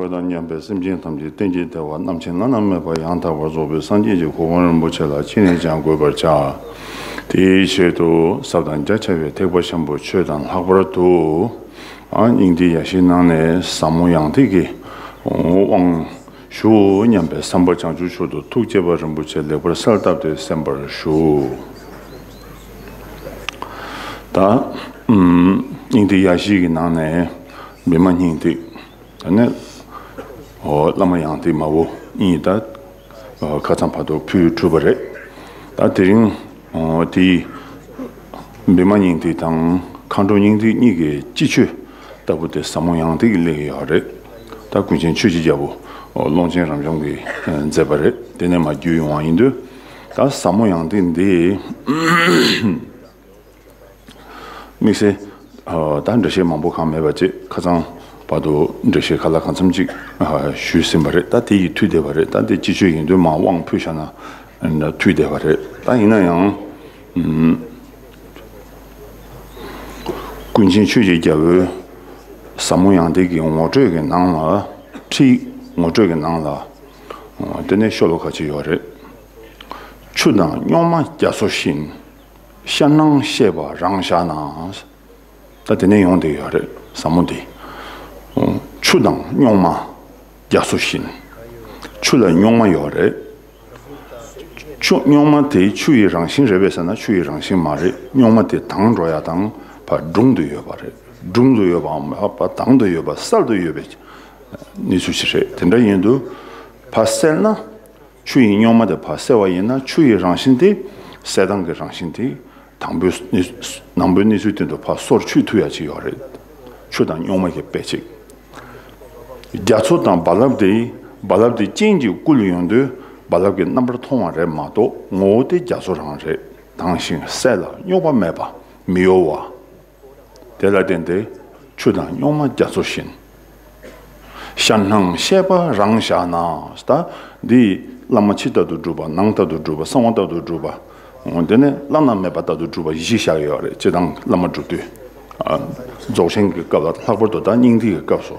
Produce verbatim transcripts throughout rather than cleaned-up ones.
ཆོས་དང་མཉམ་པའི་སེམས་ཅན་ཐམས་ཅད་གཏན་གྱི་བདེ་བ་རྣམ་མཁྱེན་བླ་ན་མེད་པ་ཡང་དག་པར་རྫོགས་པའི་སངས་རྒྱས་ཀྱི་གོ་འཕང་རིན་པོ་ཆེ་ལ་ཅི་ནས་ཀྱང་འགོད་པར་བྱ། དེའི་ཆེད་དུ་ཟབ་དང་རྒྱ་ཆེ་བའི་ཐེག་པ་ཆེན་པོ་ཆོས་དང་ལྷག་པར་དུ། ཨ་སྙིང་ཐིག་ཡ་བཞིའི་ནང་ནས་ཟབ་མོ་ཡང་ཐིག་གི་དབང་ཞུ་སྙམ་པའི་བསམ་པ་བྱང་ཆུབ་མཆོག་ཏུ་ཐུགས་བསྐྱེད་པ་རིན་པོ་ཆེ་ལེགས་པར་གསལ་བཏབ་སྟེ་གསན་པར་ཞུ། ད་ཨམ་སྙིང་ཐིག་ཡ་བཞི་གི་ནང་ནས་བི་མ་སྙིང་ཐིག་ད་ནི་ཨོ་བླ་མ་ཡང་ཐིག་མ་བུ་གཉིས་ད་ཨོ་ཁ་སང་བར་དུ་ཕུལ་གྲུབ་པ་རེད། ད་དེ་རིང་ཨོ་དེའི་བི་མ་སྙིང་ཐིག་དང་མཁའ་འགྲོ་སྙིང་ཐིག་གཉིས་ཀྱི་སྤྱི་ཆོས་ལྟ་བུ་དེ་ཟབ་མོ་ཡང་ཐིག་གི་སླེབས་ཡོད་རེད། ད་ཀུན་མཁྱེན་ཆོས་ཀྱི་རྒྱལ་པོ་ཨོ་ཀློང་ཆེན་རབ་འབྱམས་ཀྱིས་ཨ་མཛད་པ་རེད། དེ་ནས་མར་བརྒྱུད་ཡོང་བ་ཡིན་དུས་ད་ཟབ་མོ་ཡང་ཐིག་འདི། དམིགས་བསལ་ཨ་ད་འགྲེལ་བཤད་མང་པོ་གང་མེད་པ་བཅས་ཁ་སང་བར་དུ་འགྲེལ་བཤད་ག་ལ་གང་འཚམ་ཅིག་ཨ་ཞུས་ཟིན་པ་རེད། ད་དེ་ཡིས་མཐུས་བསྡད་པ་རེད། ད་དེ་སྤྱི་ཆོས་ཡིན་དུས་མར་དབང་ཕུལ་བཞག་ན་མཐུས་བསྡད་པ་རེད། ད་ཡིན་ན་ཡང་ཨམ་ཀུན་མཁྱེན་ཆོས་ཀྱི་རྒྱལ་པོའི་ཟབ་མོ་ཡང་ཐིག་གི་ངོ་སྤྲོད་ཀྱི་ནང་ལ་ཁྲིད་ངོ་སྤྲོད་ཀྱི་ནང་ལ་ཨ་དེ་ནས་ཤོ་ལོ་ཀ་ཅིག་ཡོད་རེད། ཆུ་དང་སྨྱོན་མ་རྒྱ་མཚོ་བཞིན། ཤ་སྣང་ཤེས་པ་རང་བཞག་ན། ད་དེ་ནས་ཡོང་བསྡད་ཡོད་རེད་ཟབ་མོ་འདི། ཆུ་དང་སྨྱོན་མ་རྒྱ་མཚོ་བཞིན། ཆུ་ལ་སྨྱོན་མ་ཡོད་རེད། ཆུ་སྨྱོན་མ་དེ་ཆུ་ཡི་རང་བཞིན་རེད་པས་ཟེར་ན་ཆུ་ཡི་རང་བཞིན་མ་རེད། སྨྱོན་མ་དེ་དྭངས་འགྲོ་ཡ་དང་ཕར་སྒྲུང་དུ་ཡོད་པ་རེད། སྒྲུང་དུ་ཡོད་པའམ་ཕར་དྭངས་དུ་ཡོད་པ་གསལ་དུ་ཡོད་པའི་གནས་ཚུལ་ཞིག་རེད། དེ་འདྲ་ཡིན་དུས་ཕར་གསལ་ན། ཆུ་ཡི་སྨྱོན་མ་དེ་ཕར་གསལ་བ་ཡིན་ན་ཆུ་ཡི་རང་བཞིན་དེ་གསལ་དྭངས་ཀྱི་རང་བཞིན་དེ་དང་པོའི་གནས་ནང་པའི་གནས་ཚུལ་སྟེང་དུ་ཕར་སོར་ཆུད་ཐུབ་ཡ་ཅིག་ཡོད་རེད། ཆུ་དང་སྨྱོན་མ་གི་དཔེ་གཅིག་རྒྱ་མཚོ་དང་རྦ་རླབས་དེ་རྦ་རླབས་དེ་རྐྱེན་གྱིས་བསྐུལ་ཡོང་དུས་རྦ་རླབས་ཀྱི་རྣམ་པར་མཐོང་བ་རེད་མ་གཏོགས་ངོ་བོ་དེ་རྒྱ་མཚོ་རང་རེད། དྭངས་ཤིང་གསལ་ལ་སྨྱོ་བ་མེད་པ་མི་གཡོ་བ། དེ་ལ་བརྟེན་ཏེ་ཆུ་དང་སྨྱོན་མ་རྒྱ་མཚོ་བཞིན། ཤ་སྣང་ཤེས་པ་རང་བཞག་ན། ད་འདི་བླ་མ་ཕྱི་ལྟར་དུ་སྒྲུབ་པ་ནང་ལྟར་དུ་སྒྲུབ་པ་གསང་བ་ལྟར་དུ་སྒྲུབ་པ། འོ་དེ་ནས་བླ་ན་མེད་པ་ལྟར་དུ་སྒྲུབ་པ་བཞི་བཞག་ཡོད་རེད། སྤྱིར་བཏང་བླ་མ་སྒྲུབ་དུས། ཨ་རྫོགས་ཆེན་གྱི་སྐབས་ལ་ལྷག་པར་དུ་ད་སྙིང་ཐིག་གི་སྐབས་སུ།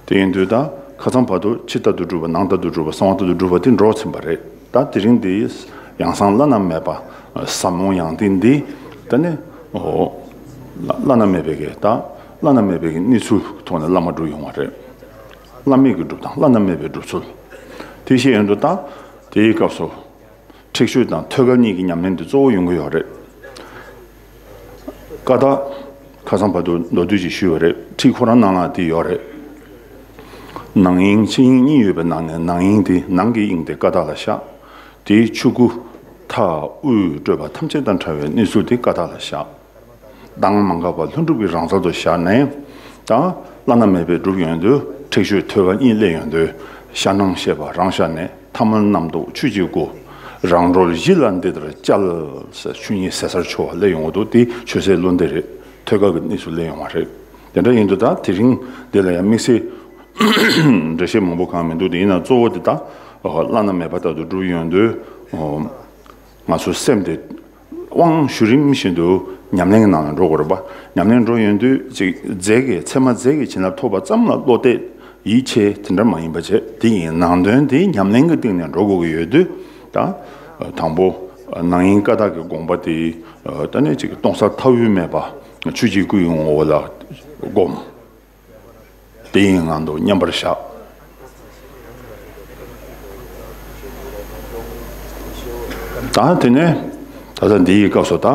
དེ་ཡིན་དུས་ད་ཁ་སང་བར་དུ་ཕྱི་ལྟར་དུ་སྒྲུབ་པ་ནང་ལྟར་དུ་སྒྲུབ་པ་གསང་བ་ལྟར་དུ་སྒྲུབ་པ་དེ་འགྲོ་ཚིམ་པ་རེད། ད་དེ་རིང་འདི་ཡང་གསང་བླ་ན་མེད་པ་ཟབ་མོ་ཡང་ཐིག་འདི་ད་ནི་ཨོ་བླ་ན་མེད་པའི་གི་ད་བླ་ན་མེད་པའི་གི་གནས་ཚུལ་ཐོག་ནས་བླ་མ་སྒྲུབ་ཡོང་བ་རེད། བླ་མེད་ཀྱི་སྒྲུབ་སྟངས་བླ་ན་མེད་པའི་སྒྲུབ་ཚུལ་དེ་བཤད་ཡོང་དུས་ད་དེའི་སྐབས་སུ། ཁྲེགས་ཆོད་དང་ཐོད་རྒལ་གཉིས་ཀྱི་ཉམས་ལེན་དེ་གཙོ་བོ་ཡོང་གི་ཡོད་རེད། ཀ་དག་ཁ་སང་བར་དུ་མདོར་བསྡུས་ཅིག་ཞུས་པ་རེད། ཁྲིད་ཁོ་རང་ནང་ལ་དེ་ཡོད་རེད། ནང་དབྱིངས་ཕྱི་དབྱིངས་གཉིས་ཡོད་པའི་ནང་ནས་ནང་དབྱིངས་དེ་ནང་གི་དབྱིངས་དེ་ཀ་དག་ལ་བཞག་དེའི་ཆོས་སྐུ་མཐའ་དབུས་སྤྲོས་པ་ཐམས་ཅད་དང་བྲལ་བའི་གནས་ཚུལ་དེ་ཀ་དག་ལ་བཞག་གདངས་མ་འགགས་པ་ལྷུན་གྲུབ་ཀྱི་རང་རྩལ་དུ་བཞག་ནས། ད་བླ་ན་མེད་པའི་སྒྲུབ་ཡོང་དུས་ཁྲེགས་ཆོད་ཐོད་རྒལ་གཉིས་སླེབས་ཡོང་དུས་ཤ་སྣང་ཤེས་པ་རང་བཞག་ནས་ཐ་མལ་རྣམ་རྟོག་ཆོས་ཀྱི་སྐུ། རང་གྲོལ་གཞི་ལ་འདི་ལྟར་བཅར་ཟེར་ཆོས་ཉིད་ཟད་སར་འཆོལ་བ་སླེབས་ཡོང་གི་འདུག་དེ་ཆོས་ཟད་བློ་འདས་རེད། ཐོད་རྒལ་གྱི་གནས་སུ་སླེབས་ཡོང་བ་རེད། དེ་འདྲ་ཡིན་དུས་ད་དེ་རིང་འདི་ལ་ཡང་དམིགས་བསལ་འགྲེལ་བཤད་མང་པོ་གང་མི་འདུག་དེ་ཡིན་ན་གཙོ་བོ་དེ་ད་བླ་ན་མེད་པ་ལྟར་དུ་སྒྲུབ་ཡོང་དུས་ང་ཚོའི་སེམས་དེ། དབང་ཞུ་རིམ་བཞིན་དུ་ཉམས་ལེན་གྱི་ནང་ལ་འགྲོ་དགོས་རེད་པ། ཉམས་ལེན་འགྲོ་ཡོང་དུས་ཅིག་རྫས་ཀྱི་ཚད་མ་རྫས་ཀྱི་བྱིན་རླབས་ཐོབ་པ་ཙམ་ལ་བློ་གཏད་ཡིད་ཆེས་དེ་འདྲ་མ་ཡིན་པ་བྱས། དེ་ཡི་ནང་དོན་དེ་ཉམས་ལེན་གྱི་སྟེང་ནས་འགྲོ་དགོས་ཀྱི་ཡོད་དུས་ད། དང་པོ་ནང་དབྱིངས་ཀ་དག་གི་དགོངས་པ་དེ་ད་ནི་ཅིག་སྟོང་གསལ་མཐའ་དབུས་མེད་པ་ཆོས་ཀྱི་སྐུ་ཡི་ངོ་བོ་ལ་བསྒོམ། དེ་ཡི་ངང་དུ་མཉམ་པར་བཞག་ད་དེ་ནས་ད་ལྟ་འདི་ཡི་སྐབས་སུ་ད་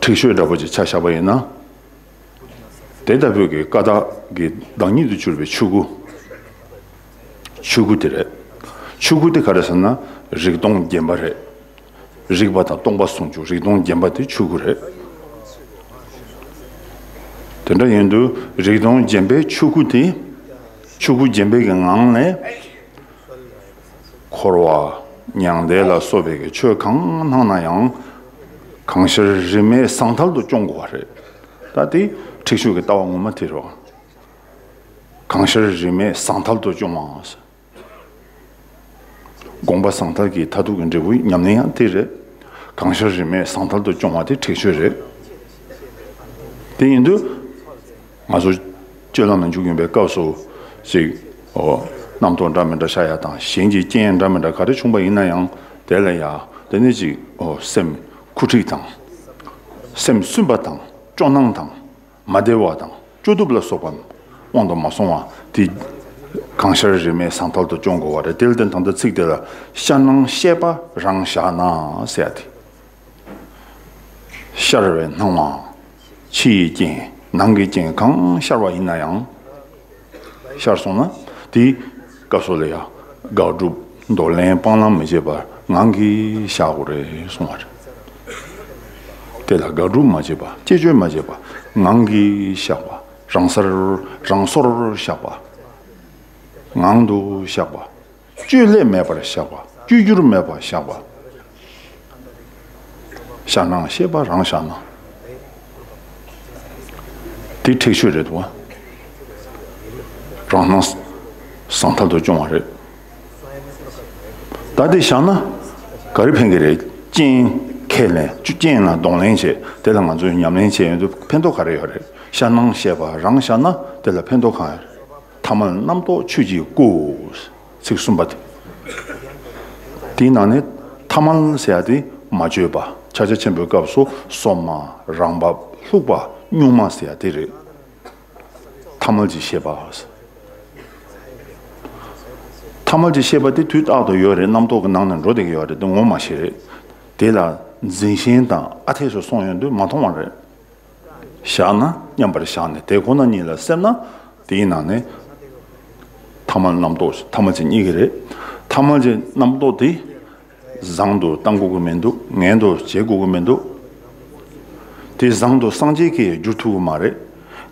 ཁྲེགས་ཆོད་འདྲ་པོ་ཅིག་ཆ་བཞག་པ་ཡིན་ན། དེ་ལྟ་བུའི་གི་ཀ་དག་གི་བདག་ཉིད་དུ་གྱུར་པའི་ཆོས་སྐུ། ཆོས་སྐུ་དེ་རེད། ཆོས་སྐུ་དེ་ག་རེ་ཟེར་ན་རིག་སྟོང་བརྒྱན་པ་རེད། རིག་པ་དང་སྟོང་པ་ཟུང་འཇུག་རིག་སྟོང་བརྒྱན་པ་དེ་ཆོས་སྐུ་རེད། དེ་འདྲ་ཡིན་དུས་རིག་སྟོང་བརྒྱན་པའི་ཆོས་སྐུ་དེ། ཆོས་སྐུ་བརྒྱན་པའི་གི་ངང་ནས། འཁོར་བ་མྱང་འདས་ལ་སོགས་པའི་གི་ཆོས་གང་སྣང་ན་ཡང་། གང་ཤར་རིས་མེད་ཟང་ཐལ་དུ་སྐྱོང་དགོས་པ་རེད། ད་དེ་ཁྲེགས་ཆོད་ཀྱི་ལྟ་བ་ངོ་མ་དེ་རེད། གང་ཤར་རིས་མེད་ཟང་ཐལ་དུ་སྐྱོང་བ། དགོངས་པ་ཟང་ཐལ་གྱི་མཐར་ཐུག་གི་འབྲས་བུ་ཉམས་ལེན་ཡང་དེ་རེད། གང་ཤར་རིས་མེད་ཟང་ཐལ་དུ་སྐྱོང་བ་དེ་ཁྲེགས་ཆོད་རེད། དེ་ཡིན་དུས། ང་ཚོ་སྤྱོད་ལམ་ལ་འཇུག་ཡོང་པའི་སྐབས་སུ། ཅིག་ཨོ། རྣམ་རྟོག་འདྲ་མི་འདྲ་ཤར་ཡ་དང་གཞན་གྱི་རྐྱེན་འདྲ་མི་འདྲ་ག་རེ་བྱུང་པ་ཡིན་ན་ཡང་དེ་ལ་ཡ་དེ་ནི་ཅིག་ཨོ། སེམས་ཁུ་འཕྲིག་དང་། སེམས་སུན་པ་དང་སྐྱོ་སྣང་དང་མ་བདེ་བ་དང་སྐྱོ་དུབ་ལ་སོགས་པ་དབང་དུ་མ་སོང་བ་དེ་གང་ཤར་རིས་མེད་ཟང་ཐལ་དུ་སྐྱོང་དགོས་པ་རེད། དེ་ལ་བརྟེན་ད་ལྟ་ཚིག་དེ་ལ་ཤར་སྣང་ཤེས་པ་རང་བཞག་ན་ཟེར་ཡ་དེ། ཤར་བའི་སྣང་བ། ཕྱི་ཡི་རྐྱེན་ནང་གི་རྐྱེན་གང་ཤར་བ་ཡིན་ན་ཡང་། ཤར་སོང་ན་དེའི་སྐབས་སུ་ལ་ཡང་དགག་སྒྲུབ་འདོར་ལེན་སྤང་བླང་མི་བྱེད་པར་ངང་གིས་བཞག་དགོས་རེད་གསུང་བ་རེད། དེ་ལ་དགག་སྒྲུབ་མ་བྱེད་པ། བཅས་བཅོས་མ་བྱེད་པ། ངང་གིས་བཞག་པ། རང་སར་རང་སོར་བཞག་པ། ངང་དུ་བཞག་པ། བཅོས་བསླད་མེད་པར་བཞག་པ། བཅོས་བསྒྱུར་མེད་པར་བཞག་པ། ཤར་སྣང་ཤེས་པ་རང་བཞག་ན། དེ་ཁྲེགས་ཆོད་རེད་འདུག་བ། རང་སྣང་ཟང་ཐལ་དུ་སྐྱོང་བ་རེད། ད་དེ་བཞག་ན་ག་རེ་ཕན་གྱི་རེད། རྐྱེན་ཁས་ལེན། རྐྱེན་ལ་གདོང་ལེན་བྱེད། དེ་ལ་ང་ཚོས་ཉམས་ལེན་བྱེད་ཡོང་དུས་ཕན་ཐོགས་ག་རེ་ཡོད་རེད། ཤར་སྣང་ཤེས་པ་རང་བཞག་ན་དེ་ལ་ཕན་ཐོགས་གང་ཡོད་རེད། ཐ་མལ་རྣམ་རྟོག་ཆོས་ཀྱི་སྐུ། ཚིག་གསུམ་པ་དེ། དེའི་ནང་ནས་ཐ་མལ་ཟེར་ཡ་དེ་མ་བཅོས་པ། ཕྱག་རྒྱ་ཆེན་པོའི་སྐབས་སུ་སོ་མ། རང་བབས། ལྷུག་པ། གཉུག་མ་ཟེར་ཡ་དེ་རེད། ཐ་མལ་གྱི་ཤེས་པ། ཐ་མལ་གྱི་ཤེས་པ་དེ་དུས་རྟག་ཏུ་ཡོད་རེད། རྣམ་རྟོག་གི་ནང་ནས་འགྲོ་བསྡད་ཀྱི་ཡོད་རེད། དེ་ངོ་མ་ཤེས་རེད། དེ་ལ་འཛིན་ཞེན་དང་ཨ་འཐས་སུ་སོང་ཡོང་དུས་མ་མཐོང་བ་རེད། བཞག་ན་མཉམ་པར་བཞག་ནས་དེ་ཁོ་ན་ཉིད་ལ་སེམས་ན་དེའི་ནང་ནས་ཐ་མལ་རྣམ་རྟོག་ཐ་མལ་གྱི་གཉིས་ཀྱི་རེད། ཐ་མལ་གྱི་རྣམ་རྟོག་དེ་བཟང་དུ་བཏང་དགོས་ཀྱི་མི་འདུག་ངན་དུ་བྱེད་དགོས་ཀྱི་མི་འདུག་དེ་བཟང་དུ་སངས་རྒྱས་ཀྱིས་བསྒྱུར་ཐུབ་ཀྱི་མ་རེད།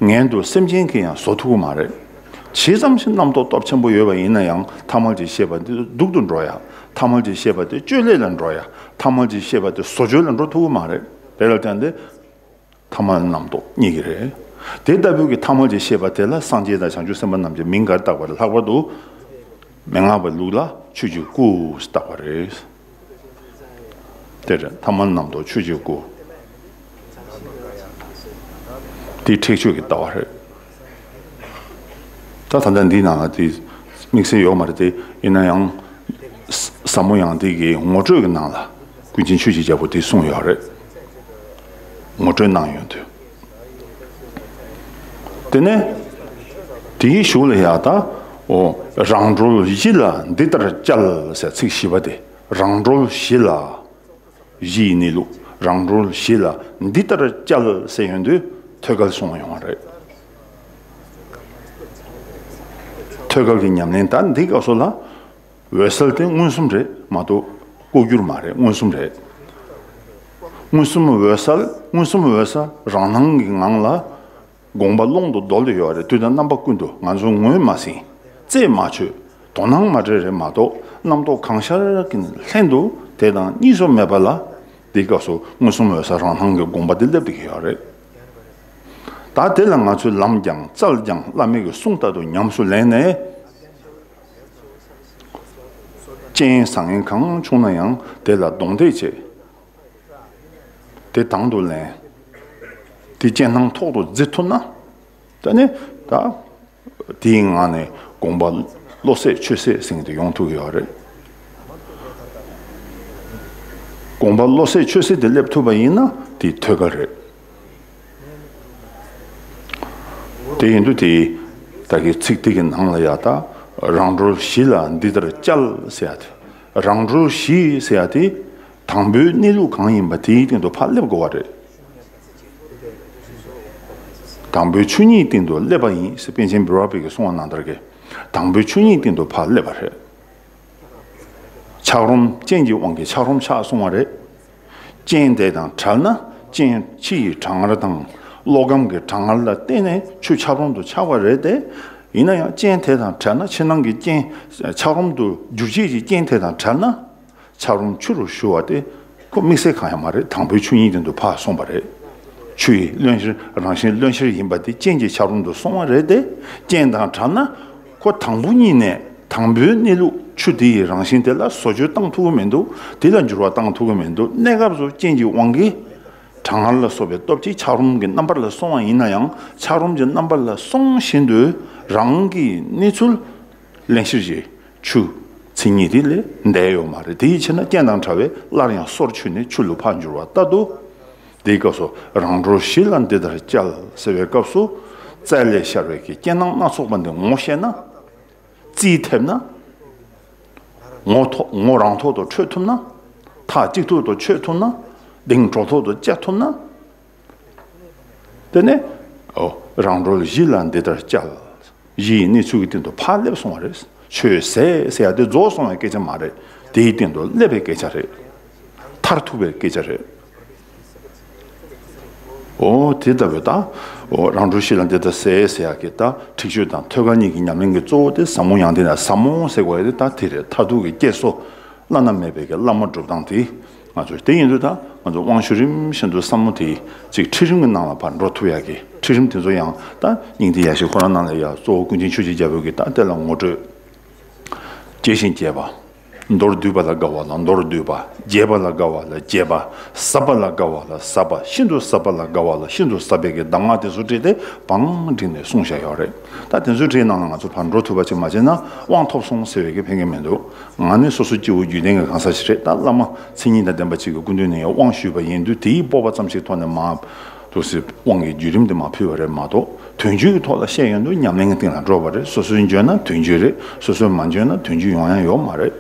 ངན་དུ་སེམས་ཅན་གྱིས་ཡང་བཟོ་ཐུབ་ཀྱི་མ་རེད། ཇི་ཙམ་ཞིག་རྣམ་རྟོག་སྟོབས་ཆེན་པོ་ཡོད་པ་ཡིན་ན་ཡང་ཐ་མལ་གྱི་ཤེས་པ་དེ་སྡུག་ཏུ་འགྲོ་ཡ། ཐ་མལ་གྱི་ཤེས་པ་དེ་བཅོས་བསླད་ལ་འགྲོ་ཡ། ཐ་མལ་གྱི་ཤེས་པ་དེ་བཟོ་བཅོས་ལ་འགྲོ་ཐུབ་ཀྱི་མ་རེད། དེ་ལ་བརྟེན་ཏེ། ཐ་མལ་རྣམ་རྟོག་གཉིས་ཀྱི་རེད། དེ་ལྟ་བུའི་གི་ཐ་མལ་གྱི་ཤེས་པ་དེ་ལ་སངས་རྒྱས་དང་བྱང་ཆུབ་སེམས་དཔའ་རྣམས་ཀྱིས་མིང་ག་རེ་བཏགས་པ་རེད། ལྷག་པར་དུ་མན་ངག་པའི་ལུགས་ལ་ཆོས་ཀྱི་སྐུ་བཏགས་པ་རེད། དེ་རེད། ཐ་མལ་རྣམ་རྟོག་ཆོས་ཀྱི་སྐུ། དེ་ཁྲེགས་ཆོད་ཀྱི་ལྟ་བ་རེད། ད་ད་ལྟ་འདིའི་ནང་ལ་དེ་དམིགས་བསལ་ཡོད་མ་རེད་དེ། ཡིན་ན་ཡང་ས་ཟབ་མོ་ཡང་ཏིག་གི་ངོ་སྤྲོད་ཀྱི་ནང་ལ་ཀུན་མཁྱེན་ཆོས་ཀྱི་རྒྱལ་པོ་དེ་གསུངས་ཡོད་རེད། ངོ་སྤྲོད་གནང་ཡོང་དུས། དེ་ནས་དེའི་གཞུག་ལ་ཡ་ད། འོ། རང་གྲོལ་གཞི་ལ་འདི་ལྟར་བསྐྱལ་ཟེར་ཚིག་བཞི་པ་དེ། རང་གྲོལ་གཞི་ལ། གཞི་ཡི་གནས་ལུགས་རང་གྲོལ་གཞི་ལ་འདི་ལྟར་བསྐྱལ་ཟེར་ཡོང་དུས་ཐོད་རྒལ་གསུངས་ཡོང་བ་རེད། ཐོད་རྒལ་གྱི་ཉམས་ལེན་ད་འདི་སྐབས་སུ་ལ། འོད་གསལ་དེ་མངོན་སུམ་རེད་མ་གཏོགས་ལྐོག་གྱུར་མ་རེད། མངོན་སུམ་རེད། མངོན་སུམ་འོད་གསལ། མངོན་སུམ་འོད་གསལ་རང་སྣང་གི་ངང་ལ་དགོངས་པ་ཀློང་དུ་རྡོལ་ཏེ་ཡོད་རེད། དུས་དང་རྣམ་པ་ཀུན་ཏུ་ང་ཚོ་ངོས་མ་ཟིན། རྩད་མ་ཆོད། དོ་སྣང་མ་སྤྲད་རེད་མ་གཏོགས་རྣམ་རྟོག་གང་ཤར་གྱི་ལྷན་དུ་དེ་དང་གཉིས་སུ་མེད་པ་ལ། དེའི་སྐབས་སུ་མངོན་སུམ་འོད་གསལ་རང་སྣང་གི་དགོངས་པ་དེ་སླེབས་བསྡད་ཀྱི་ཡོད་རེད། ད་དེ་ལ་ང་ཚོས་ལམ་སྦྱངས་རྩལ་སྦྱངས་བླ་མེད་ཀྱི་གསུང་ལྟར་དུ་ཉམས་སུ་ལེན་ནས། རྐྱེན་བཟང་ངན་གང་བྱུང་ན་ཡང་དེ་ལ་གདོང་གཏད་བྱེད། དེ་དང་དུ་ལེན། དེ་རྐྱེན་སྣང་ཐོག་ཏུ་འཛིན་ཐུབ་ན། ད་ནི་ད་དེའི་ངང་ནས་དགོངས་པ་བློ་གསལ་ཆོས་གསལ་ཟེར་མཁན་དེ་ཡོང་ཐུབ་ཀྱི་ཡོད་རེད། དགོངས་པ་བློ་གསལ་ཆོས་གསལ་དེ་སླེབས་ཐུབ་པ་ཡིན་ན་དེ་ཐོད་རྒལ་རེད། དེ་ཡིན་དུས་དེ་ད་གི་ཚིག་དེ་གི་ནང་ལ་ཡ་ད་རང་གྲོལ་གཞི་ལ་འདི་ལྟར་བསྐྱལ་ཟེར་ཡ་དེ། རང་གྲོལ་གཞི་ཟེར་ཡ་དེ་དང་པོའི་གནས་ལུགས་གང་ཡིན་པ་དེའི་སྟེང་དུ་ཕར་སླེབས་དགོས་པ་རེད། དང་པོའི་ཆོས་ཉིད་སྟེང་དུ་སླེབས་པ་ཡིན་ཟེར་པཎ་ཆེན་བི་ར་པ་གིས་གསུངས་པ་ནང་ལྟར་གྱི། དང་པོའི་ཆོས་ཉིད་སྟེང་དུ་ཕར་སླེབས་པ་རེད། ཆགས་རུམ་རྐྱེན་གྱི་དབང་གིས་ཆགས་རུམ་ཆགས་སོང་བ་རེད། རྐྱེན་དེ་དང་བྲལ་ན་རྐྱེན་ཕྱི་ཡི་གྲང་ངར་དང་བློ་ཁམས་ཀྱི་གྲང་ངར་ལ་བརྟེན་ནས་ཆོས་ཆགས་རུམ་དུ་ཆགས་པ་རེད་དེ། ཡིན་ན་ཡང་རྐྱེན་དེ་དང་བྲལ་ན་ཕྱི་ནང་གི་རྐྱེན་ཆགས་རུམ་དུ་འགྱུར་བྱེད་ཀྱི་རྐྱེན་དེ་དང་བྲལ་ན། ཆགས་རུམ་ཆུ་རུ་ཞུ་བ་སྟེ། ཁོ་དམིགས་བསལ་གང་ཡང་མ་རེད། དང་པོའི་ཆོས་ཉིད་སྟེང་དུ་ཕར་སོང་བ་རེད། ཆུ་ཡི་རློན་གཤེར་རང་བཞིན་རློན་གཤེར་ཡིན་པ་དེ་རྐྱེན་གྱི་ཆགས་རུམ་དུ་སོང་བ་རེད་དེ། རྐྱེན་དང་བྲལ་ན། ཁོ་དང་པོ་ཉིད་ནས་དང་པོའི་གནས་ལུགས་ཆུ་དེ་ཡི་རང་བཞིན་དེ་ལ་བཟོ་བཅོས་བཏང་ཐུབ་ཀྱི་མི་འདུག་དེ་ལ་འགྱུར་བ་བཏང་ཐུབ་ཀྱི་མི་འདུག་གནས་སྐབས་སུ་རྐྱེན་གྱི་དབང་གིས། གྲང་ངར་ལ་སོགས་པའི་སྟོབས་ཀྱིས་འཁྱགས་རོམ་གྱི་རྣམ་པར་ལ་སོང་བ་ཡིན་ན་ཡང་། འཁྱགས་རོམ་གྱི་རྣམ་པར་ལ་སོང་བཞིན་དུ་རང་གི་གནས་ཚུལ་བརླན་གཤེར་གྱི་ཆུ་མཚན་ཉིད་དེ་ལས་འདས་ཡོད་མ་རེད། དེ་ཡི་ཕྱིར་ན་རྐྱེན་དང་བྲལ་བས་སླར་ཡང་སོར་ཆུད་ནས་ཆུ་ལུ་ཕར་འགྱུར་བ་ལྟར་དུ། དེའི་སྐབས་སུ་རང་གྲོལ་གཞི་ལ་འདི་ལྟར་བསྐྱལ་ཟེར་བའི་སྐབས་སུ། རྩལ་ལས་ཤར་བའི་གི་རྐྱེན་སྣང་སྣ་ཚོགས་པ་འདི་ངོ་ཤེས་ན། རྩིས་ཐེབས་ན། ངོ་ཐོག་ངོ་རང་ཐོག་ཏུ་འཕྲོད་ཐུབ་ན། མཐའ་གཅིག་ཐོག་ཏུ་ཆོད་ཐུབ་ན། གདེང་གྲོལ་ཐོག་ཏུ་བཅའ་ཐུབ་ན། དེ་ནས། ཨོ། རང་གྲོལ་གཞི་ལ་འདི་ལྟར་བསྐྱལ། གཞི་ཡི་གནས་ཚུལ་གྱི་སྟེང་དུ་ཕར་སླེབས་སོང་བ་རེད། ཆོས་ཟད་ཟེར་ཡ་དེ་རྫོགས་སོང་བའི་སྐད་ཆ་མ་རེད། དེའི་སྟེང་དུ་སླེབས་པའི་སྐད་ཆ་རེད། མཐར་ཐུག་པའི་སྐད་ཆ་རེད། ཨོ། དེ་ལྟ་བུའི་ད། ཨོ། རང་གྲོལ་གཞི་ལ་འདི་ལྟར་ཟད་ཟེར་ཡ་གི་ད་ཁྲེགས་ཆོད་དང་ཐོད་རྒལ་གཉིས་ཀྱི་ཉམས་ལེན་གྱི་གཙོ་བོ་དེ་ཟབ་མོ་ཡང་དེ་ན། ཟབ་མོ་ཟེར་དགོས་ཡ་དེ་ད་དེ་རེད། མཐར་ཐུག་གི་སྐྱེལ་སོ། བླ་ན་མེད་པའི་གི་བླ་མ་སྒྲུབ་སྟངས་དེ། ང་ཚོས་དེ་ཡིན་དུས་ད་ང་ཚོ་དབང་ཞུ་རིམ་བཞིན་དུ་བསམ་བློ་དེ་ཅིག་ཁྲིད་རིམ་གྱི་ནང་ལ་ཕར་འགྲོ་ཐུབ་ཡ་གི། ཁྲིད་རིམ་དེ་ཚོ་ཡང་ད་སྙིང་ཐིག་ཡ་ཤེས་ཁོ་རང་ནང་ལ་ཡ་གཙོ་བོ་ཀུན་མཁྱེན་ཆོས་ཀྱི་རྒྱལ་པོའི་གི་ད་དེ་ལ་ངོ་སྤྲོད། རྒྱས་ཤིང་རྒྱས་པ། མདོར་བསྡུས་པ་ལ་དགའ་བ་ལ་མདོར་བསྡུས་པ། རྒྱས་པ་ལ་དགའ་བ་ལ་རྒྱས་པ། ཟབ་པ་ལ་དགའ་བ་ལ་ཟབ་པ། ཤིན་ཏུ་ཟབ་པ་ལ་དགའ་བ་ལ་ཤིན་ཏུ་ཟབ་པའི་གི་གདམས་ངག་དེ་ཚོ་བྲིས་ཏེ་བང་བསྒྲིགས་ནས་གསུངས་བཞག་ཡོད་རེད། ད་དེ་ཚོའི་གྲས་ནང་ལ་ང་ཚོ་ཕར་འགྲོ་ཐུབ་པ་ཅིག་མ་བྱས་ན་དབང་ཐོབ་སོང་ཟེར་བའི་གི་ཕན་གི་མི་འདུག། ང་ནི་སོ་སོ་སྐྱེ་བོ་རྒྱུད་ལྡན་གྱི་གང་ཟག་ཞིག་རེད། ད་བླ་མ་མཚན་ཉིད་དང་ལྡན་པ་ཅིག་གི་སྐུ་མདུན་ནས་ཡང་དབང་ཞུས་པ་ཡིན་དུས། དེའི་སྤོབས་པ་ཙམ་ཞིག་ཐོག་ནས་མ། འདུག་སེ་དབང་གི་བརྒྱུད་རིམ་དེ་མར་ཕུལ་བ་རེད་མ་གཏོགས། དོན་བརྒྱུད་ཀྱི་ཐོག་ལ་བཤད་ཡོང་དུས་ཉམས་ལེན་གྱི་སྟེང་ལ་འགྲོ་བ་རེད། སོ་སོས་འཇོན་ན་དོན་བརྒྱུད་རེད། སོ་སོས་མ་འཇོན་ན་དོན་བརྒྱུད་ཡོང་ཡ་ཡོད་མ་རེད།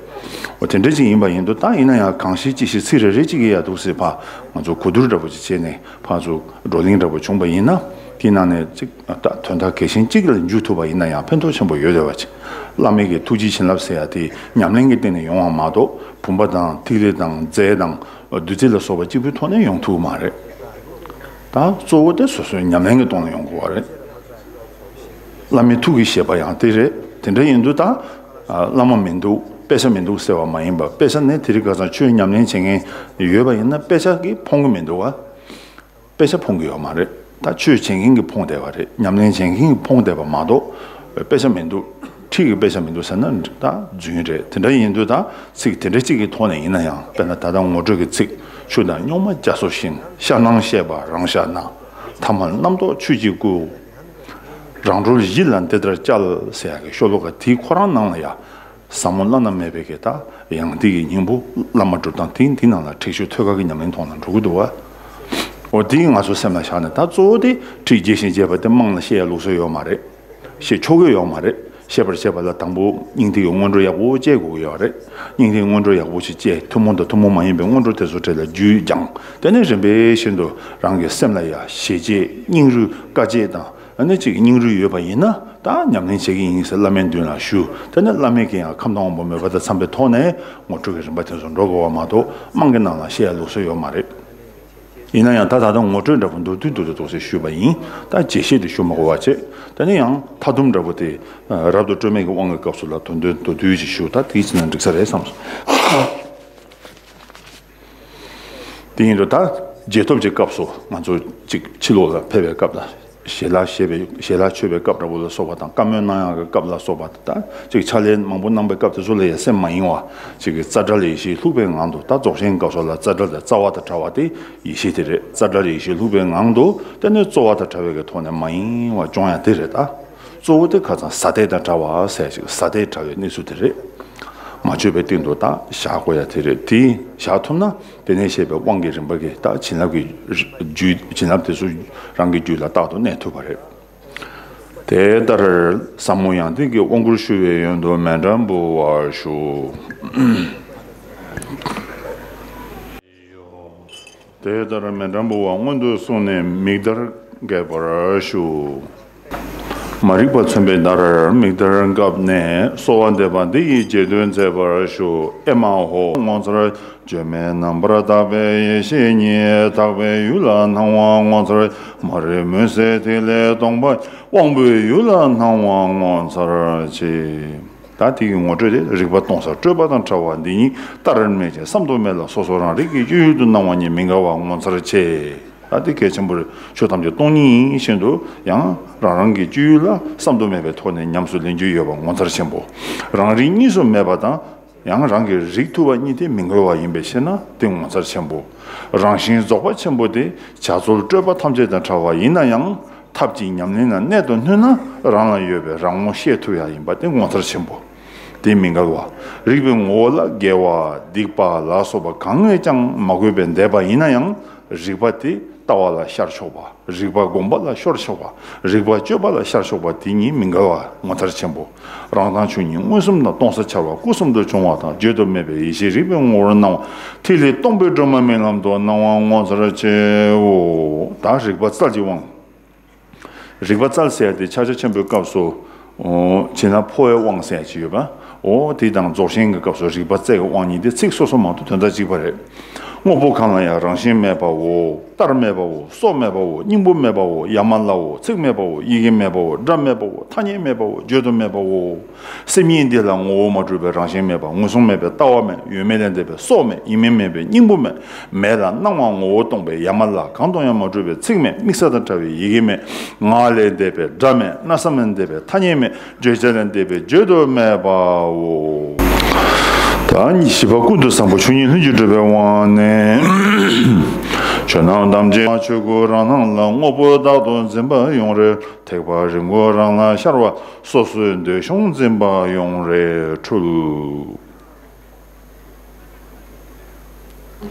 འོ། དེ་འདྲ་ཅིག་ཡིན་པ་ཡིན་དུས། ད་ཡིན་ན་ཡང་གང་ཤེས་ཅི་ཤེས་ཚིག་རེ་རེ་གཅིག་གིས་ཡ་འདུག་སེ་ཕར་ང་ཚོ་གོ་བསྡུར་འདྲ་པོ་ཅིག་བྱས་ནས་ཕར་ཚུར་བགྲོ་གླེང་འདྲ་པོ་བྱུང་པ་ཡིན་ན། དེའི་ནང་ནས་ཅིག་ད་དོན་དག་གལ་ཆེན་གཅིག་ལ་འཇུ་ཐུབ་པ་ཡིན་ན་ཡང་ཕན་ཐོགས་ཆེན་པོ་ཡོད་བསྡད་པ་ཅིག། བླ་མའི་གི་ཐུགས་རྗེའི་བྱིན་རླབས་ཟེར་ཡ་དེ་ཉམས་ལེན་གྱི་སྟེང་ནས་ཡོང་བ་མ་གཏོགས། བུམ་པ་དང་ཐིག་ལེ་དང་རྫས་དང་བདུད་རྩི་ལ་སོགས་པ་གཅིག་པུའི་ཐོག་ནས་ཡོང་ཐུབ་མ་རེད། ད་གཙོ་བོ་དེ་སོ་སོའི་ཉམས་ལེན་གྱི་སྟེང་ལ་ཡོང་དགོས་པ་རེད། བླ་མའི་ཐུགས་ཀྱི་བཞེད་པ་ཡང་དེ་རེད། དེ་འདྲ་ཡིན་དུས་ད། ཨ། བླ་མ་མི་འདུག། དཔེ་ཆ་མི་འདུག་ཟེར་བ་མ་ཡིན་པ། དཔེ་ཆ་ནི་དེ་རིང་ཁ་སང་ཆོས་ཉམས་ལེན་བྱེད་མཁན་ཡོད་པ་ཡིན་ན་དཔེ་ཆ་གིས་ཕོངས་ཀྱི་མི་འདུག་བ། དཔེ་ཆ་ཕོངས་ཀྱི་ཡོད་མ་རེད། ད་ཆོས་བྱེད་མཁན་གྱིས་ཕོངས་བསྡད་པ་རེད། ཉམས་ལེན་བྱེད་མཁན་གྱིས་ཕོངས་བསྡད་པ་མ་གཏོགས། དཔེ་ཆ་མི་འདུག། ཁྲིད་ཀྱི་དཔེ་ཆ་མི་འདུག་ཟེར་ན་ད་རྫུན་རེད། དེ་འདྲ་ཡིན་དུས་ད་ཚིག་དེ་འདྲ་གཅིག་གི་ཐོག་ནས་ཡིན་ན་ཡང་། དཔེར་ན་ད་ལྟ་ངོ་སྤྲོད་ཀྱི་ཚིག། ཆུ་དང་སྨྱུག་མ་རྒྱ་མཚོ་བཞིན། ཤར་སྣང་ཤེས་པ་རང་ཤར་ན། ཐ་མལ་རྣམ་རྟོག་ཆོས་ཀྱི་སྐུ། རང་གྲོལ་གཞི་ལ་འདི་ལྟར་བསྐྱལ་ཟེར་ཡ་གི་ཤོ་ལོ་ཀ་དེའི་ཁོ་རང་ནང་ལ་ཡ། ཟབ་མོ་བླ་ན་མེད་པའི་གི་ད་ཡང་ཏིག་གི་སྙིང་པོ་བླ་མ་སྒྲུབ་སྟངས་དེ། འདི་ནང་ལ་ཁྲེགས་ཆོད་ཐོད་རྒལ་གྱི་ཉམས་ལེན་ཐོག་ལ་འགྲོ་གི་འདུག་བ། འོ། དེ་ང་ཚོ་སེམས་ལ་བཞག་ནས། ད་གཙོ་བོ་དེ་ཁྲིད་རྒྱས་ཤིང་རྒྱས་པ་དེ་དམངས་ལ་བཤད་ཡ་ལུགས་སྲོལ་ཡོད་མ་རེད། བཤད་ཆོག་གི་ཡོད་མ་རེད། བཤད་པར་བྱེད་པ་ལ་དང་པོ་སྙིང་ཐིག་གི་སྔོན་འགྲོ་ཡག་པོ་བཅས་དགོས་ཀྱི་ཡོད་རེད། སྙིང་ཐིག་སྔོན་འགྲོ་ཡག་པོ་ཞིག་བཅས། ཐུན་མོང་དང་ཐུན་མོང་མ་ཡིན་པའི་སྔོན་འགྲོ་དེ་ཚོ་གྲས་ལ་རྒྱུས་སྦྱངས། དེ་ནས་རིམ་པས་བཞིན་དུ་རང་གི་སེམས་ལ་ཡ་ཞེ་བཅད། སྙིང་རུས་དཀའ་བཅད་དང་། ཨ་ནི་ཅིག་སྙིང་རུས་ཡོད་པ་ཡིན་ན། ད་ཉམས་ལེན་བྱེད་ཀྱི་ཡིན་ཟེར་བླ་མའི་མདུན་ལ་ཞུ། དེ་ནས་བླ་མས་ཀྱིས་ཡང་ཁམས་དང་དབང་པོ་མོས་པ་དང་འཚམས་པའི་ཐོག་ནས་ངོ་སྤྲོད་ཀྱི་རིམ་པ་དེ་ཚོ་འགྲོ་དགོས་པ་མ་གཏོགས། དམངས་ཀྱི་ནང་ལ་བཤད་ཡ་ལུགས་སྲོལ་ཡོད་མ་རེད། ཡིན་ན་ཡང་ད་ད་ལྟ་ངོ་སྤྲོད་འདྲ་པོ་མདོར་བསྡུས་མདོར་བསྡུས་ཏོག་ཙམ་ཞུས་པ་ཡིན། ད་རྒྱས་བཤད་དེ་ཞུ་མ་དགོས་པ་བྱས། དེ་ནས་ཡང་མཐའ་སྡོམ་འདྲ་པོ་དེ། ཨ། རབ་ཏུ་སྤྲོས་མེད་ཀྱི་དབང་གི་སྐབས་སུ་ལ་དོན་དོན་མདོར་བསྡུས་ཅིག་ཞུ། ད་དེའི་ཕྱི་ནང་འགྲིག་ས་རེད་བསམ་སོང་། དེ་ཡིན་དུས་ད་རྗེས་ཐོབ་ཀྱི་སྐབས་སུ། ང་ཚོ་ཅིག་ཕྱི་ལོགས་ལ་ཕེབས་པའི་སྐབས་ལ། ཞལ་ལག་བཞེས་པའི། ཞལ་ལག་མཆོད་པའི་སྐབས་འདྲ་པོ་ལ་སོགས་པ་དང་། བཀའ་མོལ་གནང་ཡག་གི་སྐབས་ལ་སོགས་པ། ད་ཅིག་ཕྱག་ལས་མང་པོ་གནང་པའི་སྐབས་དེ་ཚོ་ལ་ཡང་སེམས་མ་གཡེང་བ། ཅིག་གི་རྩ་བྲལ་ཡེ་ཤེས་ལྷུག་པའི་ངང་དུ། ད་རྫོགས་ཆེན་སྐབས་སུ་ལ་རྩ་བྲལ་དང་རྩ་བ་དང་བྲལ་བ་དེ་ཡེ་ཤེས་དེ་རེད། རྩ་བྲལ་ཡེ་ཤེས་ལྷུག་པའི་ངང་དུ། དེ་ནས་རྩོལ་བ་དང་བྲལ་བའི་གི་ཐོག་ནས་མ་གཡེང་བ་སྐྱོང་ཡ་དེ་རེད། ད་གཙོ་བོ་དེ་ཁ་སང་གཟའ་གཏད་དང་བྲལ་བ་ཟེར་ཞིག། གཟའ་གཏད་བྲལ་བའི་གནས་ཚུལ་དེ་རེད། མ་བཅོས་པའི་སྟེང་དུ་ད་བཞག་དགོས་ཡ་དེ་རེད། དེ་བཞག་ཐུབ་ན། དེ་ནས་བཤད་པའི་དབང་གི་རིམ་པ་གི་ད་བྱིན་རླབས་ཀྱི་རྒྱུད། བྱིན་རླབས་དེ་ཚོ་རང་གི་རྒྱུད་ལ་རྟག་ཏུ་གནས་ཐུབ་པ་རེད། དེ་ལྟར་ཟབ་མོ་ཡང་ཏིག་གི་དབང་བསྐུར་ཞུ་བའི་ཡོན་དུ་མཎྜལ་འབུལ་བར་ཞུ། དེ་ལྟར་མཎྜལ་འབུལ་བ་སྔོན་དུ་སོང་ནས་མིག་དར་འགེབས་པར་ཞུ། མ་རིག་པ་མཚོན་པའི་དར། མིག་དར་འགེབས་ནས་གསོལ་བ་འདེབས་པ་འདི་ཡི་རྗེས་ཟློས་མཛད་པར་ཞུ། ཨེ་མ་ཧོ། ངོ་མཚར། བརྗོད་མེད་རྣམ་པར་དག་པའི་ཡེ་ཤེས་ཉིད། དག་པའི་ཡུལ་ལ་སྣང་བ་ངོ་མཚར་ཆེ། མ་རིག་མུན་སེལ་ཐིག་ལེ་སྟོང་པ། དབང་པོའི་ཡུལ་ལ་སྣང་བ་ངོ་མཚར་ཆེ། ད་དེ་གི་ངོ་སྤྲོད་དེ། རིག་པ་སྟོང་གསལ་སྤྲོས་པ་དང་བྲལ་བ་འདི་ཉིད། བལྟར་མེད་ཅིང་བསམ་དུ་མེད་ལ་སོ་སོ་རང་རིག་གི་སྤྱོད་ཡུལ་དུ་སྣང་བ་ཉིད་མི་འགལ་བ་ངོ་མཚར་ཆེ། ད་དེ་གལ་ཆེན་པོ་རེད། ཆོས་ཐམས་ཅད་སྟོང་ཉིད་ཡིན་བཞིན་དུ་ཡང་རང་རང་གི་སྤྱོད་ཡུལ་ལ་བསམ་དུ་མེད་པའི་ཐོག་ནས་ཉམས་སུ་ལེན་རྒྱུ་ཡོད་པ་ངོ་མཚར་ཆེན་པོ། རང་རིག་གཉིས་སུ་མེད་པ་དང་། ཡང་རང་གི་རིག་ཐུབ་པ་གཉིས་དེ་མི་འགལ་བ་ཡིན་པའི་ཕྱིར་ན་དེ་ངོ་མཚར་ཆེན་པོ། རང་བཞིན་རྫོགས་པ་ཆེན་པོ་དེ་བྱ་རྩོལ་སྤྲོས་པ་ཐམས་ཅད་དང་བྲལ་བ་ཡིན་ན་ཡང་ཐབས་ཀྱིས་ཉམས་ལེན་ལ་གནད་དུ་བསྣུན་ན་རང་ལ་ཡོད་པའི་རང་ངོ་ཤེས་ཐུབ་ཡ་ཡིན་པ་དེ་ངོ་མཚར་ཆེན་པོ། དེ་མི་འགལ་བ། རིག་པའི་ངོ་བོ་ལ་དགེ་བ་སྡིག་པ་ལ་སོགས་པ་གང་ངས་ཀྱང་མ་གོས་པའི་འདས་པ་ཡིན་ན་ཡང་རིག་པ་དེ་ལྟ་བ་ལ་ཤར་ཆོག་པ། རིག་པ་སྒོམ་པ་ལ་ཤོར་ཆོག་པ། རིག་པ་སྤྱོད་པ་ལ་ཤར་ཆོག་པ་དེ་གཉིས་མི་འགལ་བ་ངོ་མཚར་ཆེན་པོ། རང་དང་ཆོས་ཉིད་མངོན་སུམ་དང་སྟོང་གསལ་འཆར་བ་སྐུ་གསུམ་དུ་བྱུང་བ་དང་བརྗོད་དུ་མེད་པའི་ཡེ་ཤེས་རིག་པའི་ངོ་བོར་སྣང་བ། ཐིག་ལེ་སྟོང་པའི་སྒྲོན་མ་རྨི་ལམ་དུ་སྣང་བ་ངོ་མཚར་ཆེའོ། ད་རིག་པ་རྩལ་གྱི་དབང་། རིག་པ་རྩལ་ཟེར་དེ་ཕྱག་རྒྱ་ཆེན་པོའི་སྐབས་སུ། ཨོ། བྱས་ན་འཕོ་བའི་དབང་ཟེར་གྱི་ཡོད་པ། ཨོ། དེ་དང་རྫོགས་ཆེན་གྱི་སྐབས་སུ་རིག་པ་རྩལ་གྱི་དབང་གཉིས་དེ་ཚིག་སོ་སོ་མ་གཏོགས་དོན་དག་གཅིག་པ་རེད། དངོས་པོ་གང་ལ་ཡང་རང་བཞིན་མེད་པའོ། བལྟར་མེད་པའོ། སོགས་མེད་པའོ། སྙིང་པོ་མེད་པའོ། ཡ་མ་ལའོ། ཚིག་མེད་པའོ། ཡི་གེ་མེད་པའོ། སྒྲ་མེད་པའོ། ཐ་སྙད་མེད་པའོ། བརྗོད་དུ་མེད་པའོ། སེམས་ཉིད་འདི་ལ་ངོ་བོ་མ་གྲུབ་པའི་རང་བཞིན་མེད་པ། མངོན་སུམ་མེད་པའི་ལྟ་བ་མེད། ཡོད་མེད་ལས་འདས་པའི་སོགས་མེད། ཡིན་མིན་མེད་པའི་སྙིང་པོ་མེད། མེད་ལ་སྣང་བ་ངོ་བོ་སྟོང་པའི་ཡ་མ་ལ། གང་དུ་ཡང་མ་གྲུབ་པའི་ཚིག་མེད། དམིགས་བསལ་དང་བྲལ་བའི་ཡི་གེ་མེད། ངག་ལས་འདས་པའི་སྒྲ་མེད། སྣང་བ་ལས་འདས་པའི་ཐ་སྙད་མེད། བརྗོད་བྱ་ལས་འདས་པའི་བརྗོད་དུ་མེད་པའོ། ད་ཉི་ཤུ་པ་ཀུན་ཏུ་བཟང་པོ་ཆོས་ཉིད་ལྷུན་གྱིས་གྲུབ་པའི་དབང་ནི། ཆོས་རྣམས་ཐམས་ཅད་ཆོས་སྐུ་རང་སྣང་ལ། དངོས་པོ་རྟག་ཏུ་འཛིན་པ་ཡོང་རེ། ཐེག་པ་རིམ་དགུ་རང་ལ་ཤར་བ། སོ་སོའི་འདོད་གཞུང་འཛིན་པ་ཡོང་རེ་འཁྲུལ།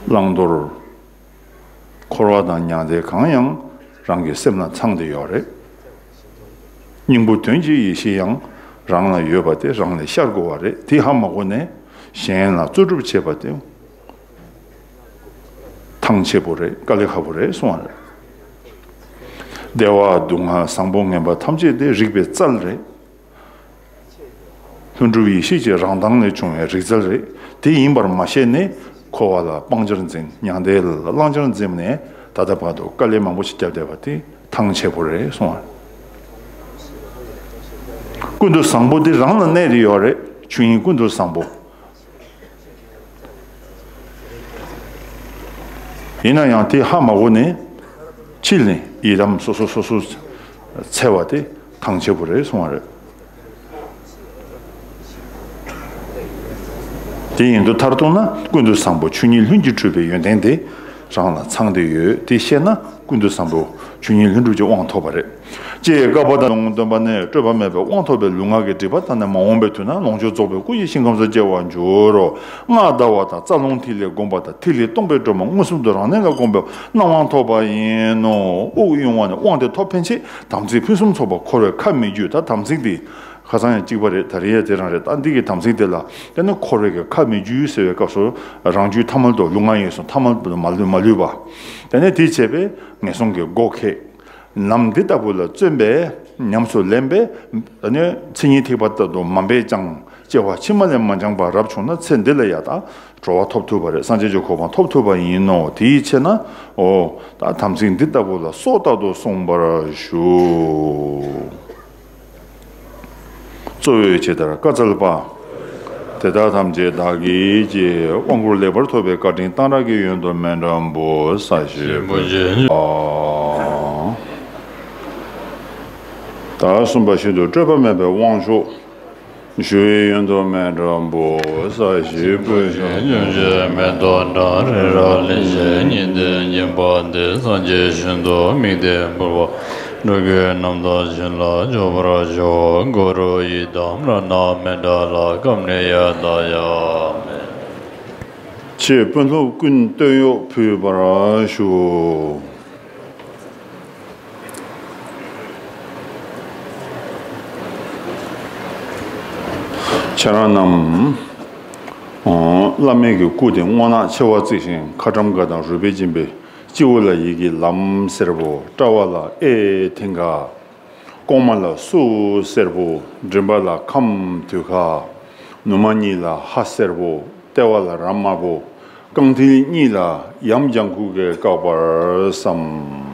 བླང་དོར། འཁོར་བ་དང་མྱང་འདས་གང་ཡང་རང་གི་སེམས་ལ་ཚང་སྟེ་ཡོད་རེད། སྙིང་པོ་དོན་གྱི་ཡེ་ཤེས་ཡང་རང་ལ་ཡོད་པ་དེ་རང་ལས་ཤར་དགོས་པ་རེད། དེ་ཧ་མ་གོ་ནས་གཞན་ལ་རྩོལ་སྒྲུབ་བྱེད་པ་དེ་ཐང་ཆད་པོ་རེད། དཀའ་ལས་ཁག་པོ་རེད་གསུངས་པ་རེད། བདེ་བ་སྡུག་བསྔལ་བཟང་པོ་ངན་པ་ཐམས་ཅད་དེ་རིག་པའི་རྩལ་རེད། ལྷུན་གྲུབ་ཡེ་ཤེས་ཀྱི་རང་མདངས་ལས་བྱུང་བའི་རིག་རྩལ་རེད། དེ་ཡིན་པར་མ་ཤེས་ནས་འཁོར་བ་ལ་སྤང་བྱར་འཛིན། མྱང་འདས་ལ་བླང་བྱར་འཛིན་ནས་ད་ལྟ་བར་དུ་དཀའ་ལས་མང་པོ་ཞིག་བརྒྱབ་བསྡད་པ་དེ་ཐང་ཆད་པོ་རེད་གསུངས་པ། ཀུན་ཏུ་བཟང་པོ་དེ་རང་ལ་གནས་ཏེ་ཡོད་རེད། ཆོས་ཉིད་ཀུན་ཏུ་བཟང་པོ། ཡིན་ན་ཡང་དེ་ཧ་མ་གོ་ནས་ཕྱིས་ནས་ཡི་དམ་སོ་སོ་སོ་སོ་འཚེ་བ་དེ་ཐང་ཆད་པོ་རེད་གསུངས་པ་རེད། དེ་ཡིན་དུས་མཐར་གཏུགས་ན་ཀུན་ཏུ་བཟང་པོ་ཆོས་ཉིད་ལྷུན་གྱིས་གྲུབ་པའི་ཡོན་ཏན་དེ་རང་ལ་ཚང་སྟེ་ཡོད། དེ་ཤེས་ན་ཀུན་ཏུ་བཟང་པོ་ཆོས་ཉིད་ལྷུན་གྲུབ་ཀྱི་དབང་ཐོབ་པ་རེད། ཅེས་བཀའ་པོ་དང་ལུང་སྟོན་པ་ནས་སྤྲོས་པ་མེད་པའི་དབང་ཐོབ་པའི་ལུས་ངག་གི་སྒྲིབ་པ་དག་ནས་མ་འོངས་པའི་དུས་ན་ལོངས་སྤྱོད་རྫོགས་པའི་སྐུ་ཡི་ཞིང་ཁམས་སུ་སྐྱེ་བར་འགྱུར་རོ། སྔགས་བཟླ་བ་དང་རྩ་རླུང་ཐིག་ལེ་བསྒོམ་པ་དང་ཐིག་ལེ་སྟོང་པའི་སྒྲོན་མ་མངོན་སུམ་དུ་རང་གནས་ལ་བསྒོམ་པའི་སྣང་བ་ཐོབ་པ་ཡིན་ནོ། དབུགས་དབྱུང་བ་ནས་དབང་དེ་ཐོབ་ཕན་ཆད་དམ་ཚིག་ཕུན་སུམ་ཚོགས་པ་འཁོར་བའི་ཁ་མི་རྒྱུད། ད་དམ་ཚིག་འདི་ཁ་སང་ཡང་གཅིག་པ་རེད། ད་རེས་ཡང་དེ་རང་རེད། ད་འདི་གི་དམ་ཚིག་དེ་ལ་དེ་ནི་འཁོར་བའི་གི་ཁ་མི་རྒྱུད་ཟེར་བའི་སྐབས་སུ་རང་རྒྱུད་ཐ་མལ་དུ་ལུས་ངག་ཡིད་གསུམ་ཐ་མལ་དུ་མ་ལུས་མ་ལུས་པ། དེ་ནས་དེ་བྱས་པས་ངན་སོང་གི་སྒོ་ཁེགས། ནམ་འདི་ལྟ་བུ་ལ་བརྩོན་པས་ཉམས་སུ་ལེན་པས་ནི་མཚན་ཉིད་ཐེག་པ་ལྟར་དུ་མ་འབད་ཀྱང་སྐྱེ་བ་ཕྱི་མ་ལས་མ་འགྱངས་པ་རབ་བྱུང་ན་ཚེ་འདི་ལ་ཡང་དག་གྲོལ་བ་ཐོབ་ཐུབ་པ་རེད། སངས་རྒྱས་ཀྱི་གོ་འཕང་ཐོབ་ཐུབ་པ་ཡིན་ནོ། དེའི་ཕྱིར་ན་འོ་ད་དམ་ཚིག་འདི་ལྟ་བུ་ལ་སྲོག་ལྟར་དུ་སྲུང་བར་ཞུ། གཙོ་བོས་ཇི་ལྟར་བཀའ་སྩལ་པ། དེ་དག་ཐམས་ཅད་བདག་གིས་ཀྱིས། དབང་བསྐུར་ལེགས་པར་ཐོབ་པའི་བཀའ་དྲིན་གཏང་རག་གི་ཡོན་དུ་སྨིན་དྲག་པོ། ས་གཞི་པོ་ཆེ། ད་གསུམ་པ་བཞིན་དུ་སྤྲོས་པ་མེད་པའི་དབང་ཕྱུག་ཞུ་བའི་ཡོན་དུ་སྨིན་དྲག་པོ། ས་གཞི་པོ་ཆེ། སྙུང་གཞི་མེ་ཏོག་འདྲ་རི་རབ་གླིང་བཞི་ཉི་ཟླའི་འགྱིང་བུ་འདི། སངས་རྒྱས་ཞིང་དུ་དམིགས་ཏེ་འབུལ་བ། འགྲོ་ཀུན་རྣམ་དག་བྱིན་རླབས་འཇུག་པར་ཤོག་གུ་རུ་ཡི་དམ་རཏྣ་མཎྜལ་ཀ་མནྜི་ཡ་ད་ཡ་མེ། ཆེས་དཔོན་སློབ་ཀུན་བསྟོད་གཡོགས་ཕུལ་བར་ཞུ། ཁྱེད་རང་རྣམས། བླ་མའི་གི་སྐུ་དེ་སྔོ་ནག་མཆེ་བ་གཙིགས་ཤིང་ཁ་ཊྭཱཾ་ག་དང་རུས་སྦལ་འགྱིང་བུའི་སྤྱི་བོ་ལ་ཡི་གེ་ལམ་སེར་པོ། ཕྲ་བ་ལ་ཨེ་མཐིང་ག་ལྐོག་མ་ལ་སུ་སེར་པོ། མགྲིན་པ་ལ་ཁམས་དུད་ཁ། ནུ་མ་གཉིས་ལ་ཧ་སེར་པོ། ལྟེ་བ་ལ་ར་དམར་པོ། རྐང་མཐིལ་གཉིས་ལ་ཡམ་ལྗང་ཁུ་གིས་བཀག་པར་བསམ།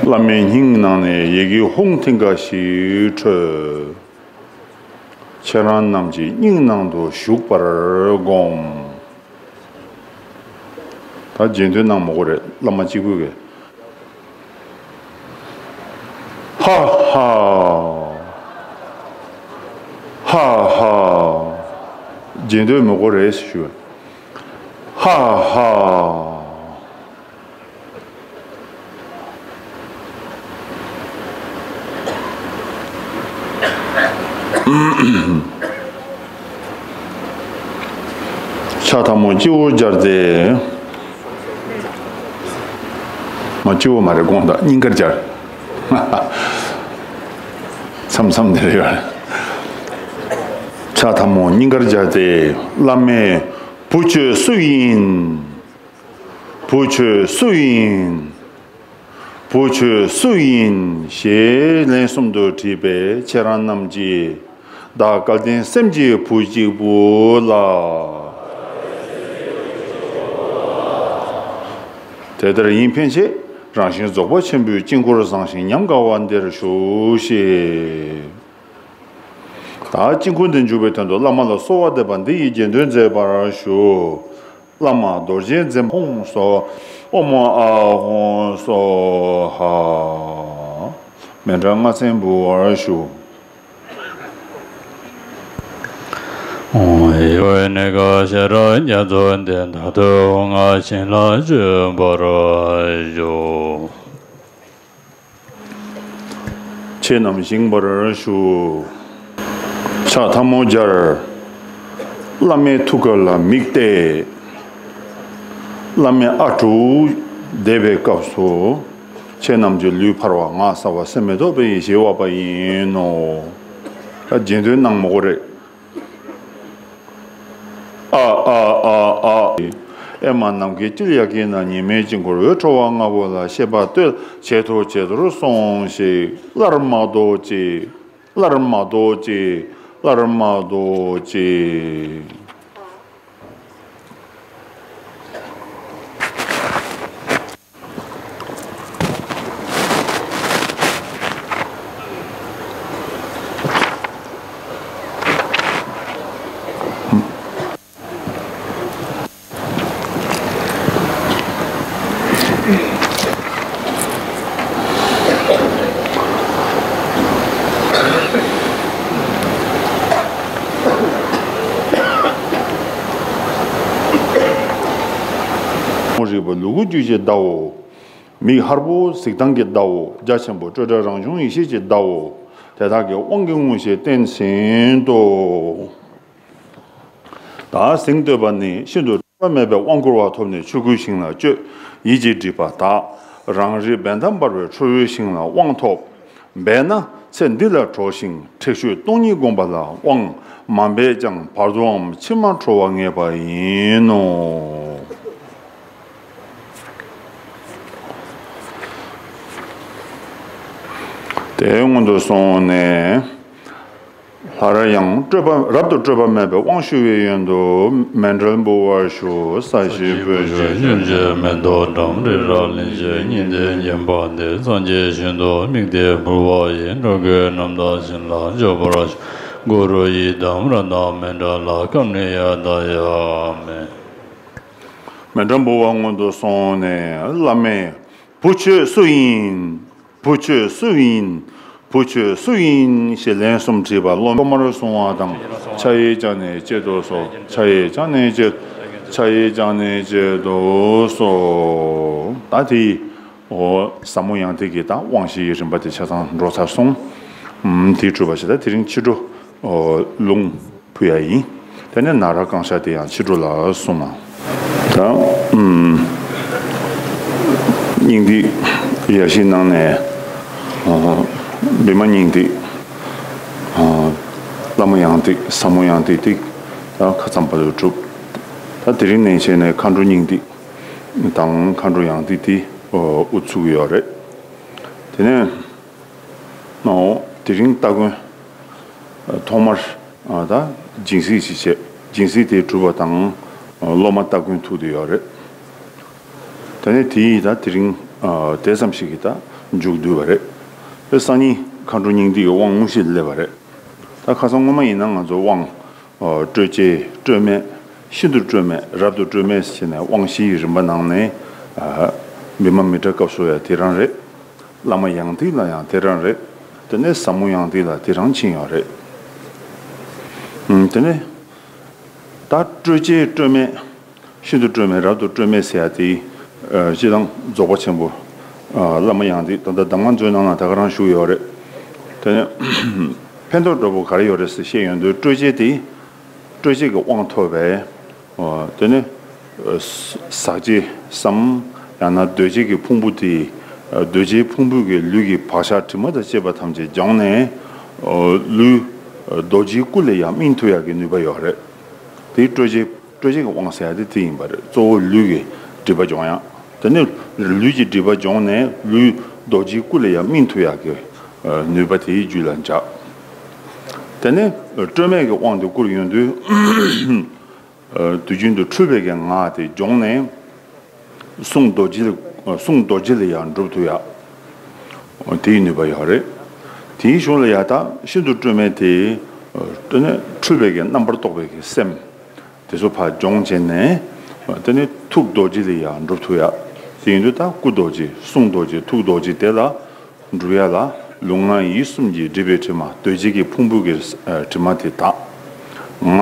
བླ་མའི་སྙིང་ནང་ནས་ཡི་གེ་ཧཱུྃ་མཐིང་ག་ཞིག་འཕྲོས། ཁྱེད་རང་རྣམས་ཀྱི་སྙིང་ནང་དུ་ཞུགས་པར་བསྒོམ། ད་རྗེས་ཟློས་གནང་མི་དགོས་རེད། བླ་མ་གཅིག་པུས་གི། ཧ། ཧ། ཧ་ཧ། རྗེས་ཟློས་མི་དགོས་རེད་ཞུ། ཧ་ཧ། ཕྱག་ཐལ་མོ་སྤྱི་བོར་སྦྱར་ཏེ། མ་སྤྱི་བོ་མ་རེད། དགོངས་དག་སྙིང་གར་སྦྱར། མཚམས་མཚམས་འདིར་ཡོད། ཕྱག་ཐལ་མོ་སྙིང་གར་སྦྱར་ཏེ། བླ་མའི་བུ་ཁྱོད་སུ་ཡིན། བུ་ཁྱོད་སུ་ཡིན། བུ་ཁྱོད་སུ་ཡིན་ཞེས་ལན་གསུམ་དུ་དྲིས་པས། ཁྱེད་རང་རྣམས་ཀྱིས་བདག་སྐལ་ལྡན་སེམས་ཀྱི་བུ་གཅིག་པུ་ལ། དེ་ལྟར་ཡིན་ཕན་ཆད་རང་བཞིན་རྫོགས་པ་ཆེན་པོའི་དཀྱིལ་འཁོར་བཟང་ཞིང་ཉམས་དགའ་བ་འདིར་བཞུགས་ཤིག། ད་དཀྱིལ་འཁོར་འདིར་འཇུག་པའི་དོན་དུ་བླ་མ་ལ་གསོལ་བ་འདེབས་པ་འདི་ཡི་རྗེས་ཟློས་མཛད་པར་ཞུ། བླ་མ་རྡོ་རྗེ་འཛིན་ཕུང་སོགས། ཨོཾ་ཨཱཿཧཱུྃ་སྭཱ་ཧཱ། མཎྜལ་ལྔ་ཚན་འབུལ་བར་ཞུ། ཨོཾ་ཡེ་ཝེ་ནི་ཀ་ཤ་ར་རྒྱ་མཚོ་འདི། ད་དུ་ང་བྱིན་རླབས་སྤྱོད་པར་ཞུ། ཁྱེད་རྣམས་བཞེངས་པར་ཞུ། ཕྱག་ཐལ་མོ་སྦྱར། བླ་མའི་ཐུགས་ཀ་ལ་དམིགས་ཏེ། བླ་མའི་ཨ་དྲུག་བཟླས་པའི་སྐབས་སུ། ཁྱེད་རྣམས་ཀྱི་ལུས་འཕར་བ་ངག་གསལ་བ་སེམས་མི་རྟོག་པའི་ཡེ་ཤེས་དབབ་པ་ཡིན་ནོ། ད་རྗེས་ཟློས་གནང་མི་དགོས་རེད། ཨ་ཨ་ཨ་ཨ། ཨེ་མ་ནམ་མཁའི་དཀྱིལ་ཡ་གི་ན། ཉི་མའི་དཀྱིལ་འཁོར་འོད་འཕྲོ་བ་ལྔ་པོ་ལ། བཤད་པ་སྟོད་ཇེ་མཐོར་ཇེ་མཐོར་སོང་ཞིག། སླར་མ་ལྡོག་ཅིག། སླར་མ་ལྡོག་ཅིག། སླར་མ་ལྡོག་ཅིག། མོ་རིག་པ་ལུ་གུ་རྒྱུད་ཀྱི་ཟླ་བོ། མིག་ཧར་པོ་གཟིགས་སྟངས་ཀྱི་ཟླ་བོ། རྒྱ་ཆེན་པོ་སྤྲོས་བྲལ་རང་བྱུང་ཡེ་ཤེས་ཀྱི་ཟླ་བོ། དེ་དག་གི་དབང་གི་མངོན་ཤེས་བསྟན་ཟིན་ཏོ། ད་ཟིང་བསྟོད་པ་ནི། ཤིན་ཏུ་སྤྲོས་པ་མེད་པའི་དབང་བསྐུར་བ་ཐོབ་ནས་ཆོས་སྐུའི་ཞིང་ལ་སྤྱོད། ཡིད་ཀྱི་སྒྲིབ་པ་དག། རང་རིག་བས་མཐའ་འབར་བའི་ཁྲོ་བོའི་ཞིང་ལ་དབང་ཐོབ། འབད་ན་ཚེ་འདི་ལ་གྲོལ་ཞིང་ཁྲེགས་ཆོད་སྟོང་ཉིད་བསྒོམ་པ་ལ་དབང་། མ་འབད་ཀྱང་བར་དུའམ་ཕྱིར་མ་གྲོལ་བ་ངེས་པ་ཡིན་ནོ། དེའི་སྔོན་དུ་སོང་ནས། སླར་ཡང་སྤྲོས་པ། རབ་ཏུ་སྤྲོས་པ་མེད་པའི་དབང་ཞུ་བའི་ཡོན་དུ་མཎྜལ་འབུལ་བར་ཞུ། ས་གཞི་སྤོས་ཆུས་སྤྱན་མཆོག་མེ་ཏོག་འགྲམ་རི་རབ་བརླན་ཞིང་། སྙིང་ཐིག་བརྒྱན་པ་འདི་སངས་རྒྱས་ཞིང་དུ་དམིགས་ཏེ་འབུལ་བ་ཡིན། འགྲོ་ཀུན་རྣམ་དག་བྱིན་རླབས་འཇུག་པར་ཤོག། གུ་རུ་ཡི་དམ་རཏྣ་མཎྜལ་ཀམ་ནི་ཡ་ད་ཡ་མེ། མཎྜལ་འབུལ་བ་སྔོན་དུ་སོང་ནས། བླ་མས། བུ་ཁྱོད་སུ་ཡིན། བུ་ཁྱོད་སུ་ཡིན། བུ་ཁྱོད་སུ་ཡིན་ཞེས་ལན་གསུམ་དྲིས་པ། སློབ་མ་ཐོག་མར་སོང་བ་དང་། ཕྱག་གཡས་བརྐྱངས་ནས་བསྐྱེད་དུ་གསོལ། ཕྱག་གཡས་བརྐྱངས་ནས་བསྐྱེད། ཕྱག་གཡས་བརྐྱངས་ནས་བསྐྱེད་དུ་གསོལ། ད་དེ། འོ། ཟབ་མོ་ཡང་ཏིག་གི་ད་དབང་བཞི་ཡི་རིམ་པ་དེ་ཆ་ཚང་འགྲོ་ཚར་སོང་། ཨམ། དེ་གྲུབ་པ་ཞིག་ད་དེ་རིང་ཕྱི་དྲོ། འོ། ལུང་ཕུལ་ཡ་ཡིན། དེ་ནས་ན་ར་གང་ཤ་དེ་ཡང་ཕྱི་དྲོ་ལ་གསུངས་ན། ད། ཨམ། སྙིང་ཏིག་ཡ་བཞི་ནང་ནས། འོ། བི་མ་སྙིང་ཏིག། འོ། བླ་མ་ཡང་ཏིག། ཟབ་མོ་ཡང་ཏིག་ཏིག། ད་ཁ་ཙམ་བར་དུ་གྲུབ། ད་དེ་རིང་ནས་བྱས་ནས་མཁའ་འགྲོ་སྙིང་ཏིག་དང་མཁའ་འགྲོ་ཡང་ཏིག་དེ། འོ། དབུ་ཚུགས་ཡོད་རེད། དེ་ནས། ཨོ། དེ་རིང་སྟ་གོན། ཐོག་མར། ཨ། ད་སྦྱིན་སྲེག་ཅིག་བྱས། སྦྱིན་སྲེག་དེ་གྲུབ་པ་དང་། སློབ་མ་སྟ་གོན་ཐུག་བསྡད་ཡོད་རེད། དེ་ནས་དེ་ཡིས་ད་དེ་རིང་། ཨ། དེ་ཙམ་ཞིག་གིས་ད་མཇུག་བསྡུས་པ་རེད། དེ་སང་ཉིན་མཁའ་འགྲོ་སྙིང་ཏིག་གི་དབང་དངོས་གཞི་སླེབས་པ་རེད། ད་ཁ་སང་སྔོན་མ་ཡིན་ན་ང་ཚོ་དབང་། ཨ། སྤྲོས་བཅས། སྤྲོས་མེད། ཤིན་ཏུ་སྤྲོས་མེད། རབ་ཏུ་སྤྲོས་མེད་ཟེར་ནས་དབང་བཞི་ཡི་རིམ་པ་ནང་ནས། ཨ། བི་མ་མི་ཏྲ་སྐབས་སུ་ཡང་དེ་རང་རེད། བླ་མ་ཡང་ཏིག་ལ་ཡང་དེ་རང་རེད། དེ་ནས་ཟབ་མོ་ཡང་ཏིག་ལ་དེ་རང་ཕྱིན་ཡོད་རེད། ཨུམ། དེ་ནས་ད་སྤྲོས་བཅས་སྤྲོས་མེད། ཤིན་ཏུ་སྤྲོས་མེད་རབ་ཏུ་སྤྲོས་མེད་ཟེར་ཡ་དེ། ཨ། སྤྱིར་བཏང་རྫོགས་པ་ཆེན་པོ། ཨ། བླ་མ་ཡང་ཏིག་ད་ལྟ་གདམས་ངག་མཛོད་ནང་ལ་ད་ག་རང་བཞུགས་ཡོད་རེད། དེ་ནས་ཕན་ཐོགས་འདྲ་པོ་ག་རེ་ཡོད་རེད་ཟེར་བཤད་ཡོང་དུས་སྤྲོས་བཅས་དེ། སྤྲོས་བཅས་ཀྱི་དབང་ཐོབ་པས། ཨོ། དེ་ནས་ཟག་བཅས་སམ། ཡང་ན་འདུ་བྱེད་ཀྱི་ཕུང་པོ་དེ། འདུ་བྱེད་ཕུང་པོའི་གི་ལུས་ཀྱི་བག་ཆགས་དྲི་མ་དང་བཅས་པ་ཐམས་ཅད་སྦྱངས་ནས། ཨོ། ལུས་རྡོ་རྗེའི་སྐུ་ལ་ཡང་སྨིན་ཐུབ་ཡག་གི་ནུས་པ་ཡོད་རེད། དེ་སྤྲོས་བཅས་སྤྲོས་བཅས་ཀྱི་དབང་ཟེར་ཡ་དེ་དེ་ཡིན་པ་རེད། གཙོ་བོ་ལུས་ཀྱི་སྒྲིབ་པ་སྦྱོང་ཡག་དེ་ནས་ལུས་ཀྱི་སྒྲིབ་པ་སྦྱོང་ནས་ལུས་རྡོ་རྗེའི་སྐུ་ལ་ཡང་སྨིན་ཐུབ་ཡག་གི་ནུས་པ་དེའི་རྒྱུད་ལ་འཇགས། དེ་ནས་སྤྲོས་མེད་ཀྱི་དབང་དུ་བསྐུར་ཡོང་དུས། ཨ། དུས་རྒྱུན་དུ་འཁྲུལ་པའི་གི་ངག་དེ་སྦྱོང་ནས། གསུང་རྡོ་རྗེ་ལ། གསུང་རྡོ་རྗེ་ལ་ཡང་འགྲུབ་ཐུབ་ཡག་དེའི་ནུས་པ་ཡོད་རེད། དེའི་གཞུག་ལ་ཡང་ད་ཤིན་ཏུ་སྤྲོས་མེད་དེ། ཨ། དེ་ནས་འཁྲུལ་པའི་གི་རྣམ་པར་རྟོག་པའི་གི་སེམས་དེ་ཚོ་ཕར་སྦྱོང་བྱས་ནས། དེ་ནས་ཐུགས་རྡོ་རྗེ་ལ་ཡང་འགྲུབ་ཐུབ་ཡག་དེ་ཡིན་དུས་ད་སྐུ་རྡོ་རྗེ། གསུང་རྡོ་རྗེ། ཐུགས་རྡོ་རྗེ་དེ་ལ་འགྲུབ་ཡག་ལ། ལུས་ངག་ཡིད་གསུམ་གྱི་སྒྲིབ་པའི་དྲི་མ། འདུ་བྱེད་ཀྱི་ཕུང་པོའི་གི་དྲི་མ་དེ་དག་ངག་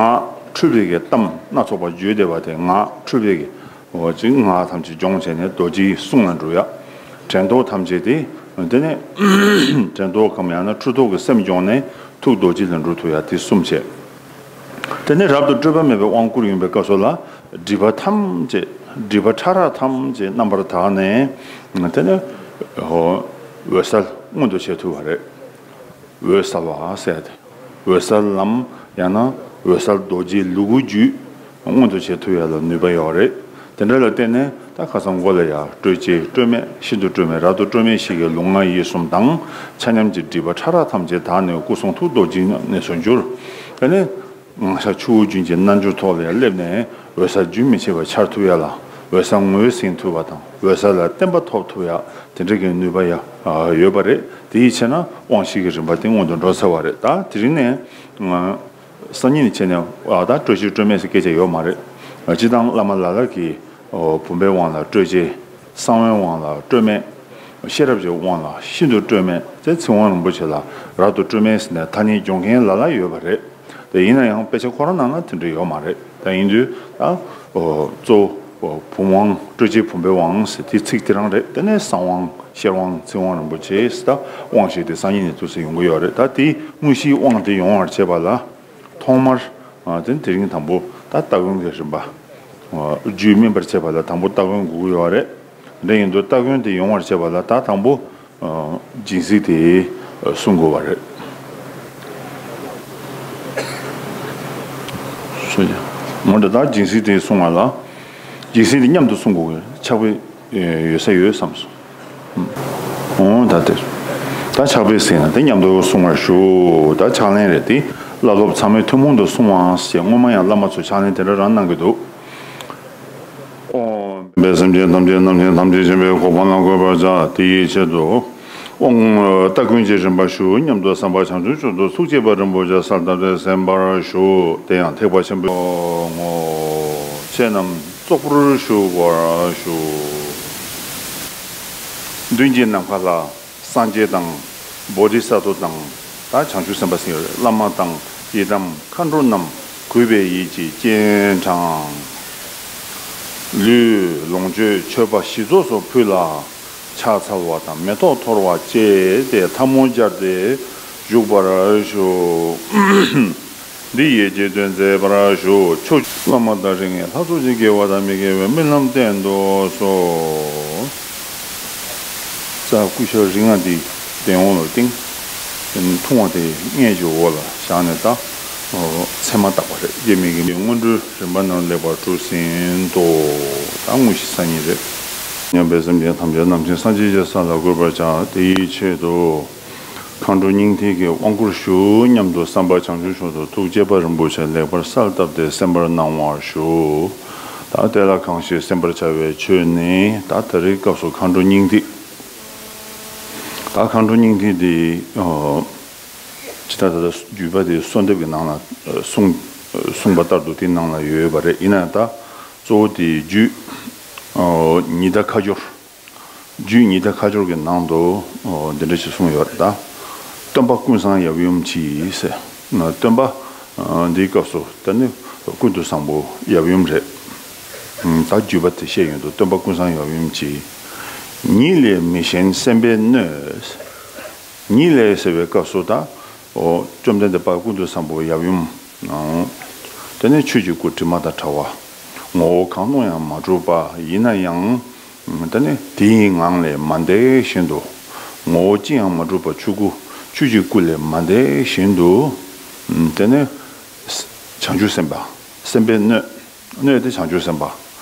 འཁྲུལ་པའི་གི་གཏམ་སྣ་ཚོགས་པ་བརྗོད་བསྡད་པ་དེ། ངག་འཁྲུལ་པའི་གི། འོ། ཅིག་ངག་ཐམས་ཅད་སྦྱོང་བྱས་ནས་རྡོ་རྗེའི་གསུང་ལ་འགྲོ་ཡག་དྲན་རྟོག་ཐམས་ཅད་དེ། དེ་ནས་དྲན་རྟོག་གམ་ཡང་ན་འཁྲུལ་རྟོག་གི་སེམས་སྦྱོང་ནས་ཐུགས་རྡོ་རྗེ་ལ་འགྲོ་ཐུབ་ཡག་དེ་གསུམ་བྱས། དེ་ནས་རབ་ཏུ་སྤྲོས་པ་མེད་པའི་དབང་བསྐུར་ཡོང་བའི་སྐབས་སུ་ལ། སྒྲིབ་པ་ཐམས་ཅད། སྒྲིབ་པ་ཕྲ་རགས་ཐམས་ཅད་རྣམ་པར་དག་ནས། དེ་ནས་འོད་གསལ་མངོན་དུ་བྱེད་ཐུབ་པ་རེད། འོད་གསལ་བ་ཟེར་ཏེ། འོད་གསལ་ལམ། ཡང་ན་འོད་གསལ་རྡོ་རྗེའི་ལུ་གུ་རྒྱུད་མངོན་དུ་བྱེད་ཐུབ་ཡག་ལ་ནུས་པ་ཡོད་རེད། དེ་འདྲ་ལ་བརྟེན་ནས་ད་ཁ་སང་མགོ་ལ་ཡ། སྤྲོས་བཅས་སྤྲོས་མེད། ཤིན་ཏུ་སྤྲོས་མེད་རབ་ཏུ་སྤྲོས་མེད་བཞི་གི་ལུས་ངག་ཡིད་གསུམ་དང་ཆ་མཉམ་གྱི་སྒྲིབ་པ་ཕྲ་རགས་ཐམས་ཅད་དག་ནས་སྐུ་གསུང་ཐུགས་རྡོ་རྗེའི་གནས་སུ་གྱུར། དེ་ནས་ངང་ཤར་ཆུ་བོ་རྒྱུན་གྱི་རྣལ་འབྱོར་ཐོག་ལ་ཡ་སླེབས་ནས་འོད་གསལ་རྒྱུན་མི་འཆད་པར་འཆར་ཐུབ་ཡག་ལ། འོད་གསལ་ངོས་ཟིན་ཐུབ་པ་དང་འོད་གསལ་ལ་བརྟན་པ་ཐོབ་ཐུབ་ཡག་དེ་འདྲ་གི་ནུས་པ་ཡ་ཡོད་པ་རེད། དེ་ཡི་ཕྱིར་ན་དབང་བཞི་གི་རིམ་པ་དེ་སྔོན་དུ་འགྲོ་ཚར་བ་རེད། ད་དེ་རིང་ནས། སང་ཉིན་བྱས་ནས། ཨ། ད་སྤྲོས་བཅས་སྤྲོས་མེད་ཟེར་སྐད་ཆ་ཡོད་མ་རེད། སྤྱིར་བཏང་བླ་མ་ལ་ལ་གིས། ཨོ། བུམ་པའི་དབང་ལ་སྤྲོས་བཅས། གསང་བའི་དབང་ལ་སྤྲོས་མེད། ཤེས་རབ་ཀྱི་དབང་ལ་ཤིན་ཏུ་སྤྲོས་མེད་དེ། ཚིག་དབང་རིན་པོ་ཆེ་ལ་རབ་ཏུ་སྤྲོས་མེད་ཟེར་ནས་ཐ་སྙད་སྦྱོང་མཁན་ལ་ལ་ཡོད་པ་རེད། དེ་ཡིན་ན་ཡང་དཔེ་ཆ་ཁོ་རང་ནང་ན་དེ་འདྲ་ཡོད་མ་རེད། ད་ཡིན་དུས་ད། ཨོ། གཙོ་བོ་བུམ་དབང་། སྤྲོས་བཅས་བུམ་པའི་དབང་ཟེར་དེ་ཚིག་དེ་རང་རེད། དེ་ནས་གསང་དབང་། ཤེར་དབང་། ཚིག་དབང་རིན་པོ་ཆེ་ཟེར། ད་དབང་བཞི་དེ་སང་ཉིན་ནས་ཐུགས་སུ་ཡོང་གི་ཡོད་རེད། ད་དེའི་དངོས་གཞིའི་དབང་དེ་ཡོང་བར་བྱེད་པ་ལ། ཐོག་མར། ཨ། དེ་དེ་རིང་དང་པོ་ད་སྟ་གོན་གྱི་རིམ་པ། ཨ། རྒྱུད་སྨིན་པར་བྱེད་པ་ལ་དང་པོ་སྟ་གོན་དགོས་ཀྱི་ཡོད་རེད། འདྲ་ཡིན་དུས་སྟ་གོན་དེ་ཡོང་བར་བྱེད་པ་ལ་ད་དང་པོ། ཨ། སྦྱིན་སྲེག་དེ་གསུང་དགོས་པ་རེད། སོ་ཡ། མོ་འདྲ་ད་སྦྱིན་སྲེག་དེ་གསུང་བ་ལ། སྦྱིན་སྲེག་དེ་མཉམ་དུ་གསུང་དགོས་ཀྱི་རེད། ཕྱག་དཔེ་ཡོད་ས་ཡོད་བསམ་སོང་། འོ་ད་དེ། ད་ཕྱག་དཔེ་ཟེར་ན་དེ་མཉམ་དུ་གསུང་བར་ཞུ། ད་ཕྱག་ལེན་རེད་དེ། བླ་སློབ་ཚང་མས་ཐུན་མོང་དུ་གསུང་བ་ཞེས་སྔོན་མ་ཡང་བླ་མ་ཚོས་ཕྱག་ལེན་དེ་འདྲ་རང་གནང་གི་འདུག། ཨོ། པའི་སེམས་ཅན་ཐམས་ཅད་རྣམ་མཁྱེན་ཐམས་ཅད་མཁྱེན་པའི་གོ་འཕང་ལ་འགོད་པར་བྱ། དེ་ཡི་ཆེད་དུ། དབང་། སྟ་གོན་གྱི་རིམ་པ་ཞུ། མཉམ་དུ་སེམས་དཔའ་བྱང་ཆུབ་མཆོག་ཏུ་ཐུགས་བསྐྱེད་པའི་རིན་པོ་ཆེ་གསལ་བཏབ་སྟེ་གསན་པར་ཞུ། དེ་ཡང་ཐེག་པ་ཆེན་པོའི་ངོ་བོ་ཆོས་རྣམས། རྫོགས་པར་ཞུ་བར་ཞུ། མདུན་གྱི་ནམ་མཁའ་ལ་སངས་རྒྱས་དང་། བོ་དྷི་ས་ཏྭ་དང་། ད་བྱང་ཆུབ་སེམས་དཔའ་ཟེར་ཡོད་རེད། བླ་མ་དང་ཡི་དམ་མཁའ་འགྲོ་རྣམས་གུས་པའི་ཡིད་ཀྱིས་སྤྱན་དྲངས། ལུས་ལོངས་སྤྱོད་མཆོད་པ་བཞི་ཚོགས་སུ་ཕུལ་ལ། ཕྱག་འཚལ་བ་དང་མེ་ཏོག་འཐོར་བ་བཅས་ཏེ་ཐལ་མོ་སྦྱར་ཏེ་བཞུགས་པར་ཞུ། འདི་ཡིས་རྗེས་ཟློས་མཛད་པར་ཞུ། ཕྱོགས་བཅུའི་བླ་མ་དང་རིགས་ལྔའི་ལྷ་ཚོགས་ཀྱིས་དགེ་བ་དང་མི་དགེ་བའི་སྨོན་ལམ་བརྟན་དུ་གསོལ། རྩ་སྐུ་ཞབས་རིགས་ལྔ་འདི་གདན་འོག་ལ་བཏིང་། འཐུང་བ་དེ་མངལ་གྱི་འོག་ལ་བཞག་ནས་ད། མཚན་མ་བཏགས་པ་རེད། ཡེ་མི་དགེ་མི་དགེ་སྔོན་འགྲོའི་རིམ་པ་རྣམས་ལེགས་པར་གྲུབ་ཟིན་ཏོ། ད་དངོས་གཞི་སང་ཉིན་རེད། མཉམ་པའི་སེམས་ཅན་ཐམས་ཅད་རྣམ་མཁྱེན་སངས་རྒྱས་ཀྱི་ས་ལ་འགོད་པར་བྱ། དེ་ཡི་ཆེད་དུ། མཁའ་འགྲོ་སྙིང་ཐིག་གི་དབང་བསྐུར་ཞུ། མཉམ་དུ་སེམས་དཔའ་བྱང་ཆུབ་མཆོག་ཏུ་ཐུགས་བསྐྱེད་པ་རིན་པོ་ཆེ་ལེགས་པར་གསལ་བཏབ་སྟེ་གསན་པར་གནང་བར་ཞུ། ད་དེ་ལ་གང་ཞིག་གསན་པར་བྱ་བའི་ཆོས་ནི། ད་ད་རེས་སྐབས་སུ་མཁའ་འགྲོ་སྙིང་ཐིག། ད་མཁའ་འགྲོ་སྙིང་ཐིག་འདི། ཨོ། ཇི་ལྟར་ད་ལྟ་བརྒྱུད་པ་དེ་གསོལ་འདེབས་ཀྱི་ནང་ལ་གསུངས། གསུངས་པ་ལྟར་དུ་དེའི་ནང་ལ་ཡོད་པ་རེད། ཡིན་ན་ད་གཙོ་བོ་དེ་རྒྱུད། ཨོ། ཉི་ཟླ་ཁ་སྦྱོར། རྒྱུད་ཉི་ཟླ་ཁ་སྦྱོར་གྱི་ནང་དུ། ཨོ། འདི་འདྲ་ཞིག་གསུངས་ཡོད་རེད་ད། སྟོན་པ་ཀུན་བཟང་ཡབ་ཡུམ་གྱིས་ཟེར། སྟོན་པ་འདིའི་སྐབས་སུ་ད་ནི་ཀུན་ཏུ་བཟང་པོ་ཡབ་ཡུམ་རེད། ད་བརྒྱུད་པ་དེ་བཤད་ཡོང་དུས་སྟོན་པ་ཀུན་བཟང་ཡབ་ཡུམ་གྱིས། ཉིད་ལས་མི་གཞན་སེམས་དཔའི་སྣོད། ཉིད་ལས་ཟེར་བའི་སྐབས་སུ་ད། ཨོ། བཅོམ་ལྡན་འདས་དཔལ་ཀུན་ཏུ་བཟང་པོ་ཡབ་ཡུམ། ཨོ། དེ་ནས་ཆོས་ཀྱི་སྐུ་དྲི་མ་དང་བྲལ་བ། ངོ་བོ་གང་དུ་ཡང་མ་གྲུབ་པ་ཡིན་ན་ཡང་། དེ་ནས་དེའི་ངང་ལས་མ་འདས་བཞིན་དུ། ངོ་བོ་ཅི་ཡང་མ་གྲུབ་པ་ཆོས་སྐུ། ཆོས་ཀྱི་སྐུ་ལས་མ་འདས་བཞིན་དུ། དེ་ནས་བྱང་ཆུབ་སེམས་དཔའ། སེམས་དཔའི་སྣོད། སྣོད་དེ་བྱང་ཆུབ་སེམས་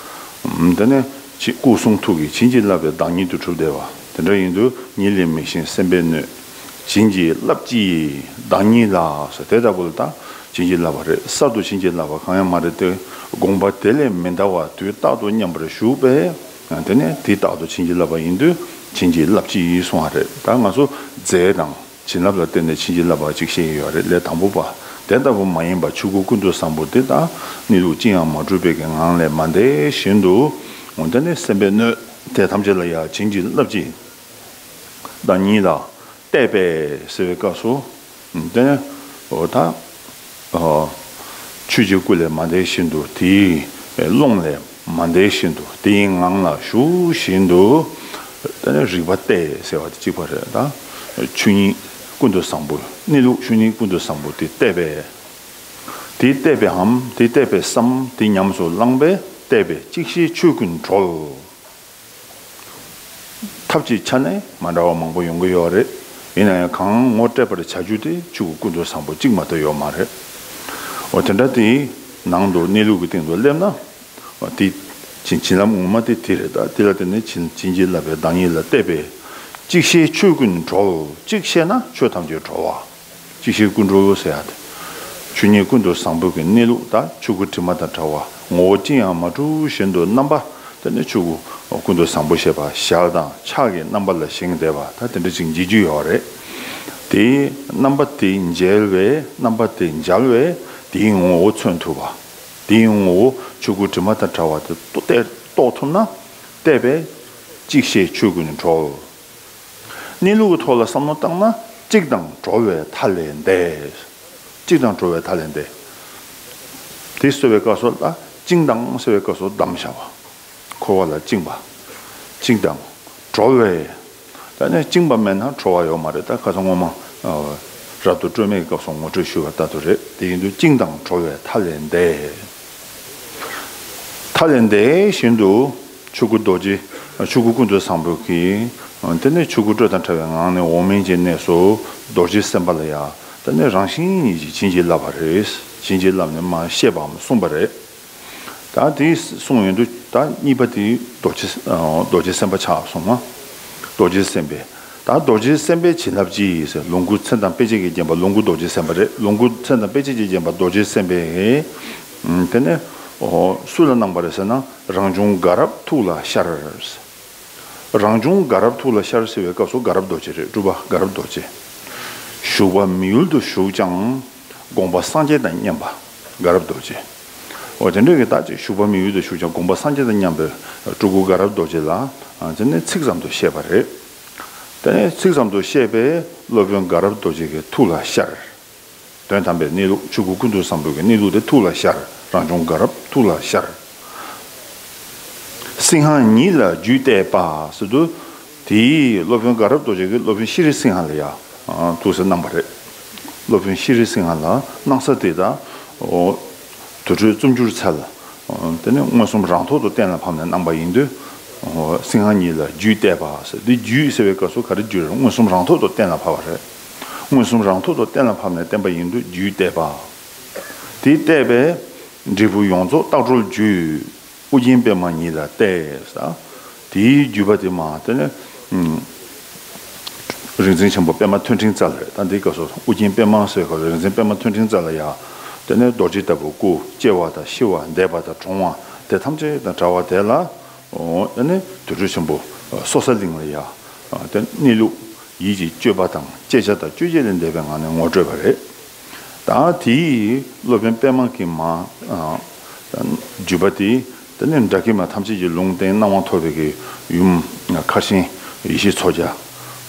དཔའ། དེ་ནས་ཅི་སྐུ་གསུང་ཐུགས་ཀྱི་བྱིན་གྱིས་བརླབས་པའི་བདག་ཉིད་དུ་གྲུབ་བསྡད་པ། དེ་འདྲ་ཡིན་དུས་ཉིད་ལས་མི་གཞན་སེམས་དཔའི་སྣོད། བྱིན་གྱིས་བརླབས་ཀྱི་བདག་ཉིད་ལ་ཟེར། དེ་ལྟ་བུ་ལ་ད་བྱིན་གྱིས་བརླབས་པ་རེད། གསར་དུ་བྱིན་གྱིས་བརླབས་པ་གང་ཡང་མ་རེད་དེ། དགོངས་པ་དེ་ལས་མི་འདའ་བར་དུས་རྟག་ཏུ་མཉམ་པར་བཞུགས་པས། དེ་ནས་དེ་རྟག་ཏུ་བྱིན་གྱིས་བརླབས་པ་ཡིན་དུས་བྱིན་གྱིས་བརླབས་ཀྱི་གསུང་བ་རེད། ད་ང་ཚོ་རྫས་དང་བྱིན་རླབས་ལ་བརྟེན་ནས་བྱིན་གྱིས་བརླབས་པ་གཅིག་བཤད་ཀྱི་ཡོད་རེད། ལས་དང་པོ་པ། དེ་ལྟ་བུ་མ་ཡིན་པ་ཆོས་སྐུ་ཀུན་ཏུ་བཟང་པོ་དེ་དག་གནས་ལུགས་ཅི་ཡང་མ་གྲུབ་པའི་གི་ངང་ལས་མ་འདས་བཞིན་དུ། འོ་དེ་ནི་སེམས་དཔའི་སྣོད་དེ་ཐམས་ཅད་ལ་ཡང་བྱིན་གྱིས་བརླབས་ཀྱི་བདག་ཉིད་ལ་གཏད་པས་ཟེར་བའི་སྐབས་སུ། དེ་ནི་འོ་ད། ཨོ། ཆོས་ཀྱི་སྐུ་ལས་མ་འདས་བཞིན་དུ་དེའི་ཀློང་ལས་མ་འདས་བཞིན་དུ་དེའི་ངང་ལ་བཞུགས་བཞིན་དུ། དེ་ནི་རིག་པ་གཏད་ཟེར་བ་དེ་གཅིག་པ་རེད་ད། ཆོས་ཉིད་ཀུན་ཏུ་བཟང་པོ། གནས་ལུགས་ཆོས་ཉིད་ཀུན་ཏུ་བཟང་པོ་དེ་གཏད་པས། དེ་གཏད་པའམ་དེ་གཏད་པའི་བསམ་དེ་ཉམས་སུ་བླངས་པས་གཏད་པས་གཅིག་ཤེས་ཆོས་ཀུན་གྲོལ། ཐབས་ཀྱི་ཆ་ནས་མ་འདྲ་བ་མང་པོ་ཡོང་གི་ཡོད་རེད། ཡིན་ན་ཡང་གང་ངོ་སྤྲད་པར་བྱ་རྒྱུ་དེ་ཆོས་སྐུ་ཀུན་ཏུ་བཟང་པོ་གཅིག་མ་གཏོགས་ཡོད་མ་རེད། འོ་དེ་འདྲ་དེའི་ནང་དུ་གནས་ལུགས་ཀྱི་སྟེང་དུ་སླེབས་ན། འོ་དེ་བྱིན་བྱིན་རླབས་ངོ་མ་དེ་དེ་རེད། ད་དེ་ལ་བརྟེན་ནས་བྱིན་བྱིན་གྱིས་བརླབས་པའི་བདག་ཉིད་ལ་གཏད་པས། གཅིག་ཤེས་ཆོས་ཀུན་གྲོལ། གཅིག་ཤེས་ན་ཆོས་ཐམས་ཅད་གྲོལ་བ། གཅིག་ཤེས་ཀུན་གྲོལ་ཟེར་ཡ་དེ། ཆོས་ཉིད་ཀུན་ཏུ་བཟང་པོའི་གི་གནས་ལུགས་དང་ཆོས་སྐུ་དྲི་མ་དང་བྲལ་བ་ངོ་བོ་ཅི་ཡང་མ་གྲུབ་བཞིན་དུ་རྣམ་པ་དེ་ནི་ཆོས་སྐུ་ཀུན་ཏུ་བཟང་པོ་ཞེས་པ་ཞལ་དང་ཕྱག་གི་རྣམ་པ་ལ་བཞེངས་བསྡད་པ་ད་དེ་འདྲ་ཅིག་འཇལ་རྒྱུ་ཡོད་རེད། དེའི་རྣམ་པ་དེ་འཇལ་བས་རྣམ་པ་དེ་འཇལ་བས་དེའི་ངོ་བོ་མཚོན་ཐུབ་པ། དེའི་ངོ་བོ་ཆོས་སྐུ་དྲི་མ་དང་བྲལ་བ་དེ་རྟོགས་ཐུབ་ན་གཏད་པས་གཅིག་ཤེས་ཆོས་ཀུན་གྲོལ། གནས་ལུགས་ཀྱི་ཐོག་ལ་བསམ་བློ་བཏང་ན་གཅིག་དང་གྲོལ་བའི་མཐའ་ལས་འདས། གཅིག་དང་གྲོལ་བའི་མཐའ་ལས་འདས། དེ་གསོ་བའི་སྐབས་སུ་ལ་བཅིངས་དང་གསོ་བའི་སྐབས་སུ་བསྡམས་བཞག་པ། འཁོར་བ་ལ་བཅིངས་པ། བཅིངས་དང་གྲོལ་བའི། ད་ནི་བཅིངས་པ་མེད་ན་གྲོལ་བ་ཡོད་མ་རེད། ད་ཁ་སང་སྔོན་མ། རབ་ཏུ་སྤྲོས་མེད་ཀྱི་སྐབས་སུ་ངོ་སྤྲོད་ཞུས་པ་ལྟར་དུ་རེད། དེ་ཡིན་དུས་བཅིངས་དང་གྲོལ་བའི་མཐའ་ལས་འདས། མཐའ་ལས་འདས་བཞིན་དུ་ཆོས་སྐུ་རྡོ་རྗེ། ཆོས་སྐུ་ཀུན་ཏུ་བཟང་པོ་གི། དེ་ནས་ཆོས་སྐུ་སྤྲོས་དང་བྲལ་བའི་ངང་ནས་འོག་མིན་གྱི་གནས་སུ་རྡོ་རྗེ་སེམས་དཔའ་ལ་ཡང་དེ་ནས་རང་བཞིན་ཉིད་ཀྱིས་བྱིན་གྱིས་བརླབས་པ་རེད། བྱིན་གྱིས་བརླབས་ནས་མར་བཤད་པའམ་གསུངས་པ་རེད། ད་དེ་གསུངས་ཡོང་དུས་ད་གཉིས་པ་དེ་རྡོ་རྗེ། རྡོ་རྗེ་སེམས་དཔའ་ཆགས་སོང་ང་། རྡོ་རྗེ་སེམས་དཔའི། ད་རྡོ་རྗེ་སེམས་དཔའི་བྱིན་རླབས་ཀྱིས་ཟེར། ལོངས་སྐུ་མཚན་དང་དཔེ་བྱད་ཀྱིས་བརྒྱན་པ་ལོངས་སྐུ་རྡོ་རྗེ་སེམས་དཔའ་རེད། ལོངས་སྐུ་མཚན་དང་དཔེ་བྱད་ཀྱིས་བརྒྱན་པ་རྡོ་རྗེ་སེམས་དཔའི། དེ་ནས་སུ་ལ་གནང་བ་རེད་ཟེར་ན་རང་བྱུང་དགའ་རབ་ཐུགས་ལ་ཤར། རང་བྱུང་དགའ་རབ་ཐུགས་ལ་ཤར་ཟེར་བའི་སྐབས་སུ་དགའ་རབ་རྡོ་རྗེ་རེད། སྤྲུལ་པ་དགའ་རབ་རྡོ་རྗེ། བཞུགས་པ་མི་ཡུལ་དུ་བཞུགས་ཀྱང་དགོངས་པ་སངས་རྒྱས་དང་མཉམ་པ་དགའ་རབ་རྡོ་རྗེ། འོ་དེ་འདྲ་གི་ད་ཅིག་བཞུགས་པ་མི་ཡུལ་དུ་བཞུགས་ཀྱང་དགོངས་པ་སངས་རྒྱས་དང་མཉམ་པའི་སྤྲུལ་སྐུ་དགའ་རབ་རྡོ་རྗེ་ལ་དེ་ནས་ཚིག་ཙམ་དུ་བཤད་པ་རེད། དེ་ནས་ཚིག་ཙམ་དུ་བཤད་པས་སློབ་དཔོན་དགའ་རབ་རྡོ་རྗེ་གི་ཐུགས་ལ་ཤར། དོན་དམ་པའི་གནས་ལུགས་ཆོས་སྐུ་ཀུན་ཏུ་བཟང་པོའི་གི་གནས་ལུགས་དེ་ཐུགས་ལ་ཤར། རང་བྱུང་དགའ་རབ་ཐུགས་ལ་ཤར། སིང་ཧ་ཉིད་ལ་རྒྱུད་གཏད་པ་ཟེར་དུས། དེའི་སློབ་དཔོན་དགའ་རབ་རྡོ་རྗེ་གིས་སློབ་དཔོན་ཤྲཱི་སིང་ཧ་ལ་ཡང་ཐུགས་སྲས་གནང་བ་རེད། སློབ་དཔོན་ཤྲཱི་སིང་ཧ་ལ་གནང་ས་དེ་དག་དུར་ཁྲོད་བཙུམ་གྱུར་ཚལ། དེ་ནས་མངོན་སུམ་རང་ཐོག་ཏུ་གཏན་ལ་ཕབ་ནས་གནང་པ་ཡིན་དུས། སིང་ཧ་ཉིད་ལ་རྒྱུད་གཏད་པ་ཟེར། འདི་རྒྱུད་ཟེར་བའི་སྐབས་སུ་ག་རེ་རྒྱུད་རེད། མངོན་སུམ་རང་ཐོག་ཏུ་གཏན་ལ་ཕབ་པ་རེད། མངོན་སུམ་རང་ཐོག་ཏུ་གཏན་ལ་ཕབ་ནས་བསྟན་པ་ཡིན་དུས་རྒྱུད་གཏད་པ། དེ་གཏད་པས་འབྲས་བུ་ཡོངས་རྫོགས་རྟག་གྲོལ་རྒྱུད། ཨོ་རྒྱན་པདྨ་ཉིད་ལ་གཏད་ས། དེའི་བརྒྱུད་པ་དེ་མ་དེ་ནས། རིག་འཛིན་ཆེན་པོ་པདྨ་ཐོད་ཕྲེང་རྩལ་རེད། ད་འདིའི་སྐབས་སུ་ཨོ་རྒྱན་པདྨ་ཟེར་བའི་སྐབས་སུ་རིག་འཛིན་པདྨ་ཐོད་ཕྲེང་རྩལ་ལ་ཡང་། དེ་ནས་རྡོ་རྗེ་ལྟ་བུ་སྐུ་སྐྱེ་བ་དང་ཤི་བ་འདས་པ་དང་གྲོངས་པ་དེ་ཐམས་ཅད་དང་བྲལ་བ་དེ་ལ། ཨོ་དེ་ནས་དུར་ཁྲོད་ཆེན་པོ་སོ་ས་གླིང་ལ་ཡང་། དེ་གནས་ལུགས་ཡིད་ཀྱི་སྤྱོད་པ་དང་བཅས་བྱ་དང་སྤྱོད་བྱེད་ལས་འདས་པའི་ངང་ནས་ངོ་སྤྲོད་པ་རེད། ད་དེའི་སློབ་དཔོན་པདྨ་གི་མ། བརྒྱུད་པ་དེ། དེ་ནས་སྒྲ་སྐྱེས་མ་ཐམས་ཅད་ཀྱི་ལུང་བསྟན་སྣང་བ་ཐོབ་པའི་གི་ཡུམ་མཁར་ཆེན་ཡེ་ཤེས་མཚོ་རྒྱལ།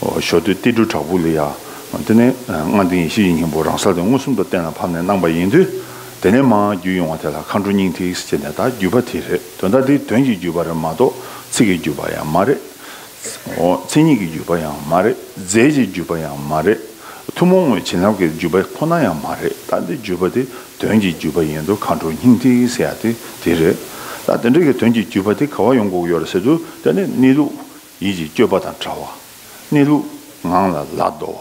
ཞོ་སྟོད་ཏི་སྦྲུལ་བྲག་ཕུག་ལ་ཡ། དེ་ནས་ལྔ་ལྡན་ཡེ་ཤེས་ཀྱི་སྙིང་པོ་རང་གསལ་དེ་མངོན་སུམ་དུ་གཏན་ལ་ཕབ་ནས་གནང་པ་ཡིན་དུས། དེ་ནས་མར་བརྒྱུད་ཡོང་བ་དེ་ལ་མཁའ་འགྲོ་སྙིང་ཐིག་ཟེར་ནས། ད་བརྒྱུད་པ་དེ་རེད། དོན་དག་དེ་དོན་གྱི་བརྒྱུད་པ་རེད་མ་གཏོགས་ཚིག་གི་བརྒྱུད་པ་ཡང་མ་རེད། འོ། མཚན་ཉིད་ཀྱི་བརྒྱུད་པ་ཡང་མ་རེད། རྫས་ཀྱི་བརྒྱུད་པ་ཡང་མ་རེད། ཐུན་མོང་བའི་བྱིན་རླབས་ཀྱི་བརྒྱུད་པ་ཁོ་ན་ཡང་མ་རེད། ད་འདི་བརྒྱུད་པ་དེ་དོན་གྱི་བརྒྱུད་པ་ཡིན་དུས་མཁའ་འགྲོ་སྙིང་ཐིག་ཟེར་ཡ་དེ་དེ་རེད། ད་དེ་འདྲ་གི་དོན་གྱི་བརྒྱུད་པ་དེ་ག་བ་ཡོང་དགོས་ཀྱི་ཡོད་རེད་ཟེར་དུས། དེ་ནི་གནས་ལུགས་ཡིད་ཀྱི་སྤྱོད་པ་དང་བྲལ་བ། གནས་ལུགས་ངང་ལ་ལ་ཟློ་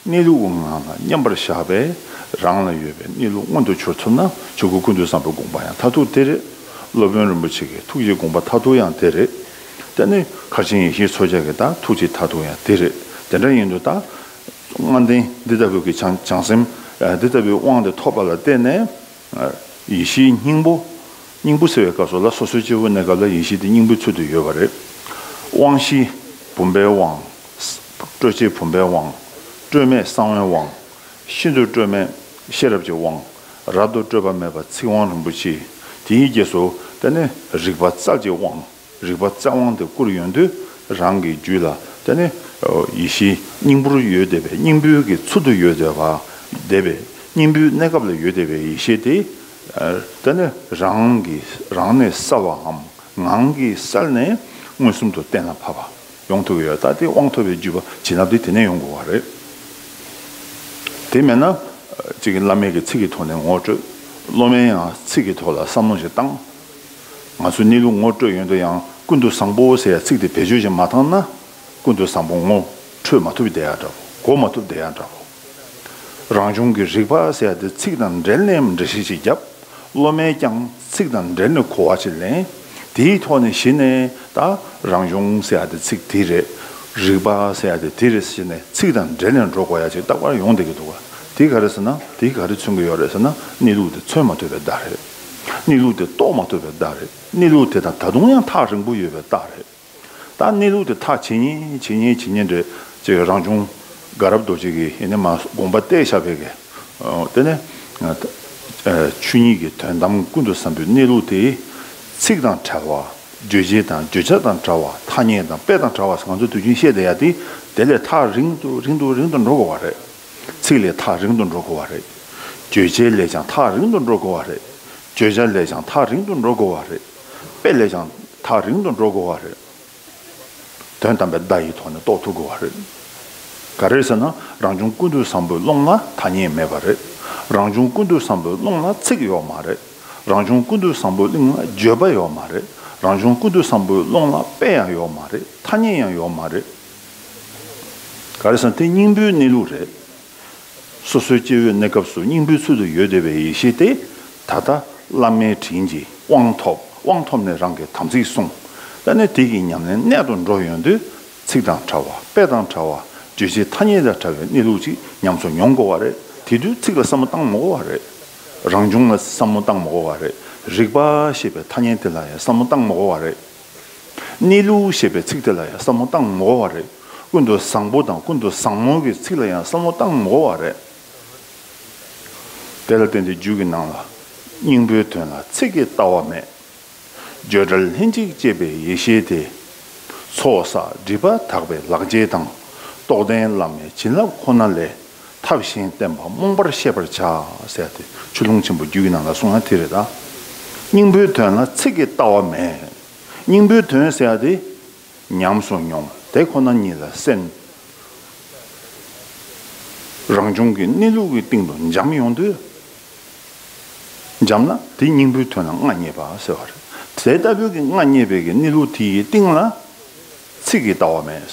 བ། གནས་ལུགས་ངང་ལ་མཉམ་པར་བཞག་པས་རང་ལ་ཡོད་པའི་གནས་ལུགས་མངོན་དུ་གྱུར་ཐུབ་ན། ཆོས་སྐུ་ཀུན་ཏུ་བཟང་པོའི་དགོངས་པ་ཡང་མཐར་ཐུག་དེ་རེད། སློབ་དཔོན་རིན་པོ་ཆེ་གི་ཐུགས་ཀྱི་དགོངས་པ་མཐར་ཐུག་ཡང་དེ་རེད། དེ་ནི་མཁར་ཆེན་ཡེ་ཤེས་མཚོ་རྒྱལ་གྱི་ད་ཐུགས་ཀྱི་མཐར་ཐུག་ཡང་དེ་རེད། དེ་འདྲ་ཡིན་དུས་ད་ལྔ་ལྡན་འདི་ལྟ་བུའི་གི་བྱང་བྱང་སེམས་འདི་ལྟ་བུའི་དབང་དེ་ཐོབ་པ་ལ་བརྟེན་ནས། ཡེ་ཤེས་སྙིང་པོ། སྙིང་པོ་ཟེར་བའི་སྐབས་སུ་ལ་སོ་སོའི་སྐྱེ་བོའི་གནས་སྐབས་ལ་ཡེ་ཤེས་དེ་སྙིང་པོའི་ཚུལ་དུ་ཡོད་པ་རེད། དབང་བཞི། བུམ་པའི་དབང་། སྤྲོས་བཅས་བུམ་པའི་དབང་། སྤྲོས་མེད་གསང་བའི་དབང་། ཤིན་ཏུ་སྤྲོས་མེད་ཤེས་རབ་ཀྱི་དབང་། རབ་ཏུ་སྤྲོས་པ་མེད་པ་ཚིག་དབང་རིན་པོ་ཆེ། དེའི་རྗེས་སུ་དེ་ནི་རིག་པ་རྩལ་གྱི་དབང་། རིག་པ་རྩལ་དབང་དེ་བསྐུར་ཡོང་དུས། རང་གི་རྒྱུད་ལ་དེ་ནི་ཡེ་ཤེས་སྙིང་པོར་ཡོད་བསྡད་པའི་སྙིང་པོའི་གི་ཚུལ་དུ་ཡོད་བསྡད་པ། བསྡད་པའི་སྙིང་པོའི་གནས་སྐབས་ལ་ཡོད་བསྡད་པའི་ཡེ་ཤེས་དེ། དེ་ནི་རང་གི་རང་ནས་གསལ་བའམ་ངང་གིས་གསལ་ནས་མངོན་སུམ་དུ་གཏན་ལ་ཕབ་པ་ཡོང་ཐུབ་ཀྱི་ཡོད། ད་དེ་དབང་ཐོབ་པའི་བརྒྱུད་པ་བྱིན་རླབས་དེ་དེ་ནས་ཡོང་དགོས་པ་རེད། དེ་མེད་ན་གཅིག་གི་བླ་མའི་གི་ཚིག་གི་ཐོག་ནས་ངོ་སྤྲོད། སློབ་མའི་ཡང་ཚིག་གི་ཐོག་ལ་བསམ་བློ་ཞིག་བཏང་། ང་ཚོས་གནས་ལུགས་ངོ་སྤྲོད་ཡོང་དུས་ཡང་ཀུན་ཏུ་བཟང་པོ་ཟེར་ཡ་ཚིག་དེ་བེད་སྤྱོད་བྱེད་མ་བཏང་ན། ཀུན་ཏུ་བཟང་པོ་ངོ་འཕྲོད་མ་ཐུབ་བསྡད་ཡ་འདྲ་བོ། གོ་མ་ཐུབ་བསྡད་ཡ་འདྲ་བོ། རང་བྱུང་གི་རིག་པ་ཟེར་ཡ་དེ་ཚིག་དང་འབྲེལ་ནས་འགྲེལ་བཤད་ཅིག་བརྒྱབ། སློབ་མས་ཀྱང་ཚིག་དང་འབྲེལ་ནས་གོ་བ་ཅིག་ལེན། དེའི་ཐོག་ནས་གཞི་ནས་ད་རང་བྱུང་ཟེར་ཡ་དེ་ཚིག་དེ་རེད། རིག་པ་ཟེར་ཡ་དེ་དེ་རེད་ཟེར་ནས་ཚིག་དང་འབྲེལ་ནས་འགྲོ་དགོས་ཡ་ཅིག་རྟག་པར་ཡོང་བསྡད་ཀྱི་འདུག་ག་དེ་ག་རེ་ཟེར་ན། དེ་ག་རེ་མཚོན་གྱི་ཡོད་རེད་ཟེར་ན། གནས་ལུགས་དེ་མཚོན་མ་ཐུབ་པའི་བརྡ་རེད། གནས་ལུགས་དེ་རྟོགས་མ་ཐུབ་པའི་བརྡ་རེད། གནས་ལུགས་དེ་དང་ད་དུང་ཡང་ཐག་རིང་པོ་ཡོད་པའི་བརྡ་རེད། ད་གནས་ལུགས་དེ་ཐག་ཇེ་ཉེ་ཇེ་ཉེ་ཇེ་ཉེ་འདྲ་ཅིག་རང་བྱུང་དགའ་རབ་རྡོ་རྗེ་གིས་ཡིན་ནའི་མ་དགོངས་པ་གཏད་བཞག་པའི་གི། དེ་ནས་ཆོས་ཉིད་ཀྱི་དོན་དམ་ཀུན་ཏུ་བཟང་པོའི་གནས་ལུགས་དེ་ཚིག་དང་བྲལ་བ། རྗོད་བྱེད་དང་བརྗོད་བྱ་དང་བྲལ་བ། ཐ་སྙད་དང་དཔེ་དང་བྲལ་བ་ཟེར་ང་ཚོ་དུས་རྒྱུན་བཤད་བསྡད་ཡ་དེ། དེ་ལས་ཐག་རིང་དུ་རིང་དུ་རིང་དུ་འགྲོ་དགོས་པ་རེད། ཚིག་ལས་ཐག་རིང་དུ་འགྲོ་དགོས་པ་རེད། རྗོད་བྱེད་ལས་ཀྱང་ཐག་རིང་དུ་འགྲོ་དགོས་པ་རེད། བརྗོད་བྱ་ལས་ཀྱང་ཐག་རིང་དུ་འགྲོ་དགོས་པ་རེད། དཔེ་ལས་ཀྱང་ཐག་རིང་དུ་འགྲོ་དགོས་པ་རེད། དོན་དམ་པའི་བརྡ་ཡི་ཐོག་ནས་རྟོགས་ཐུབ་དགོས་པ་རེད། ག་རེ་ཟེར་ན། རང་བྱུང་ཀུན་ཏུ་བཟང་པོའི་རླུང་ལ་ཐ་སྙད་མེད་པ་རེད། རང་བྱུང་ཀུན་ཏུ་བཟང་པོའི་རླུང་ལ་ཚིག་ཡོད་མ་རེད། རང་བྱུང་ཀུན་ཏུ་བཟང་པོའི་རླུང་ལ་བརྗོད་པ་ཡོད་མ་རེད། རང་བྱུང་ཀུན་ཏུ་བཟང་པོའི་རླུང་ལ་དཔེ་ཡང་ཡོད་མ་རེད། ཐ་སྙད་ཡང་ཡོད་མ་རེད། ག་རེ་ཟེར་ན་དེ་སྙིང་པོའི་གནས་ལུགས་རེད། སོ་སོའི་སྐྱེ་བོའི་གནས་སྐབས་སུ་སྙིང་པོའི་ཚུལ་དུ་ཡོད་བསྡད་པའི་ཡེ་ཤེས་དེ། ད་ལྟ་བླ་མའི་དྲིན་གྱིས་དབང་ཐོབ། དབང་ཐོབ་ནས་རང་གིས་དམ་ཚིག་བསྲུངས། ད་ནི་དེ་གི་ཉམས་ལེན་གནད་དུ་འགྲོ་ཡོང་དུས། ཚིག་དང་བྲལ་བ། དཔེ་དང་བྲལ་བ། རྗོད་བྱེད་ཐ་སྙད་དང་བྲལ་བའི་གནས་ལུགས་ཅིག་ཉམས་སུ་མྱོང་དགོས་པ་རེད། དེ་དུས་ཚིག་ལ་བསམ་བློ་བཏང་མི་དགོས་པ་རེད། རང་བྱུང་ལ་བསམ་བློ་བཏང་མི་དགོས་པ་རེད། རིག་པ་ཞེས་པའི་ཐ་སྙད་དེ་ལ་ཡང་བསམ་བློ་བཏང་མི་དགོས་པ་རེད། གནས་ལུགས་ཞེས་པའི་ཚིག་དེ་ལ་ཡང་བསམ་བློ་བཏང་མི་དགོས་པ་རེད། ཀུན་ཏུ་བཟང་པོ་དང་ཀུན་ཏུ་བཟང་མོ་གི་ཚིག་ལ་ཡང་བསམ་བློ་བཏང་མི་དགོས་པ་རེད། དེ་ལ་བརྟེན་ཏེ་རྒྱུད་ཀྱི་ནང་ལ། སྙིང་པོའི་དོན་ལ་ཚིག་གིས་ལྟ་བ་མེད། བརྗོད་བྲལ་ལྷན་ཅིག་སྐྱེས་པའི་ཡེ་ཤེས་དེ། ཚོགས་བསགས་སྒྲིབ་པ་དག་པའི་ལག་རྗེས་དང་། རྟོགས་ལྡན་བླ་མའི་བྱིན་རླབས་ཁོ་ན་ལས། ཐབས་གཞན་བསྟེན་པ་རྨོངས་པར་ཤེས་པར་བྱ། ཟེར་ཏེ་ཆོས་ལུང་ཆེན་པོ་རྒྱུད་ཀྱི་ནང་ལ་གསུངས་ཡ་དེ་རེད་ད། སྙིང་པོའི་དོན་ལ་ཚིག་གིས་ལྟ་བ་མེད། སྙིང་པོའི་དོན་ཟེར་ཡ་དེ། ཉམས་སུ་མྱོང་། དེ་ཁོ་ན་ཉིད་ལ་སེམས་རང་བྱུང་གི་གནས་ལུགས་ཀྱི་སྟེང་དུ་འབྱམས་ཡོང་དུས། འབྱམས་ན་དེ་སྙིང་པོའི་དོན་ལ་མངའ་བརྙེས་པ་ཟེར་བ་རེད། དེ་ལྟ་བུའི་གི་མངའ་བརྙེས་པའི་གི་གནས་ལུགས་དེ་ཡི་སྟེང་ལ་ཚིག་གིས་ལྟ་བ་མེད།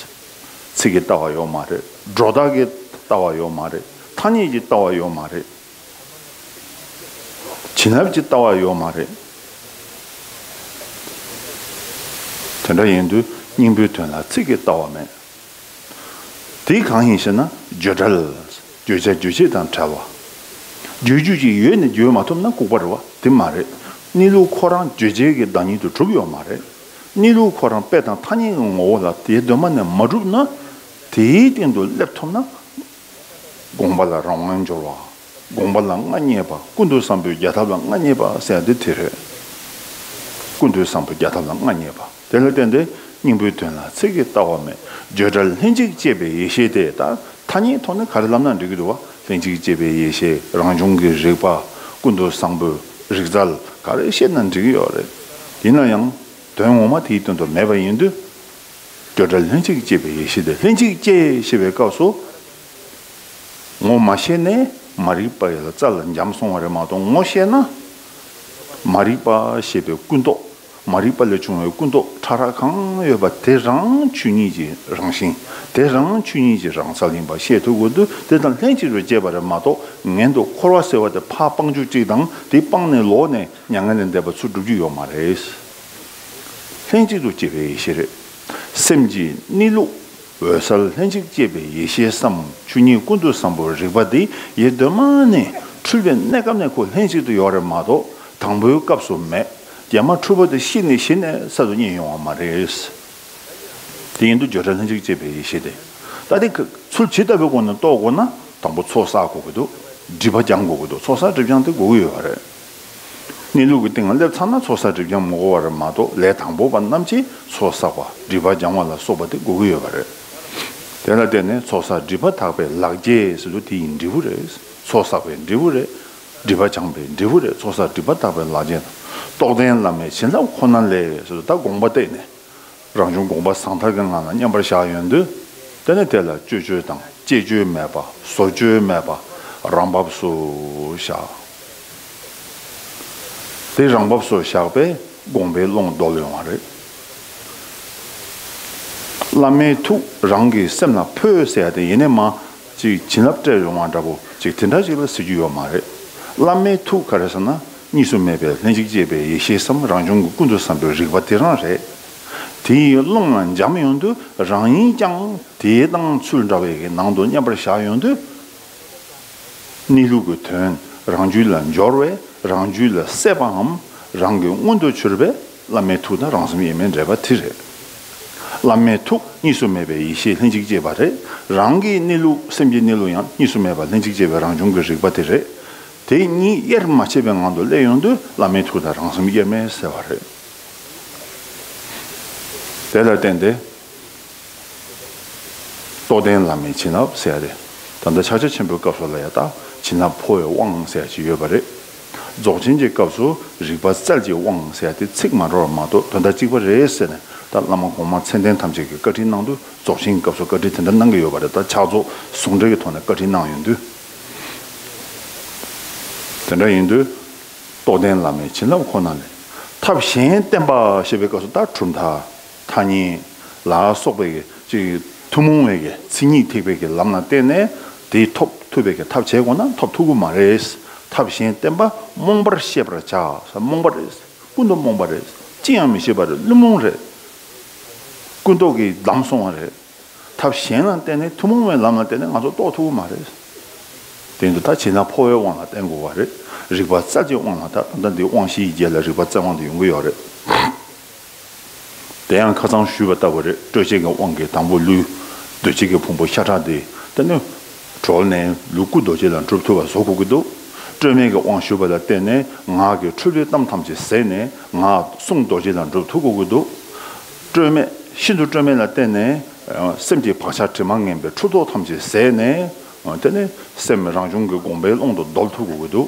ཚིག་གིས་ལྟ་བ་ཡོད་མ་རེད། སྒྲོ་བཏགས་ཀྱིས་ལྟ་བ་ཡོད་མ་རེད། ཐ་སྙད་ཀྱིས་ལྟ་བ་ཡོད་མ་རེད། བྱིན་རླབས་ཀྱིས་ལྟ་བ་ཡོད་མ་རེད། དེ་འདྲ་ཡིན་དུས་སྙིང་པོའི་དོན་ལ་ཚིག་གིས་ལྟ་བ་མེད། དེ་གང་ཡིན་ཞེ་ན་བརྗོད་བྲལ། བརྗོད་བྱ་རྗོད་བྱེད་དང་བྲལ་བ། རྗོད་རྒྱུ་ཅིག་ཡོད་ནས་བརྗོད་མ་ཐུབ་ན་ལྐུགས་པ་རེད་བ། དེ་མ་རེད། གནས་ལུགས་ཁོ་རང་རྗོད་བྱེད་ཀྱི་བདག་ཉིད་དུ་གྲུབ་ཡོད་མ་རེད། གནས་ལུགས་ཁོ་རང་དཔེ་དང་ཐ་སྙད་ཀྱི་ངོ་བོ་ལ་དེའི་གདོད་མ་ནས་མ་གྲུབ་ན། དེའི་སྟེང་དུ་སླེབས་ཐུབ་ན། དགོངས་པ་ལ་རང་དབང་འབྱོར་བ། དགོངས་པ་ལ་མངའ་བརྙེས་པ། ཀུན་ཏུ་བཟང་པོའི་རྒྱལ་ཐབས་ལ་མངའ་བརྙེས་པ་ཟེར་ཡ་དེ་དེ་རེད། ཀུན་ཏུ་བཟང་པོའི་རྒྱལ་ཐབས་ལ་མངའ་བརྙེས་པ། དེ་ལ་བརྟེན་ཏེ་སྙིང་པོའི་དོན་ལ་ཚིག་གིས་ལྟ་བ་མེད། བརྗོད་བྲལ་ལྷན་ཅིག་སྐྱེས་པའི་ཡེ་ཤེས་དེ། ད་ ཐ་སྙད་ཐོག་ནས་ག་རེ་ལབ་ན་འགྲིག་གི་འདུག་བ། ལྷན་ཅིག་སྐྱེས་པའི་ཡེ་ཤེས། རང་བྱུང་གི་རིག་པ། ཀུན་ཏུ་བཟང་པོའི་རིག་རྩལ། ག་རེ་བཤད་ན་འགྲིག་གི་ཡོད་རེད། ཡིན་ན་ཡང་དོན་ངོ་མ་དེའི་དོན་དུ་མེད་པ་ཡིན་དུས། བརྗོད་བྲལ་ལྷན་ཅིག་སྐྱེས་པའི་ཡེ་ཤེས་དེ། ལྷན་ཅིག་སྐྱེས་ཞེས་པའི་སྐབས་སུ། ངོ་མ་ཤེས་ནས་མ་རིག་པ་ཡི་རྩལ་ལ་འབྱམས་སོང་བ་རེད་མ་གཏོགས། ངོ་ཤེས་ན་མ་རིག་པ་ཞེས་པའི་ཀུན་རྟོག་མ་རིག་པ་ལས་བྱུང་བའི་ཀུན་རྟོག་ཕྲ་རགས་གང་ཡོད་པ་དེ་རང་ཆོས་ཉིད་ཀྱི་རང་བཞིན། དེ་རང་ཆོས་ཉིད་ཀྱི་རང་རྩལ་ཡིན་པ་ཤེས་ཐུབ་དགོས་དུས། དེ་དང་ལྷན་ཅིག་ཏུ་སྐྱེས་པ་རེད་མ་གཏོགས། ངན་དུ་འཁོར་བ་ཟེར་བ་དེ་ཕར་སྤང་རྒྱུ་གཅིག་དང་། དེ་སྤངས་ནས་ལོག་ནས་མྱ་ངན་ལས་འདས་པ་ཚུར་སྒྲུབ་རྒྱུ་ཡོད་མ་རེད། ལྷན་ཅིག་ཏུ་སྐྱེས་པའི་ཡེ་ཤེས་རེད། སེམས་ཀྱི་གནས་ལུགས་འོད་གསལ་ལྷན་ཅིག་སྐྱེས་པའི་ཡེ་ཤེས་སམ། ཆོས་ཉིད་ཀུན་ཏུ་བཟང་པོའི་རིག་པ་དེ་ཡེ་གདོད་མ་ནས་འཁྲུལ་པའི་གནས་སྐབས་ནས་ཁོ་ལྷན་ཅིག་ཏུ་ཡོད་རེད་མ་གཏོགས། དང་པོའི་སྐབས་སུ་མེད། རྗེས་མ་འཁྲུལ་པ་དེ་ཤི་ནས་ཤི་ནས་གསར་དུ་རྙེད་ཡོང་བ་མ་རེད། དེ་ཡིན་དུས་བརྗོད་བྲལ་ལྷན་ཅིག་སྐྱེས་པའི་ཡེ་ཤེས་དེ། ད་དེ་ཚུལ་ཇི་ལྟ་བུའི་སྒོ་ནས་རྟོགས་དགོས་ན། དང་པོ་ཚོགས་བསགས་དགོས་ཀྱི་འདུག་སྒྲིབ་པ་སྦྱང་དགོས་ཀྱི་འདུག་ཚོགས་བསགས་སྒྲིབ་སྦྱང་དེ་དགོས་ཀྱི་ཡོད་པ་རེད། གནས་ལུགས་ཀྱི་སྟེང་ལ་སླེབས་ཚར་ན་ཚོགས་བསགས་སྒྲིབ་སྦྱང་མི་དགོས་པ་རེད་མ་གཏོགས། ལས་དང་པོ་པ་རྣམས་ཀྱིས་ཚོགས་བསགས་པ། སྒྲིབ་པ་སྦྱང་བ་ལ་སོགས་པ་དེ་དགོས་ཀྱི་ཡོད་པ་རེད། དེ་ལ་བརྟེན་ནས་ཚོགས་བསགས་སྒྲིབ་པ་དག་པའི་ལག་རྗེས་ཟེར་དུས། དེ་ཡི་འབྲས་བུ་རེད། ཚོགས་བསགས་པའི་འབྲས་བུ་རེད། སྒྲིབ་པ་སྦྱངས་པའི་འབྲས་བུ་རེད། ཚོགས་བསགས་སྒྲིབ་པ་དག་པའི་ལག་རྗེས་དང་། རྟོགས་ལྡན་བླ་མའི་བྱིན་རླབས་ཁོ་ན་ལས་ཟེར་དུས། ད་དགོངས་པ་གཏད་ནས། རང་བྱུང་དགོངས་པ་ཟང་ཐལ་གྱི་ངང་ལ་མཉམ་པར་བཞག་ཡོང་དུས། དེ་ནས་དེ་ལ་སྤྱོད་བརྗོད་དང་བཅས་བརྗོད་མེད་པ། བཟོ་བཅོས་མེད་པ། རང་བབས་སུ་བཞག་དེ་རང་བབས་སུ་བཞག་པས་དགོངས་པའི་ཀློང་རྡོལ་ཡོང་བ་རེད། བླ་མའི་ཐུགས་རང་གི་སེམས་ལ་འཕོས་ཟེར་ཡ་དེ་ཡེ་ནས་མ་ཅིག་བྱིན་རླབས་སྤྲད་ཡོང་བ་འདྲ་པོ་ཅིག་དེ་འདྲ་ཞིག་ལ་ཟེར་རྒྱུ་ཡོད་མ་རེད། བླ་མའི་ཐུགས་ག་རེ་ཟེར་ན། གཉིས་སུ་མེད་པའི་ལྷན་ཅིག་སྐྱེས་པའི་ཡེ་ཤེས་སམ། རང་བྱུང་གི་ཀུན་ཏུ་བཟང་པོའི་རིག་པ་དེ་རང་རེད། དེ་ཡི་ཀློང་ལ་འབྱམས་ཡོང་དུས། རང་ཉིད་ཀྱང་དེའི་སྣང་ཚུལ་འདྲ་བའི་གི་ནང་དུ་མཉམ་པར་བཞག་ཡོང་དུས། གནས་ལུགས་ཀྱི་དོན་རང་རྒྱུད་ལ་འབྱོར་བས། རང་རྒྱུད་ལ་སད་པའམ་རང་གི་མངོན་དུ་གྱུར་པས་བླ་མའི་ཐུགས་དང་རང་སེམས་དབྱེར་མེད་འདྲེས་པ་དེ་རེད། བླ་མའི་ཐུགས་གཉིས་སུ་མེད་པའི་ཡེ་ཤེས་ལྷན་ཅིག་སྐྱེས་པ་རེད། རང་གི་གནས་ལུགས། སེམས་ཀྱི་གནས་ལུགས་ཡང་གཉིས་སུ་མེད་པ་ལྷན་ཅིག་སྐྱེས་པའི་རང་བྱུང་གི་རིག་པ་དེ་རེད། དེ་གཉིས་དབྱེར་མ་ཕྱེ་བའི་ངང་དུ་སླེབས་ཡོང་དུས། བླ་མའི་ཐུགས་དང་རང་སེམས་དབྱེར་མེད་ཟེར་བ་རེད། དེ་ལ་བརྟེན་ཏེ། རྟོགས་ལྡན་བླ་མའི་བྱིན་རླབས་ཟེར་ཡ་དེ། ད་ལྟ་ཕྱག་རྒྱ་ཆེན་པོའི་སྐབས་སུ་ལ་ཡ། ད་བྱིན་རླབས་འཕོ་བའི་དབང་ཟེར་ཡ་ཅིག་ཡོད་པ་རེད། རྫོགས་ཆེན་གྱི་སྐབས་སུ་རིག་པ་རྩལ་གྱི་དབང་ཟེར་ཡ་དེ་ཚིག་མ་འདྲ་བ་མ་གཏོགས་དོན་དག་གཅིག་པ་རེད་ཟེར་ནས། ད་བླ་མ་གོང་མ་མཚན་ལྡན་ཐམས་ཅད་ཀྱིས་བཀའ་དྲིན་གནང་དུས། རྫོགས་ཆེན་གྱི་སྐབས་སུ་བཀའ་དྲིན་དེ་འདྲ་གནང་གི་ཡོད་པ་རེད། ད་ཕྱག་རྫོགས་ཟུང་འབྲེལ་གྱི་ཐོག་ནས་བཀའ་དྲིན་གནང་ཡོང་དུས། དེ་འདྲ་ཡིན་དུས། རྟོགས་ལྡན་བླ་མའི་བྱིན་རླབས་ཁོ་ན་ལས། ཐབས་གཞན་བསྟེན་པ་ཞེས་པའི་སྐབས་སུ། ད་གྲུབ་མཐའ། ཐ་སྙད་ལ་སོགས་པའི་གི་ཅིག་ཐུན་མོང་བའི་གི་མཚན་ཉིད་ཐེག་པའི་གི་ལམ་ལ་བརྟེན་ནས་དེ་ཐོབ་ཐུབ་པའི་གི་ཐབས་བྱེད་དགོས་ན་ཐོབ་ཐུབ་ཀྱི་མ་རེད། ཐབས་གཞན་བསྟེན་པ་རྨོངས་པར་ཤེས་པར་བྱ། རྨོངས་པ་རེད། ཀུན་ཏུ་རྨོངས་པ་རེད། ཅི་ཡང་མི་ཤེས་པ་རེད། བླུན་རྨོངས་རེད། ཀུན་རྟོག་གིས་བསྡམས་སོང་བ་རེད། ཐབས་གཞན་ལ་བརྟེན་ནས། ཐུན་མོང་བའི་ལམ་ལ་བརྟེན་ནས་ང་ཚོ་རྟོགས་ཐུབ་ཀྱི་མ་རེད། དེ་འདུག་ད་བྱིན་རླབས་འཕོ་བའི་དབང་ལ་བརྟེན་དགོས་པ་རེད། རིག་པ་རྩལ་གྱི་དབང་ལ། ད་ད་ལྟ་འདི་དབང་བཞི་ཡི་རྗེས་ལ་རིག་པ་རྩལ་དབང་དུ་ཡོང་གི་ཡོད་རེད། དེ་ཡང་ཁ་སང་ཞུས་པ་ལྟ་བུ་རེད། སྤྲོས་བཅས་ཀྱི་དབང་གིས་དང་པོ་ལུས། འདུ་བྱེད་ཀྱི་ཕུང་པོ་ཤ་ཁྲག་དེ། དེ་ནས་གྲོལ་ནས་ལུས་སྐུ་རྡོ་རྗེ་ལ་འགྲུབ་ཐུབ་པ་བཟོ་དགོས་ཀྱི་འདུག་སྤྲོས་མེད་ཀྱི་དབང་ཞུས་པ་ལ་བརྟེན་ནས་ངག་གི་འཁྲུལ་པའི་གཏམ་ཐམས་ཅད་ཟད་ནས་ངག་གསུང་རྡོ་རྗེ་ལ་འགྲུབ་ཐུབ་དགོས་ཀྱི་འདུག་སྤྲོས་མེད། ཤིན་ཏུ་སྤྲོས་མེད་ལ་བརྟེན་ནས། སེམས་ཀྱི་བག་ཆགས་དྲི་མ་ངན་པའི་འཁྲུལ་རྟོག་ཐམས་ཅད་ཟད་ནས། དེ་ནས་སེམས་རང་བྱུང་གི་དགོངས་པའི་ཀློང་དུ་རྡོལ་ཐུབ་དགོས་ཀྱི་འདུག་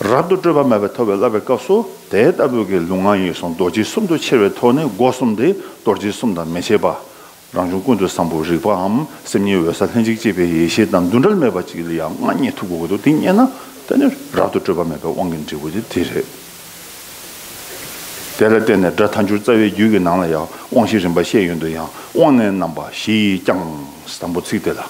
རབ་ཏུ་སྤྲོས་པ་མེད་པའི་ཐོབ་པའི་བསླབ་པའི་སྐབས་སུ། དེ་ལྟ་བུའི་གི་ལུས་ངག་ཡིད་གསུམ་རྡོ་རྗེ་གསུམ་དུ་ཕྱེ་བའི་ཐོག་ནས། སྒོ་གསུམ་དེ་རྡོ་རྗེ་གསུམ་དང་མི་ཕྱེད་པ། རང་བྱུང་ཀུན་ཏུ་བཟང་པོའི་རིག་པའམ། སེམས་ཉིད་འོད་གསལ་ལྷན་ཅིག་སྐྱེས་པའི་ཡེ་ཤེས་དང་འདུ་འབྲལ་མེད་པ་ཅིག་ལ་ཡང་མངའ་བརྙེས་ཐུབ་དགོས་ཀྱི་འདུག་དེ་རྙེད་ན་དེ་ནི་རབ་ཏུ་སྤྲོས་པ་མེད་པའི་དབང་གི་འབྲས་བུ་དེ་དེ་རེད། དེ་ལ་བརྟེན་ནས་སྒྲ་ཐལ་འགྱུར་རྩ་བའི་རྒྱུད་ཀྱི་ནང་ལ་ཡང་དབང་བཞི་རིམ་པ་བཤད་ཡོང་དུས་ཡང་། དབང་ནི་རྣམ་པ་བཞི་ཡིས་ཀྱང་། དང་པོ་ཚིག་དེ་ལ།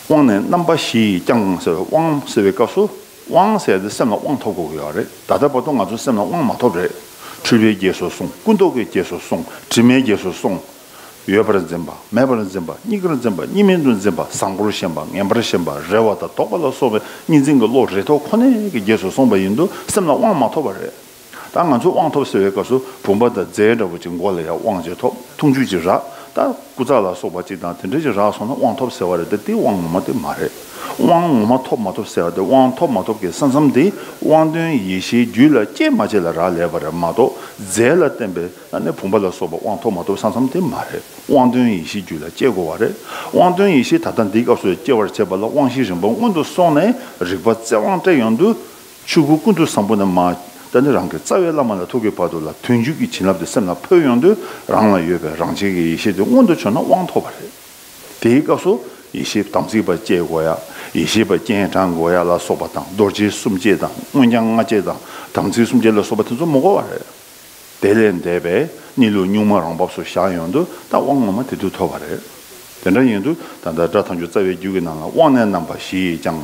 དབང་ནི་རྣམ་པ་བཞི་ཡིས་ཀྱང་ཟེར་བའི་དབང་ཟེར་བའི་སྐབས་སུ། དབང་ཟེར་དེ་སེམས་ལ་དབང་ཐོབ་དགོས་ཀྱི་ཡོད་རེད། ད་ལྟ་བར་དུ་ང་ཚོ་སེམས་ལ་དབང་མ་ཐོབ་རེད། འཁྲུལ་པའི་རྗེས་སུ་སོང་། ཀུན་རྟོག་གི་རྗེས་སུ་སོང་། དྲི་མའི་རྗེས་སུ་སོང་། ཡོད་པར་འཛིན་པ། མེད་པར་འཛིན་པ། གཉིས་ཀར་འཛིན་པ། གཉིས་མེད་དུ་འཛིན་པ། བཟང་པོར་ཞེན་པ། ངན་པར་ཞེན་པ། རེ་བ་དང་དོགས་པ་ལ་སོགས་པའི་གཉིས་འཛིན་གྱི་བློ་རེ་དོགས་ཁོ་ནའི་གི་རྗེས་སུ་སོང་བ་ཡིན་དུས་སེམས་ལ་དབང་མ་ཐོབ་པ་རེད། ད་ང་ཚོ་དབང་ཐོབ་ཟེར་བའི་སྐབས་སུ་བུམ་པ་དང་རྫས་འདྲ་བོ་ཅིག་མགོ་ལ་ཡང་དབང་ཅིག་ཐོབ། འཐུང་ཆུ་ཅིག་རག་ད་སྐུ་ཙག་ལ་སོགས་པ་ཅིག་དང་དེ་འདྲ་ཅིག་རག་སོང་ན་དབང་ཐོབ་ཟེར་བ་རེད་དེ། དེ་དབང་ངོ་མ་དེ་མ་རེད། དབང་ངོ་མ་ཐོབ་མ་ཐོབ་ཟེར་བ་དེ། དབང་ཐོབ་མ་ཐོབ་ཀྱི་ས་མཚམས་དེ་དབང་དོན་ཡེ་ཤེས་རྒྱུད་ལ་སྐྱེས་མ་སྐྱེས་ལ་རག་ལས་པ་རེད་མ་གཏོགས། རྫས་ལ་བརྟེན་པའི་ཨ་ནི་བུམ་པ་ལ་སོགས་པ་དབང་ཐོབ་མ་ཐོབ་ས་མཚམས་དེ་མ་རེད། དབང་དོན་ཡེ་ཤེས་རྒྱུད་ལ་སྐྱེ་དགོས་པ་རེད། དབང་དོན་ཡེ་ཤེས་ད་ལྟ་འདིའི་སྐབས་སུ་སྐྱེ་བར་བྱེད་པ་ལ་དབང་ཤེས་རིམ་པ་སྔོན་དུ་སོང་ནས་རིག་པ་རྩལ་དབང་སྤྲད་ཡོང་དུས། ཆོས་སྐུ་ཀུན་ཏུ་བཟང་པོ་ནས་མར་ད་ནི་རང་གི་རྩ་བའི་བླ་མ་ལ་ཐུག་གི་བར་དུ་ལ་དོན་བརྒྱུད་ཀྱི་བྱིན་རླབས་དེ་སེམས་ལ་འཕོས་ཡོང་དུས། རང་ལ་ཡོད་པའི་རང་ཆས་ཀྱི་ཡེ་ཤེས་དེ་མངོན་དུ་གྱུར་ན་དབང་ཐོབ་པ་རེད། དེའི་སྐབས་སུ་ཡེ་ཤེས་དམ་ཚིག་པ་སྐྱེ་དགོས་ཡ། ཡེ་ཤེས་པ་སྤྱན་དྲངས་དགོས་ཡ་ལ་སོགས་པ་དང་། རྡོ་རྗེ་སུམ་བརྒྱད་དང་། མངོན་བརྒྱངས་ལྔ་བརྒྱ་དང་། དམ་ཚིག་སུམ་བརྒྱད་ལ་སོགས་པ་དེ་ཚོ་མི་དགོས་པ་རེད། དེ་ལས་འདས་པའི་གནས་ལུགས་གཉུག་མ་རང་བབས་སུ་བཞག་ཡོང་དུས། ད་དབང་ངོ་མ་དེ་དུས་ཐོབ་པ་རེད། དེ་འདྲ་ཡིན་དུས་ད་ལྟ་སྒྲ་ཐམས་ཅད་རྩ་བའི་རྒྱུད་ཀྱི་ནང་ལ། དབང་རྣོན་རྣམ་པ་བཞི་ཡིས་ཀྱང་།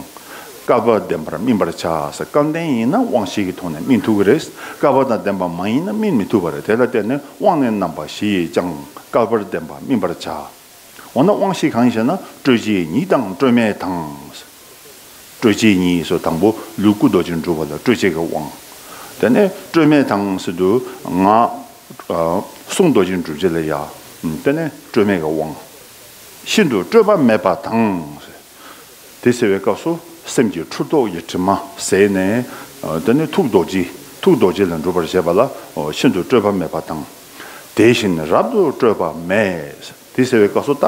བསྐལ་པ་བདེན་པར་སྨིན་པར་བྱ་ཟེར། སྐལ་ལྡན་ཡིན་ན་དབང་བཞི་གི་ཐོག་ནས་སྨིན་ཐུབ་ཀྱི་རེད། བསྐལ་པ་དང་ལྡན་པ་མ་ཡིན་ན་སྨིན་མི་ཐུབ་པ་རེད། དེ་ལ་བརྟེན་ནས་དབང་རྣོན་རྣམ་པ་བཞི་ཡིས་ཀྱང་བསྐལ་པར་བདེན་པར་སྨིན་པར་བྱ། འོ་ན་དབང་བཞི་གང་ཡིན་ཞེ་ན། སྤྲོས་བཅས་ཉིད་དང་སྤྲོས་མེད་དང་། སྤྲོས་བཅས་ཉིད་སོགས་དང་པོ་ལུས་སྐུ་རྡོ་རྗེ་འགྲུབ་པ་ལ་སྤྲོས་བཅས་ཀྱི་དབང་། དེ་ནས་སྤྲོས་མེད་དང་ཟེར་དུས་ང་གསུང་རྡོ་རྗེ་འགྲུབ་བྱེད་ལ་ཡ། དེ་ནས་སྤྲོས་མེད་ཀྱི་དབང་། ཤིན་ཏུ་སྤྲོས་པ་མེད་པ་དང་། དེ་ཟེར་བའི་སྐབས་སུ་སེམས་ཀྱི་འཁྲུལ་རྟོག་གི་དྲི་མ་ཟད་ནས། དེ་ནས་ཐུགས་རྡོ་རྗེ། ཐུགས་རྡོ་རྗེ་ལ་འགྲུབ་པར་བྱེད་པ་ལ་ཤིན་ཏུ་སྤྲོས་པ་མེད་པ་དང་། དེ་བཞིན་རབ་ཏུ་སྤྲོས་པ་མེད། དེ་ཟེར་བའི་སྐབས་སུ་ད་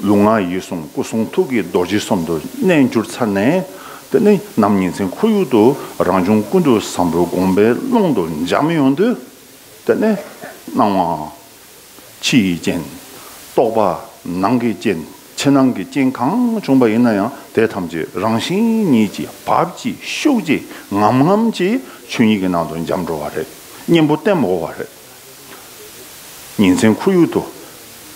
ལུས་ངག་ཡིད་གསུམ་སྐུ་གསུང་ཐུགས་ཀྱི་རྡོ་རྗེ་གསུམ་དུ་གནས་གྱུར་ཚར་ནས། དེ་ནས་ནམ་ཉིན་མཚན་ཁོར་ཡུག་ཏུ་རང་བྱུང་ཀུན་ཏུ་བཟང་པོའི་དགོངས་པའི་ཀློང་དུ་འབྱམས་ཡོང་དུས། དེ་ནས་སྣང་བ་ཕྱི་ཡི་རྐྱེན། རྟོག་པ་ནང་གི་རྐྱེན། ཕྱི་ནང་གི་རྐྱེན་གང་བྱུང་བ་ཡིན་ན་ཡང་། དེ་ཐམས་ཅད་རང་བཞིན་ཉིད་ཀྱིས་བབས་ཀྱིས་ཤུགས་ཀྱིས་ངམ་ངམ་གྱིས་ཆོས་ཉིད་ཀྱི་ནང་དུ་འབྱམས་འགྲོ་བ་རེད། གཉེན་པོ་བསྟེན་མི་དགོས་པ་རེད། ཉིན་མཚན་ཁོར་ཡུག་ཏུ་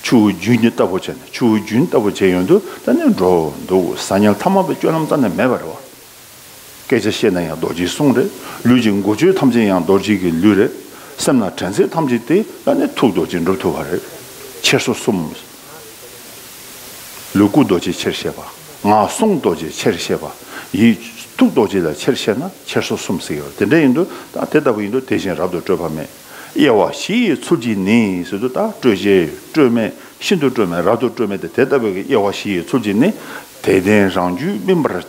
ཆུ་བོ་རྒྱུན་གྱི་ལྟ་བུ་བྱས་ནས། ཆུ་བོ་རྒྱུན་ལྟ་བུ་བྱས་ཡོང་དུས། ད་ནི་འགྲོ་འདུག་ཟ་ཉལ་ཐ་མལ་པའི་སྤྱོད་ལམ་རྩ་ནས་མེད་པ་རེད་བ། སྐད་ཆ་བཤད་ན་ཡང་རྡོ་རྗེའི་གསུང་རེད། ལུས་ཀྱི་འགུལ་སྐྱོད་ཐམས་ཅད་ཡང་རྡོ་རྗེ་གི་ལུས་རེད། སེམས་ལ་དྲན་ཚད་ཐམས་ཅད་དེ་ད་ནི་ཐུགས་རྡོ་རྗེ་འགྲུབ་ཐུབ་པ་རེད། འཁྱེར་སོ་གསུམ། ལུས་སྐུ་རྡོ་རྗེ་ཆེར་བཤད་པ། ངག་གསུང་རྡོ་རྗེ་ཆེར་བཤད་པ། ཡིད་ཐུགས་རྡོ་རྗེ་ལ་ཆེར་བཤད་ན་འཁྱེར་སོ་གསུམ་ཟེར་ཡོད། དེ་འདྲ་ཡིན་དུས་ད་དེ་ལྟ་བུ་ཡིན་དུས། དེ་བཞིན་རབ་ཏུ་སྤྲོས་པ་མེད། དབྱེ་བ་བཞི་ཡི་ཚུལ་གྱིས་ནི་ཟེར་དུས། ད་སྤྲོས་བཅས་སྤྲོས་མེད། ཤིན་ཏུ་སྤྲོས་མེད། རབ་ཏུ་སྤྲོས་མེད་དེ། དེ་ལྟ་བུའི་དབྱེ་བ་བཞི་ཡི་ཚུལ་གྱིས་ནི། དེ་ལྡན་རང་རྒྱུད་སྨིན་པར་བྱ།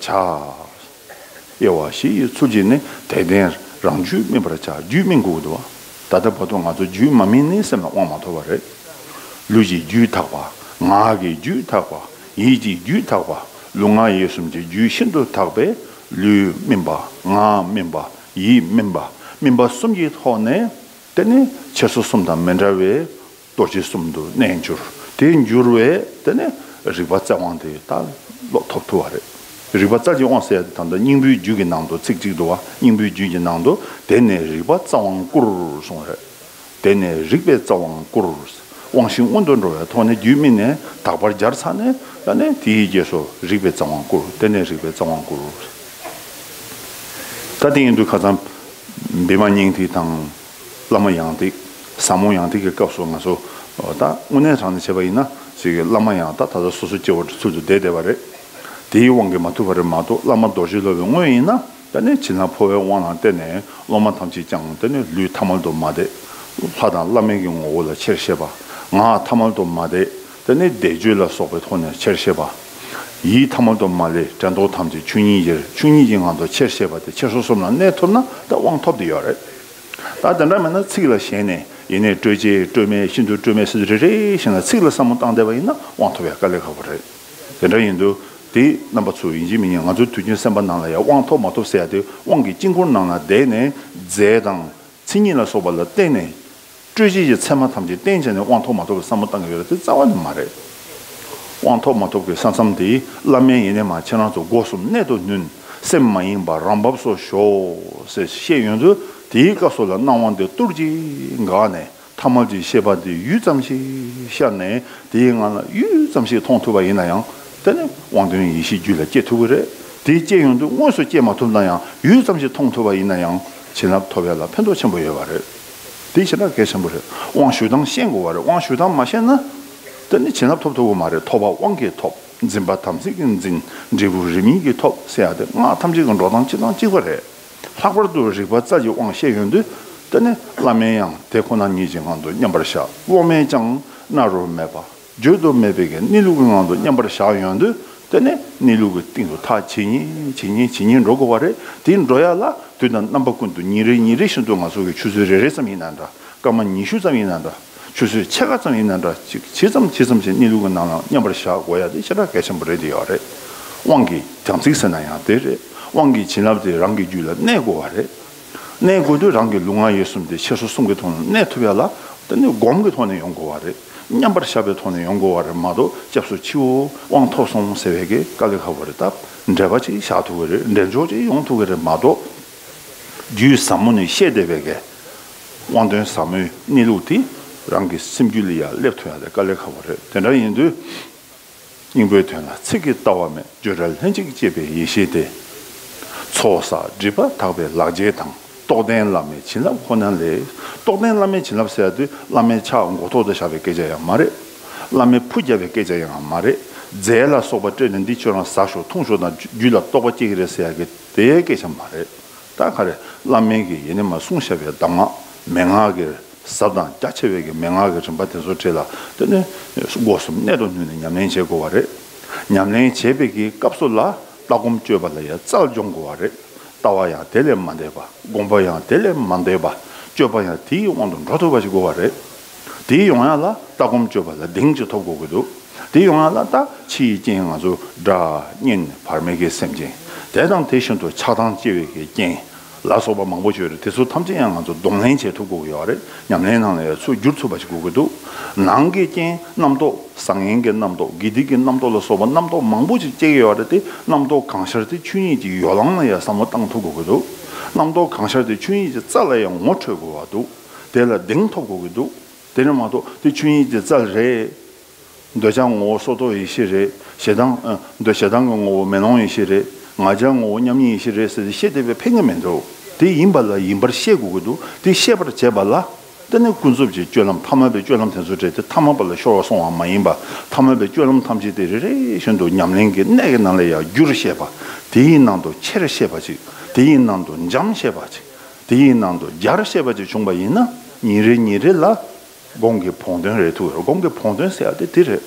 དབྱེ་བ་བཞི་ཡི་ཚུལ་གྱིས་ནི་དེ་ལྡན་རང་རྒྱུད་སྨིན་པར་བྱ། རྒྱུད་སྨིན་དགོས་འདུག་བ། ད་ལྟ་བར་དུ་ང་ཚོ་རྒྱུད་མ་སྨིན་ནས་སེམས་ལ་དབང་མ་ཐོབ་པ་རེད། ལུས་ཀྱི་རྒྱུད་དག་པ། ངག་གི་རྒྱུད་དག་པ། ཡིད་ཀྱི་རྒྱུད་དག་པ། ལུས་ངག་ཡིད་གསུམ་གྱི་རྒྱུད་ཤིན་ཏུ་དག་པས། ལུས་སྨིན་པ། ངག་སྨིན་པ། ཡིད་སྨིན་པ། སྨིན་པ་གསུམ་གྱི་ཐོག་ནས། དེ་ནི་འཁྱེར་སོ་གསུམ་དང་མི་འདྲ་བའི་རྡོ་རྗེ་གསུམ་དུ་གནས་འགྱུར། དེ་འགྱུར་བས་དེ་ནས་རིག་པ་རྩལ་དབང་དེ་ད་ལོག་ཐོབ་ཐུབ་པ་རེད། རིག་པ་རྩལ་གྱི་དབང་ཟེར་ཡ་དེ་ད་ལྟ་སྙིང་པོའི་རྒྱུད་ཀྱི་ནང་དུ་ཚིག་གཅིག་འདུག་བ། སྙིང་པོའི་རྒྱུད་ཀྱི་ནང་དུ། དེ་ནས་རིག་པ་རྩལ་དབང་བསྐུར་གསུངས་རེད། དེ་ནས་རིག་པའི་རྩལ་དབང་བསྐུར། དབང་ཤེས་སྔོན་དུ་འགྲོ་བའི་ཐོག་ནས་རྒྱུད་སྨིན་ནས་དག་པར་སྦྱར་ཚར་ནས། ད་ནས་དེའི་རྗེས་སུ་རིག་པའི་རྩལ་དབང་བསྐུར། དེ་ནས་རིག་པའི་རྩལ་དབང་བསྐུར། ད་དེ་ཡིན་དུས་ཁ་སང་བི་མ་སྙིང་ཐིག་དང་། བླ་མ་ཡང་ཏིག་ཟབ་མོ་ཡང་ཏིག་གི་སྐབས་སུ་ང་ཚོ་ད་དངོས་གནས་དྲང་ནས་བྱས་པ་ཡིན་ན། ཅིག་བླ་མ་ཡང་ད་ད་ལྟ་སོ་སོ་སྐྱེ་བོ་ཚུལ་དུ་བསྡད་བསྡད་པ་རེད། དེའི་དབང་གིས་མ་ཐུབ་པ་རེད་མ་གཏོགས། བླ་མ་རྡོ་རྗེ་སློབ་པའི་དངོས་ཡིན་ན། ད་ནི་བྱིན་རླབས་འཕོ་བའི་དབང་ལ་བརྟེན་ནས་སློབ་མ་ཐམས་ཅད་ཀྱང་དེ་ནི་ལུས་ཐ་མལ་དུ་མ་བསྡད། ལྷ་དང་བླ་མའི་གི་ངོ་བོ་ལ་ཆེར་བཤད་པ། ངག་ཐ་མལ་དུ་མ་བསྡད། དེ་ནི་བཟླས་བརྗོད་ལ་སོགས་པའི་ཐོག་ནས་ཆེར་བཤད་པ། ཡིད་ཐ་མལ་དུ་མ་ལས། དྲན་རྟོག་ཐམས་ཅད་ཆོས་ཉིད་ཀྱི། ཆོས་ཉིད་ཀྱི་ངང་དུ་ཆེར་བཤད་པ་དེ། འཁྱེར་སོ་གསུམ་ལ་གནས་ཐུབ་ན་ད་དབང་ཐོབ་བསྡད་ཡོད་རེད། ད་དེ་འདྲ་མེད་ན་ཚིག་ལ་ཞེན་ནས། ཡེ་ནས་སྤྲོས་བཅས་སྤྲོས་མེད། ཤིན་ཏུ་སྤྲོས་མེད་ཟེར་དུས་རེ་རེ་བཞིན་ལ་ཚིག་ལ་བསམ་བློ་བཏང་བསྡད་པ་ཡིན་ན་དབང་ཐོབ་ཡ་དཀའ་ལས་ཁག་པོ་རེད། དེ་འདྲ་ཡིན་དུས་དེ་རྣམ་པ་ཚོ་ཡིན་གཅིག་མིན་གཅིག་ང་ཚོའི་དུས་རྒྱུན་སེམས་པ་ནང་ལ་ཡ་དབང་ཐོབ་མ་ཐོབ་ཟེར་ཡ་དེ། དབང་གི་དཀྱིལ་འཁོར་ནང་ལ་བསྡད་ནས་རྫས་དང་མཚན་ཉིད་ལ་སོགས་པ་ལ་བརྟེན་ནས། སྤྲོས་བཅས་ཀྱི་མཚན་མ་ཐམས་ཅད་བསྟན་བྱས་ནས་དབང་ཐོབ་མ་ཐོབ་པའི་བསམ་བློ་བཏང་གི་ཡོད་རེད། དེ་རྩ་བ་ནས་མ་རེད། དབང་ཐོབ་མ་ཐོབ་ཀྱི་ས་མཚམས་དེ། བླ་མས་ཡེ་ནས་མར་ཁྱེད་རང་ཚོ་སྒོ་གསུམ་གནད་དུ་བསྣུན། སེམས་མ་ཡེངས་པར་རང་བབས་སུ་ཞོག་ཟེར་བཤད་ཡོང་དུས། དེའི་སྐབས་སུ་ལ་སྣང་བ་འདི་ཏུར་གྱིས་འགགས་ནས། ཐ་མལ་གྱི་ཤེས་པ་འདི་ཡུད་ཙམ་ཞིག་ཤར་ནས། དེའི་ངང་ལ་ཡུད་ཙམ་ཞིག་མཐོང་ཐུབ་པ་ཡིན་ན་ཡང་། དེ་ནི་དབང་དོན་ཡེ་ཤེས་རྒྱུད་ལ་སྐྱེ་ཐུབ་ཀྱི་རེད། དེ་སྐྱེ་ཡོང་དུས་དངོས་སུ་སྐྱེ་མ་ཐུབ་ན་ཡང་། ཡུད་ཙམ་ཞིག་མཐོང་ཐུབ་པ་ཡིན་ན་ཡང་། བྱིན་རླབས་ཐོབ་ཡ་ལ་ཕན་ཐོགས་ཆེན་པོ་ཡོད་པ་རེད། དེ་ཞེ་དྲག་གལ་ཆེན་པོ་རེད། དབང་ཞུ་སྟངས་ཤེས་དགོས་པ་རེད། དབང་ཞུ་སྟངས་མ་ཤེས་ན། དེ་ནི་བྱིན་རླབས་ཐོབ་ཐུབ་ཀྱི་མ་རེད། ཐོབ་པ་དབང་གིས་ཐོབ། འཛིན་པ་དམ་ཚིག་གིས་འཛིན། འབྲས་བུ་རིམ་གཉིས་ཀྱིས་ཐོབ་ཟེར་ཡ་དེ། སྔགས་ཐམས་ཅད་ཀྱི་འགྲོ་སྟངས་སྤྱི་དང་གཅིག་པ་རེད། ལྷག་པར་དུ་རིག་པ་རྩལ་གྱི་དབང་ཤེས་ཡོང་དུས། དེ་ནི་བླ་མས་ཡང་དེ་ཁོ་ན་ཉིད་ཀྱི་ངང་དུ་མཉམ་པར་བཞག། སློབ་མས་ཀྱང་ན་རོ་མེད་པ། བརྗོད་དུ་མེད་པའི་གི་གནས་ལུགས་ཀྱི་ངང་དུ་མཉམ་པར་བཞག་ཡོང་དུས། དེ་ནི་གནས་ལུགས་ཀྱི་སྟེང་དུ་ཐག་ཇེ་ཉེ་ཇེ་ཉེ་ཇེ་ཉེ་འགྲོ་དགོས་པ་རེད། དེ་འགྲོ་ཡ་ལ་དུས་དང་རྣམ་པ་ཀུན་ཏུ་ཉིན་རེ་ཉིན་རེ་བཞིན་དུ་ང་ཚོ་གི་ཆུ་ཚོད་རེ་རེ་ཙམ་ཡིན་ན་འདྲ། སྐར་མ་ཉི་ཤུ་ཙམ་ཡིན་ན་འདྲ། ཆུ་ཚོད་ཕྱེད་ཀ་ཙམ་ཡིན་ན་འདྲ། ཅིག་ཇི་ཙམ་ཇི་ཙམ་ཞིག་གནས་ལུགས་ཀྱི་ནང་ལ་མཉམ་པར་བཞག་དགོས་ཡ་དེ་ཞེ་དྲག་གལ་ཆེན་པོ་རེད་དེ་ཡོད་རེད། དབང་གི་དམ་ཚིག་ཟེར་ན་ཡང་དེ་རེད། དབང་གི་བྱིན་རླབས་དེ་རང་གི་རྒྱུད་ལ་གནས་དགོས་པ་རེད། གནས་དགོས་དུས་རང་གི་ལུས་ངག་ཡིད་གསུམ་དེ་འཆི་སོ་གསུམ་གྱི་ཐོག་ནས་གནས་ཐུབ་ཡ་ལ། དེ་ནི་སྒོམ་གྱི་ཐོག་ནས་ཡོང་དགོས་པ་རེད། མཉམ་པར་བཞག་པའི་ཐོག་ནས་ཡོང་དགོས་པ་རེད་མ་གཏོགས། སྐྱབས་སུ་མཆིའོ། དབང་ཐོབ་སོང་ཟེར་བའི་གི་དཀའ་ལས་ཁག་པོ་རེད། ད་འགྲེལ་པ་ཅིག་བཞག་ཐུབ་ཀྱི་རེད། འགྲེལ་ཆོག་ཅིག་ཡོང་ཐུབ་ཀྱི་རེད་མ་གཏོགས། རྒྱུད་ཟབ་མོ་ནས་བཤད་བསྡད་པའི་གི་དབང་དོན་ཟབ་མོའི་གནས་ལུགས་དེ་རང་གི་སེམས་རྒྱུད་ལ་ཡང་སླེབས་ཐུབ་ཡ་དེ་དཀའ་ལས་ཁག་པོ་རེད། དེ་འདྲ་ཡིན་དུས། སྙིང་པོའི་དོན་ལ་ཚིག་གིས་ལྟ་བ་མེད། བརྗོད་བྲལ་ལྷན་ཅིག་སྐྱེས་པའི་ཡེ་ཤེས་དེ། ཚོགས་བསགས་སྒྲིབ་པ་དག་པའི་ལག་རྗེས་དང་། རྟོགས་ལྡན་བླ་མའི་བྱིན་རླབས་ཁོ་ན་ལས། རྟོགས་ལྡན་བླ་མའི་བྱིན་རླབས་ཟེར་ཡ་དེ་བླ་མའི་ཕྱག་མགོ་ཐོག་ཏུ་བཞག་པའི་སྐད་ཆ་ཡང་མ་རེད། བླ་མའི་ཕུ་བརྒྱབ་པའི་སྐད་ཆ་ཡང་མ་རེད། རྫས་ལ་སོགས་པ་སྤྲད་ནས་འདི་ཁྱོད་རང་ཟ་ཤོག་འཐུང་ཤོག་དང་རྒྱུད་ལ་རྟོགས་པ་སྐྱེ་གི་རེད་ཟེར་ཡ་གི་དེའི་སྐད་ཆ་མ་རེད། ད་ག་རེ། བླ་མའི་གི་ཡེ་ནས་མ་གསུངས་བཞག་པའི་གདམས་ངག་མན་ངག་གི་ཟབ་དང་རྒྱ་ཆེ་བའི་གི་མན་ངག་གི་རིམ་པ་དེ་ཚོ་གྲས་ལ་དེ་ནས་སྒོ་གསུམ་གནད་དུ་བསྣུན་ནས་ཉམས་ལེན་བྱེད་དགོས་པ་རེད། ཉམས་ལེན་བྱེད་པའི་གི་སྐབས་སུ་ལ་ལྟ་སྒོམ་སྤྱོད་པ་ལ་ཡང་རྩལ་སྦྱོང་དགོས་པ་རེད། ལྟ་བ་ཡང་དེ་ལས་མ་འདས་པ། སྒོམ་པ་ཡང་དེ་ལས་མ་འདས་པ། སྤྱོད་པ་ཡང་དེའི་དབང་དུ་འགྲོ་ཐུབ་པ་ཞིག་དགོས་པ་རེད། དེའི་ཡོང་ཡ་ལ་ལྟ་སྒོམ་སྤྱོད་པ་ལ་གདེང་ཅིག་ཐོབ་དགོས་ཀྱི་འདུག་དེའི་ཡོང་ཡ་ལ་ད་ཕྱི་ཡི་རྐྱེན་ང་ཚོ་སྒྲ་བརྙན་བར་མའི་གི་སེམས་ཅན་དེ་དང་དེ་བཞིན་དུ་ཆགས་སྡང་སྐྱེ་བའི་གི་རྐྱེན་ལ་སོགས་པ་མང་པོ་ཞིག་ཡོད་རེད། དེ་ཚོ་ཐམས་ཅད་ཡང་ང་ཚོ་གདོང་ལེན་བྱེད་ཐུབ་དགོས་ཀྱི་ཡོད་རེད། ཉམས་ལེན་ནང་ལ་ཡང་ཚུར་བསྒྱུར་ཐུབ་པ་ཞིག་དགོས་ཀྱི་འདུག་ནང་གི་རྐྱེན་རྣམ་རྟོག་བཟང་ངན་གྱི་རྣམ་རྟོག་དགེ་སྡིག་གི་རྣམ་རྟོག་ལ་སོགས་པ་རྣམ་རྟོག་མང་པོ་ཞིག་སྐྱེ་གི་ཡོད་རེད། དེ་རྣམ་རྟོག་གང་ཤར་དེ་ཆོས་ཉིད་ཀྱི་ཡོ་ལང་ལ་ཡང་བསམ་བློ་བཏང་ཐུབ་དགོས་ཀྱི་འདུག་རྣམ་རྟོག་གང་ཤར་དེ་ཆོས་ཉིད་ཀྱི་རྩལ་ལ་ཡང་ངོ་འཕྲོད་དགོས་པ་འདུག་དེ་ལ་གདེང་ཐོབ་དགོས་ཀྱི་འདུག་དེ་ནི་མ་གཏོགས་དེ་ཆོས་ཉིད་ཀྱི་རྩལ་རེད། འདོད་ཆགས་ངོ་བོ་སོར་རྟོག་ཡེ་ཤེས་རེད། ཞེ་སྡང་། ཨ། འདོད། ཞེ་སྡང་གི་ངོ་བོ་མེ་ལོང་ཡེ་ཤེས་རེད། ང་རྒྱལ་ངོ་བོ་མཉམ་ཉིད་ཡེ་ཤེས་རེད་ཟེར་ཏེ་བཤད་བསྡད་པའི་ཕན་གྱི་མི་འདུག་དེ་ཡིན་པ་ལ་ཡིན་པར་ཤེས་དགོས་ཀྱི་འདུག་དེ་ཤེས་པར་བྱེད་པ་ལ། དེ་ནི་ཀུན་རྫོབ་ཀྱི་སྤྱོད་ལམ། ཐ་མལ་པའི་སྤྱོད་ལམ་དེ་ཚོ་བྲལ་ཏེ་ཐ་མལ་པ་ལ་ཤོར་བ་སོང་བ་མ་ཡིན་པ། ཐ་མལ་པའི་སྤྱོད་ལམ་ཐམས་ཅད་དེ་རེ་རེ་བཞིན་དུ་ཉམས་ལེན་གྱི་གནད་ཀྱི་ནང་ལ་ཡར་བསྒྱུར་ཤེས་པ། དེའི་ནང་དུ་ཁྱེར་ཤེས་པ་ཅིག་དེའི་ནང་དུ་འབྱམས་ཤེས་པ་ཅིག་དེའི་ནང་དུ་སྦྱར་ཤེས་པ་ཅིག་བྱུང་བ་ཡིན་ན། ཉིན་རེ་ཉིན་རེ་ལ་སྒོམ་གྱི་བོགས་འདོན་རེད་ཐུབ་ཡོད། སྒོམ་གྱི་བོགས་འདོན་ཟེར་ཡ་དེ་དེ་རེད།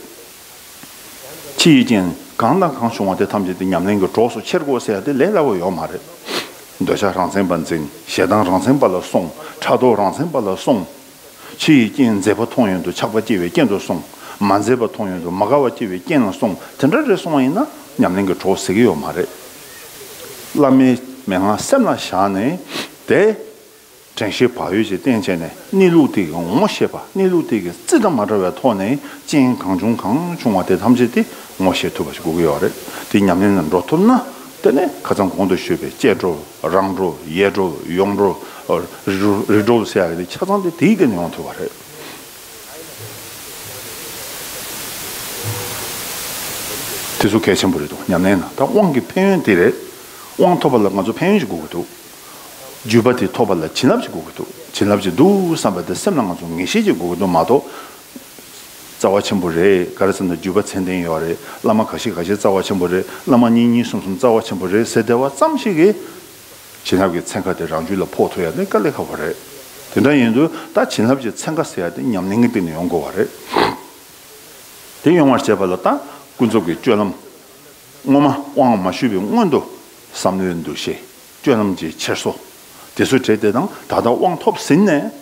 ཕྱི་ཡི་རྐྱེན་གང་དང་གང་བྱུང་བ་དེ་ཐམས་ཅད་དེ་ཉམས་ལེན་གྱི་གྲོགས་སུ་འཁྱེར་དགོས་ཟེར་ཡ་དེ་ལས་སླ་བོ་ཡོད་མ་རེད། འདོད་ཆགས་རང་མཚན་པ་འཛིན། ཞེ་སྡང་རང་མཚན་པ་ལ་སོང་། ཕྲག་དོག་རང་མཚན་པ་ལ་སོང་། ཕྱི་ཡི་རྐྱེན་མཛེས་པ་མཐོང་ཡོང་དུས་ཆགས་པ་སྐྱེ་བའི་རྐྱེན་དུ་སོང་། མ་མཛེས་པ་མཐོང་ཡོང་དུས་མ་དགའ་བ་སྐྱེ་བའི་རྐྱེན་ལ་སོང་། དེ་འདྲ་རེ་སོང་བ་ཡིན་ན་ཉམས་ལེན་གྱི་གྲོགས་ཟེར་གྱི་ཡོད་མ་རེད། བླ་མའི་མན་ངག་སེམས་ལ་བཞག་ནས་དེ། དྲན་ཤེས་བག་ཡོད་ཅིག་བསྟེན་བྱས་ནས་གནས་ལུགས་དེ་གི་ངོ་ཤེས་པ། གནས་ལུགས་དེ་གི་རྩི་དང་མ་བྲལ་བའི་ཐོག་ནས་རྐྱེན་གང་བྱུང་གང་བྱུང་བ་དེ་ཐམས་ཅད་དེ་ངོ་ཤེས་ཐུབ་པ་ཞིག་དགོས་ཀྱི་ཡོད་རེད། དེ་ཉམས་ལེན་ལ་འགྲོ་ཐུབ་ན། དེ་ནས་ཁ་སང་གོང་དུ་ཞུས་པའི་སྐྱེ་འགྲོ། རང་གྲོལ། ཡེ་གྲོལ། ཡོངས་གྲོལ། རིག་གྲོལ། རིག་གྲོལ་ཟེར་ཡག་གི་དེ་ཆ་ཚང་དེ་དེའི་སྟེང་ནས་ཡོང་ཐུབ་པ་རེད། དེ་ཚོ་གལ་ཆེན་པོ་རེད་འདུག་ཉམས་ལེན་ན་ད་དབང་གི་ཕན་ཡོན་དེ་རེད། དབང་ཐོབ་པ་ལ་ང་ཚོ་ཕན་ཡོན་ཞིག་དགོས་ཀྱི་འདུག་བརྒྱུད་པ་དེ་ཐོབ་པ་ལ་བྱིན་རླབས་ཅིག་དགོས་ཀྱི་འདུག་བྱིན་རླབས་ཅིག་འདུག་བསམ་པ་དེ་སེམས་ལ་ང་ཚོ་ངེས་ཤེས་ཅིག་དགོས་ཀྱི་འདུག་མ་གཏོགས། རྩ་བ་ཆེན་པོ་རེད། ག་རེ་ཟེར་ན་བརྒྱུད་པ་མཚན་ལྡན་ཡོད་རེད། བླ་མ་ཁ་ཤས་ཁ་ཤས་རྩ་བ་ཆེན་པོ་རེད། བླ་མ་གཉིས་གཉིས་གསུམ་གསུམ་རྩ་བ་ཆེན་པོ་རེད་ཟེར་བསྡད་པ་ཙམ་ཞིག་གིས། བྱིན་རླབས་ཀྱི་ཚན་ཁ་དེ་རང་རྒྱུད་ལ་ཕོག་ཐུབ་ཡ་དེ་དཀའ་ལས་ཁག་པོ་རེད། དེ་འདྲ་ཡིན་དུས་ད་བྱིན་རླབས་ཀྱི་ཚན་ཁ་ཟེར་ཡ་དེ་ཉམས་ལེན་གྱི་སྟེང་ནས་ཡོང་དགོས་པ་རེད། དེ་ཡོང་བར་བྱེད་པ་ལ་ད་ཀུན་རྫོབ་ཀྱི་སྤྱོད་ལམ། སྔོན་མ་དབང་མ་ཞུས་པའི་སྔོན་དུ་བསམ་བློའི་འདུ་ཤེས། སྤྱོད་ལམ་གྱི་འཁྱེར་སོ། དེ་ཚོ་བྲལ་ཏེ་དང་ད་ལྟ་དབང་ཐོབ་ཟིན་ནས།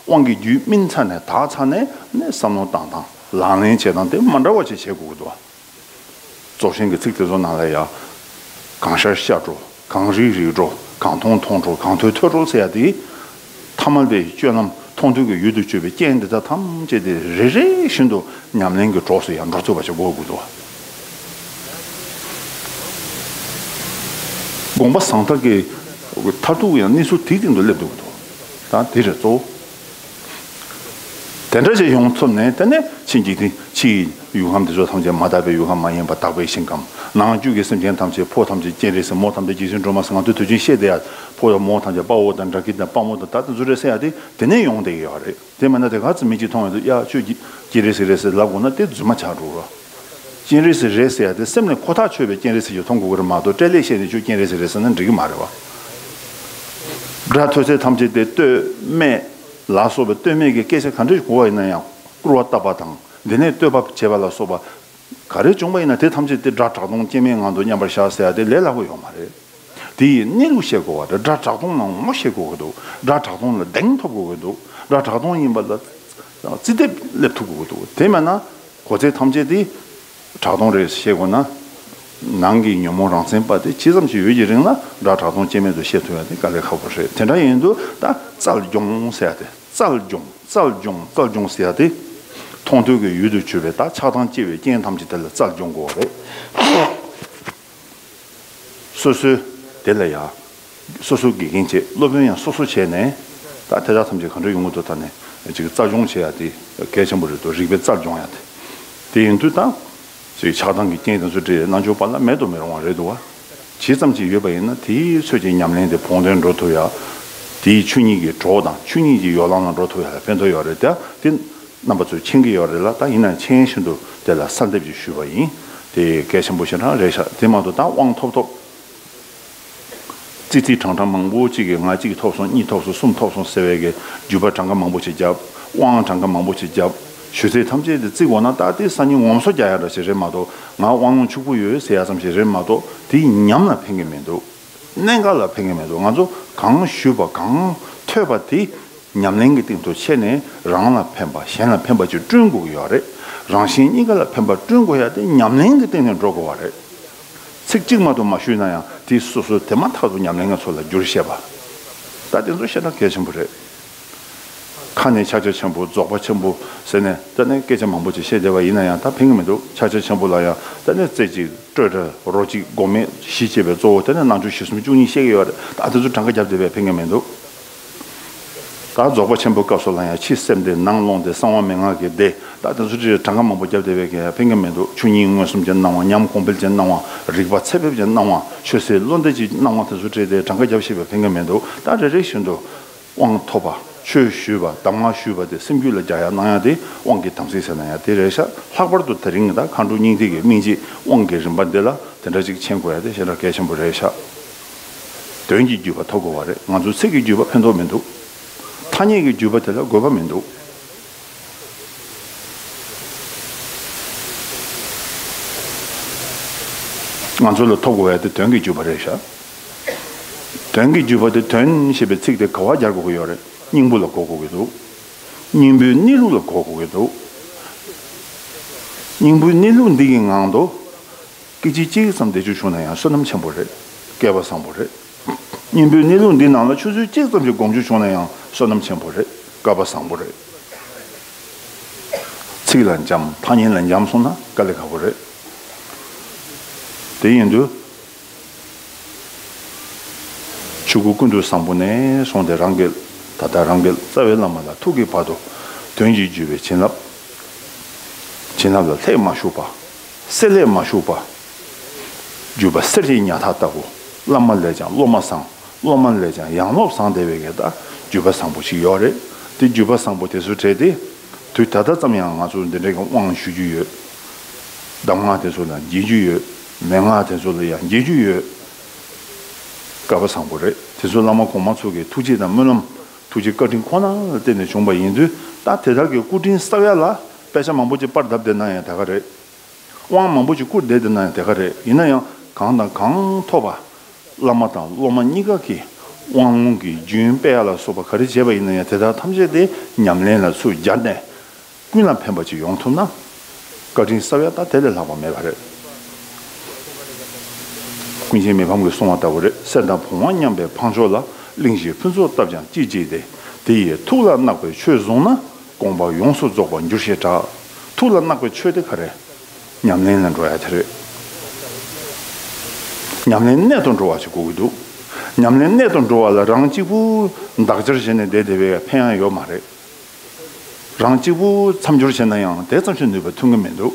དབང་གི་རྒྱུད་སྨིན་ཚར་ནས་དག་ཚར་ནས་ནས་བསམ་བློ་བཏང་སྟངས་ལག་ལེན་བྱེད་སྟངས་དེ་མ་འདྲ་བ་ཅིག་བྱེད་དགོས་ཀྱི་འདུག་བ། རྫོགས་ཆེན་གྱི་ཚིག་དེ་ཚོ་ནང་ལ་ཡང་། གང་ཤར་ཤར་འགྲོ། གང་རིག་རིག་འགྲོ། གང་མཐོང་མཐོང་འགྲོ། གང་ཐོས་ཐོས་འགྲོ་ཟེར་ཡ་དེ། ཐ་མལ་པའི་སྤྱོད་ལམ་མཐོང་ཐོས་ཀྱི་ཡུལ་དུ་གྱུར་པའི་རྐྱེན་འདི་དག་ཐམས་ཅད་དེ་རེ་རེ་བཞིན་དུ་ཉམས་ལེན་གྱི་གྲོགས་སུ་ཡང་འགྲོ་ཐུབ་པ་ཞིག་དགོས་དགོས་འདུག་བ། དགོངས་པ་བཟང་དག་གི་མཐར་ཐུག་ཡང་གནས་ཚུལ་དེའི་སྟེང་དུ་སླེབས་འདུག་འདུག་ད་དེ་རེད་གཙོ་བོ། དེ་འདྲ་ཞིག་ཡོང་ཐུབ་ནས་དེ་ནས་ཕྱིན་གྱི་དེ་ཕྱིའི་ཡུལ་ཁམས་དེ་ཚོ་ཐམས་ཅད་མ་དག་པའི་ཡུལ་ཁམས་མ་ཡིན་པ་དག་པའི་ཞིང་ཁམས། ནང་བཅུད་ཀྱི་སེམས་ཅན་ཐམས་ཅད་ཕོ་ཐམས་ཅད་སྤྱན་རས་གཟིགས། མོ་ཐམས་ཅད་རྗེ་བཙུན་སྒྲོལ་མ་ཟེར། ང་ཚོས་དུས་རྒྱུན་བཤད་བསྡད་ཡ་ཕོ་དང་མོ་ཐམས་ཅད་དཔའ་བོ་དང་དགྲ་བགེགས་དང་དཔའ་མོ་དང་ད་དེ་ཚོ་རེད་ཟེར་ཡ་དེ་དེ་ནས་ཡོང་བསྡད་ཡོད་རེད། དེ་མིན་ན་དེ་ག་ཙམ་མི་གཅིག་མཐོང་ཡོང་དུས་ཡ་ཁྱོད་ཀྱི་སྤྱན་རས་གཟིགས་རེད་ཟེར་ལབ་དགོས་ན་དེ་རྫུན་མ་ཆགས་འགྲོ་རོ། སྤྱན་རས་གཟིགས་རེད་ཟེར་ཡ་དེ་སེམས་ནས་ཁོ་ཐག་ཆོད་པའི་སྤྱན་རས་གཟིགས་ཤིག་མཐོང་དགོས་ཀྱི་རེད་མ་གཏོགས་སྤྲེལ་ལད་བཤད་ནས་ཁྱོད་སྤྱན་རས་གཟིགས་རེད་ཟེར་ན་འགྲིག་གི་མ་རེད་བ། དགྲ་ཐོས་ཚད་ཐམས་ཅད་དེ་སྟོད་སྨད་ལ་སོགས་པའི་སྟོད་སྨད་ཀྱི་སྐད་ཆ་ག་འདྲ་ཞིག་གོ་བ་ཡིན་ན་ཡང་སྐུར་བ་བཏབ་པ་དང་འདི་ནས་བསྟོད་པ་བྱེད་པ་ལ་སོགས་པ་ག་རེ་བྱུང་བ་ཡིན་ན་དེ་ཐམས་ཅད་དེ་དགྲ་གྲགས་སྟོང་སྐྱེ་མེད་ངང་དུ་མཉམ་པར་བཞག་ཟེར་ཡ་དེ་ལས་སླ་པོ་ཡོད་མ་རེད། དེ་ཡི་གནས་ལུགས་བཤད་དགོས་པ་རེད། སྒྲ་གྲགས་སྟོང་ལ་ངོ་བཤད་དགོས་ཀྱི་འདུག་སྒྲ་གྲགས་སྟོང་ལ་གདེང་ཐོབ་དགོས་ཀྱི་འདུག་སྒྲ་གྲགས་སྟོང་ཡིན་པ་ལ་རྩིས་དེབ་སླེབས་ཐུབ་དགོས་ཀྱི་འདུག་དེ་མེད་ན་གོ་ཚད་ཐམས་ཅད་དེ་གྲགས་སྟོང་རེད་བཤད་དགོས་ན། ནང་གི་ཉོན་མོངས་རང་མཚན་པ་དེ་ཇི་ཙམ་ཞིག་ཡོད་ཀྱི་རིང་ལ་སྒྲ་གྲགས་སྟོང་སྐྱེ་མེད་དུ་བཤད་ཐུབ་ཡ་དེ་དཀའ་ལས་ཁག་པོ་རེད། དེ་འདྲ་ཡིན་དུས་ད་རྩལ་སྦྱོང་ཟེར་ཡ་དེ། རྩལ་སྦྱོང་རྩལ་སྦྱོང་རྩལ་སྦྱོང་ཟེར་ཡ་དེ། མཐོང་ཐོས་ཀྱི་ཡུལ་དུ་གྱུར་པའི་ད་ཆགས་སྡང་སྐྱེ་བའི་རྐྱེན་ཐམས་ཅད་དེ་ལ་རྩལ་སྦྱོང་དགོས་པ་རེད། སོ་སོའི་དེ་ལ་ཡ། སོ་སོའི་དགེ་རྒན་བྱས། སློབ་དཔོན་ཡང་སོ་སོ་བྱས་ནས། ད་དེ་དག་ཐམས་ཅད་ག་འདྲ་ཡོང་གི་འདུག་ད་ནས་ཅིག་རྩལ་སྦྱོང་བྱེད་ཡ་དེ་གལ་ཆེན་པོ་རེད་འདུག་རིག་པའི་རྩལ་སྦྱོང་ཡ་དེ། དེ་ཡིན་དུས་ད། ཅིག་ཆགས་སྡང་གི་རྐྱེན་དེ་ཚོ་འདྲ་རྣམ་འགྱུར་བ་ལ་མེད་དུ་མི་རུང་བ་རེད་འདུག་བ། ཇི་ཙམ་ཅིག་ཡོད་པ་ཡིན་ན་དེའི་ཚོད་ཀྱི་ཉམས་ལེན་དེ་བོགས་འདོན་འགྲོ་ཐུབ་ཡ། དེའི་ཆོས་ཉིད་ཀྱི་གྲོགས་དང་ཆོས་ཉིད་ཀྱི་ཡོ་ལང་ལ་འགྲོ་ཐུབ་ཡ་ལ་ཕན་ཐོགས་ཡོད་རེད་དེ། དེ་རྣམ་པ་ཚོས་མཁྱེན་གྱི་ཡོད་རེད་ལ། ད་ཡིན་ན་མཁྱེན་བཞིན་དུ་དེ་ལ་གསལ་འདེབས་ཅིག་ཞུས་པ་ཡིན། དེ་གལ་ཆེན་པོ་ཞེ་དྲག་རེད་ཤག་དེ་མ་གཏོགས་ད་དབང་ཐོབ་ཐོབ། ཙི་ཙི་གྲངས་གྲངས་མང་པོ་གཅིག་གིས་ང་གཅིག་ཐོབ་སོང་། གཉིས་ཐོབ་སོང་། གསུམ་ཐོབ་སོང་ཟེར་བའི་གི་བརྒྱུད་པ་གྲངས་ཀ་མང་པོ་ཞིག་བརྒྱབ། དབང་གྲངས་ཀ་མང་པོ་ཞིག་བརྒྱབ། ཞུ་ཚིག་ཐམས་ཅད་དེ་བརྩི་དགོས་ན་ད་དེ་སང་ཉིན་ངོམ་སོ་རྒྱག་ཡ་འདྲ་ཞིག་རེད་མ་གཏོགས། ང་དབང་ལུང་ཕྱུག་པོ་ཡོད་ཟེར་ཡ་ཙམ་ཞིག་རེད་མ་གཏོགས། དེ་ཉམས་ལ་ཕན་གི་མི་འདུག་གནད་འགག་ལ་ཕན་གི་མི་འདུག་ང་ཚོ་གང་ཞུས་པ་གང་ཐོས་པ་དེ་ཉམས་ལེན་གྱི་སྟེང་དུ་ཆས་ནས་རང་ལ་ཕན་པ་གཞན་ལ་ཕན་པ་ཅིག་བསྐྲུན་དགོས་ཀྱི་ཡོད་རེད། རང་གཞན་གཉིས་ཀ་ལ་ཕན་པ་བསྐྲུན་དགོས་ཡ་དེ་ཉམས་ལེན་གྱི་སྟེང་ནས་འགྲོ་དགོས་པ་རེད། ཚིག་གཅིག་མ་གཏོགས་མ་ཞུས་ན་ཡང་དེ་སོ་སོའི་དེ་མ་ཐག་ཏུ་ཉམས་ལེན་ལ་ཚུར་ལ་བསྒྱུར་ཤེས་པ། ད་དེ་ཚོ་ཤེས་ན་གལ་ཆེན་པོ་རེད། ཁ་ནས་ཕྱག་རྒྱ་ཆེན་པོ་རྫོགས་པ་ཆེན་པོ་ཟེར་ནས་ད་ནི་སྐད་ཆ་མང་པོ་ཅིག་བཤད་བསྡད་པ་ཡིན་ན་ཡང་ད་ཕན་གི་མི་འདུག་ཕྱག་རྒྱ་ཆེན་པོ་ལ་ཡང་ད་ནི་རྩེ་གཅིག་སྤྲོས་བྲལ་རོ་གཅིག་སྒོམ་མེད་བཞི་བྱས་པའི་གཙོ་བོ་དེ་ནི་རྣལ་འབྱོར་ཞི་གསུམ་བཅུ་གཉིས་བཤད་ཀྱི་ཡོད་རེད། ད་དེ་ཚོ་གྲངས་ཀ་བརྒྱབ་བསྡད་པས་ཕན་གི་མི་འདུག་ད་རྫོགས་པ་ཆེན་པོའི་སྐབས་སུ་ལ་ཡང་ཕྱི་སེམས་སྡེ་ནང་རླུང་སྡེ་གསང་བ་མན་ངག་གི་སྡེ། ད་དེ་ཚོ་ཅིག་གྲངས་ཀ་མང་པོ་བརྒྱབ་བསྡད་པས་ཀྱང་ཕན་གི་མི་འདུག་ཆོས་ཉིད་མངོན་སུམ་གྱི་སྣང་བ། ཉམས་གོང་འཕེལ་གྱི་སྣང་བ། རིག་པ་ཚད་ཕེབས་ཀྱི་སྣང་བ། ཆོས་ཟད་བློ་འདས་ཀྱི་སྣང་བ་དེ་ཚོ་ཅིག་དེ་གྲངས་ཀ་བརྒྱབ་ཤེས་པས་ཕན་གི་མི་འདུག་ད་རེ་རེ་བཞིན་དུ་དབང་ཐོབ་པ། ཆོས་ཞུས་པ། གདམས་ངག་ཞུས་པ་དེ་སེམས་རྒྱུད་ལ་རྒྱག་ཡ་གནང་ཡ་དེ་དབང་གི་དམ་ཚིག་ཟེར་ན་ཡང་དེ་རེད་ཤག་ལྷག་པར་དུ་དེ་རིང་གི་ད་མཁའ་འགྲོ་སྙིང་ཐིག་གི་སྨིན་བྱེད་དབང་གི་རིམ་པ་འདི་ལ་དེ་འདྲ་ཅིག་མཁྱེན་དགོས་ཡ་དེ་ཞེ་དྲག་གལ་ཆེན་པོ་རེད་ཤག་དོན་གྱི་བརྒྱུད་པ་ཐོབ་དགོས་པ་རེད། ང་ཚོའི་ཚིག་གི་བརྒྱུད་པ་ཕན་ཐོགས་མི་འདུག་ཐ་སྙད་ཀྱི་བརྒྱུད་པ་དེ་ལ་དགོས་པ་མི་འདུག་ང་ཚོ་ལ་ཐོབ་དགོས་ཡ་དེ་དོན་གྱི་བརྒྱུད་པ་རེད་ཤག་དོན་གྱི་བརྒྱུད་པ་དེ། དོན་ཞེས་པའི་ཚིག་དེ་ག་བ་སྦྱར་དགོས་ཀྱི་ཡོད་རེད། སྙིང་པོ་ལ་གོ་དགོས་ཀྱི་འདུག་སྙིང་པོའི་གནས་ལུགས་ལ་གོ་དགོས་ཀྱི་འདུག་སྙིང་པོའི་གནས་ལུགས་འདི་ཡི་ངང་དུ་སྐད་ཅིག་གཅིག་ཙམ་བསྡད་རྒྱུ་བྱུང་ན་ཡང་བསོད་ནམས་ཆེན་པོ་རེད། སྐལ་པ་བཟང་པོ་རེད། སྙིང་པོའི་གནས་ལུགས་འདི་ནང་ལ་ཆུ་ཚོད་གཅིག་ཙམ་ཞིག་སྒོམ་རྒྱུ་བྱུང་ན་ཡང་བསོད་ནམས་ཆེན་པོ་རེད། སྐལ་པ་བཟང་པོ་རེད། ཚིག་ལ་འཇམ། ཐ་སྙད་ལ་འཇམ་སོང་ན་དཀའ་ལས་ཁག་པོ་རེད། དེ་ཡིན་དུས། ཆོས་སྐུ་ཀུན་ཏུ་བཟང་པོ་ནས་བཟུང་སྟེ་རང་གི། ད་ལྟ་རང་གི་རྩ་བའི་བླ་མ་ལ་ཐུག་གི་བར་དུ་དོན་གྱི་བརྒྱུད་པའི་བྱིན་རླབས། བྱིན་རླབས་ལ་ལྷད་མ་ཞུགས་པ། བསྲེ་ལྷད་མ་ཞུགས་པ། བརྒྱུད་པ་གསེར་གྱི་ཉ་ཐག་ལྟ་བུ། བླ་མ་ལས་ཀྱང་སློབ་མ་བཟང་། སློབ་མ་ལས་ཀྱང་ཡང་སློབ་བཟང་བསྡད་པའི་གི་ད་བརྒྱུད་པ་བཟང་པོ་ཞིག་ཡོད་རེད། དེ་བརྒྱུད་པ་བཟང་པོ་དེ་ཚོ་གྲས་དེ། དུས་ད་ལྟ་ཙམ་ཡང་ང་ཚོ་འདི་འདྲའི་གི་དབང་ཞུ་རྒྱུ་ཡོད། གདམས་ངག་དེ་ཚོ་ལ་འཇལ་རྒྱུ་ཡོད། མན་ངག་དེ་ཚོ་ལ་ཡང་འཇལ་རྒྱུ་ཡོད། སྐལ་པ་བཟང་པོ་རེད། དེ་ཚོ་བླ་མ་གོང་མ་ཚོ་གི་ཐུགས་རྗེ་དང་སྨོན་ལམ། ཐུགས་རྗེ་བཀའ་དྲིན་ཁོ་ན་ལ་བརྟེན་ནས་བྱུང་བ་ཡིན་དུས། ད་དེ་དག་གི་སྐུ་དྲིན་གསབ་ཡ་ལ་དཔེ་ཆ་མང་པོ་ཅིག་པར་བརྡབས་བསྡད་ན་ཡང་དེ་ག་རེད། དབང་མང་པོ་ཅིག་བསྐུར་བསྡད་བསྡད་ན་ཡང་དེ་ག་རེད། ཡིན་ན་ཡང་གང་དང་གང་ཐོབ་པ། བླ་མ་དང་སློབ་མ་གཉིས་ཀ་གིས་དབང་ལུང་གི་རྒྱུན་སྤེལ་ཡ་ལ་སོགས་པ་ག་རེ་བྱས་པ་ཡིན་ན་ཡང་དེ་དག་ཐམས་ཅད་དེ་ཉམས་ལེན་ལ་ཚུར་སྦྱར་ནས། ཀུན་ལ་ཕན་པ་ཅིག་ཡོང་ཐུབ་ན། བཀའ་དྲིན་གསབ་ཡ་ད་དེ་ལས་ལྷག་པ་མེད་པ་རེད། ཀུན་མཁྱེན་མི་ཕམ་གྱིས་གསུངས་པ་ལྟ་བུ་རེད། གསེར་དང་བོང་བ་མཉམ་པའི་འཕགས་མཆོག་ལ། གླིང་བཞིའི་ཕུན་ཚོགས་བཏབ་ཀྱང་ཅི་བྱེད་དེ། དེ་ཡིས་ཐུགས་ལ་བརྣག་པའི་ཆོས་བཟུང་ན། དགོངས་པ་ཡོངས་སུ་རྫོགས་པར་འགྱུར་ཞེས་གྲགས། ཐུགས་ལ་བརྣག་པའི་ཆོས་དེ་ག་རེ། ཉམས་ལེན་ལ་འགྲོ་ཡ་དེ་རེད། ཉམས་ལེན་གནད་དུ་འགྲོ་བ་ཞིག་དགོས་ཀྱི་འདུག་ཉམས་ལེན་གནད་དུ་འགྲོ་བ་ལ་རང་གཅིག་པུ་འདག་སྦྱར་བྱས་ནས་བསྡད་བསྡད་པས་ཕན་ཡ་ཡོད་མ་རེད། རང་གཅིག་པུ་མཚམས་སྦྱོར་བྱས་ན་ཡང་དེ་ཙམ་ཞིག་ནུས་པ་ཐོན་གྱི་མི་འདུག་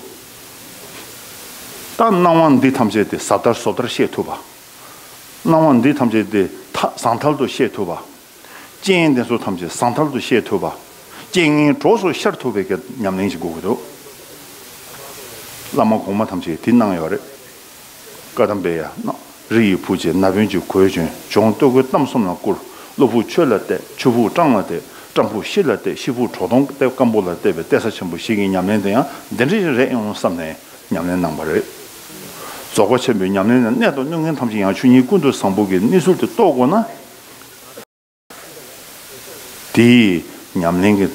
ད་སྣང་བ་འདི་ཐམས་ཅད་དེ་ཟབ་ལྟར་ཟོབ་ལྟར་ཤེས་ཐུབ་པ། སྣང་བ་འདི་ཐམས་ཅད་དེ་ཐ་ཟང་ཐལ་དུ་ཤེས་ཐུབ་པ། རྐྱེན་དེ་ཚོ་ཐམས་ཅད་ཟང་ཐལ་དུ་ཤེས་ཐུབ་པ། རྐྱེན་ངན་གྲོགས་སུ་ཤར་ཐུབ་པའི་གི་ཉམས་ལེན་ཞིག་དགོས་ཀྱི་འདུག་བླ་མ་གོང་མ་ཐམས་ཅད་དེ་གནང་ཡོད་རེད། བཀའ་གདམས་པའི་ཡ་ན། རི་ཡི་བུ་བྱས་ན་བུན་གྱིས་གོས་གྱོན། འཇོང་སྟོད་གོས་གཏམ་གསུམ་ལ་བསྐུར། བློ་ཕུགས་ཆོས་ལ་གཏད། ཆུ་ཕུགས་སྤྲང་ལ་གཏད། སྤྲང་ཕུགས་ཤི་ལ་གཏད། ཤི་ཕུགས་གྲོག་དོང་གཏད། སྐམ་པོ་ལ་གཏད་པའི་གཏད་ས་ཆེན་པོ་ཞིག་གི་ཉམས་ལེན་དེ་ཡང་འདི་འདྲ་ཞིག་རེད་ཡོང་བསམ་ནས་ཉམས་ལེན་གནང་བ་རེད། རྫོགས་པ་ཆེན་པོའི་ཉམས་ལེན་ལ་གནད་དུ་བསྣུན་མཁན་ཐམས་ཅད་ཡང་ཆོས་ཉིད་ཀུན་ཏུ་བཟང་པོ་གི་གནས་ཚུལ་དེ་རྟོགས་དགོས་ན། དེའི་ཉམས་ལེན་གྱི་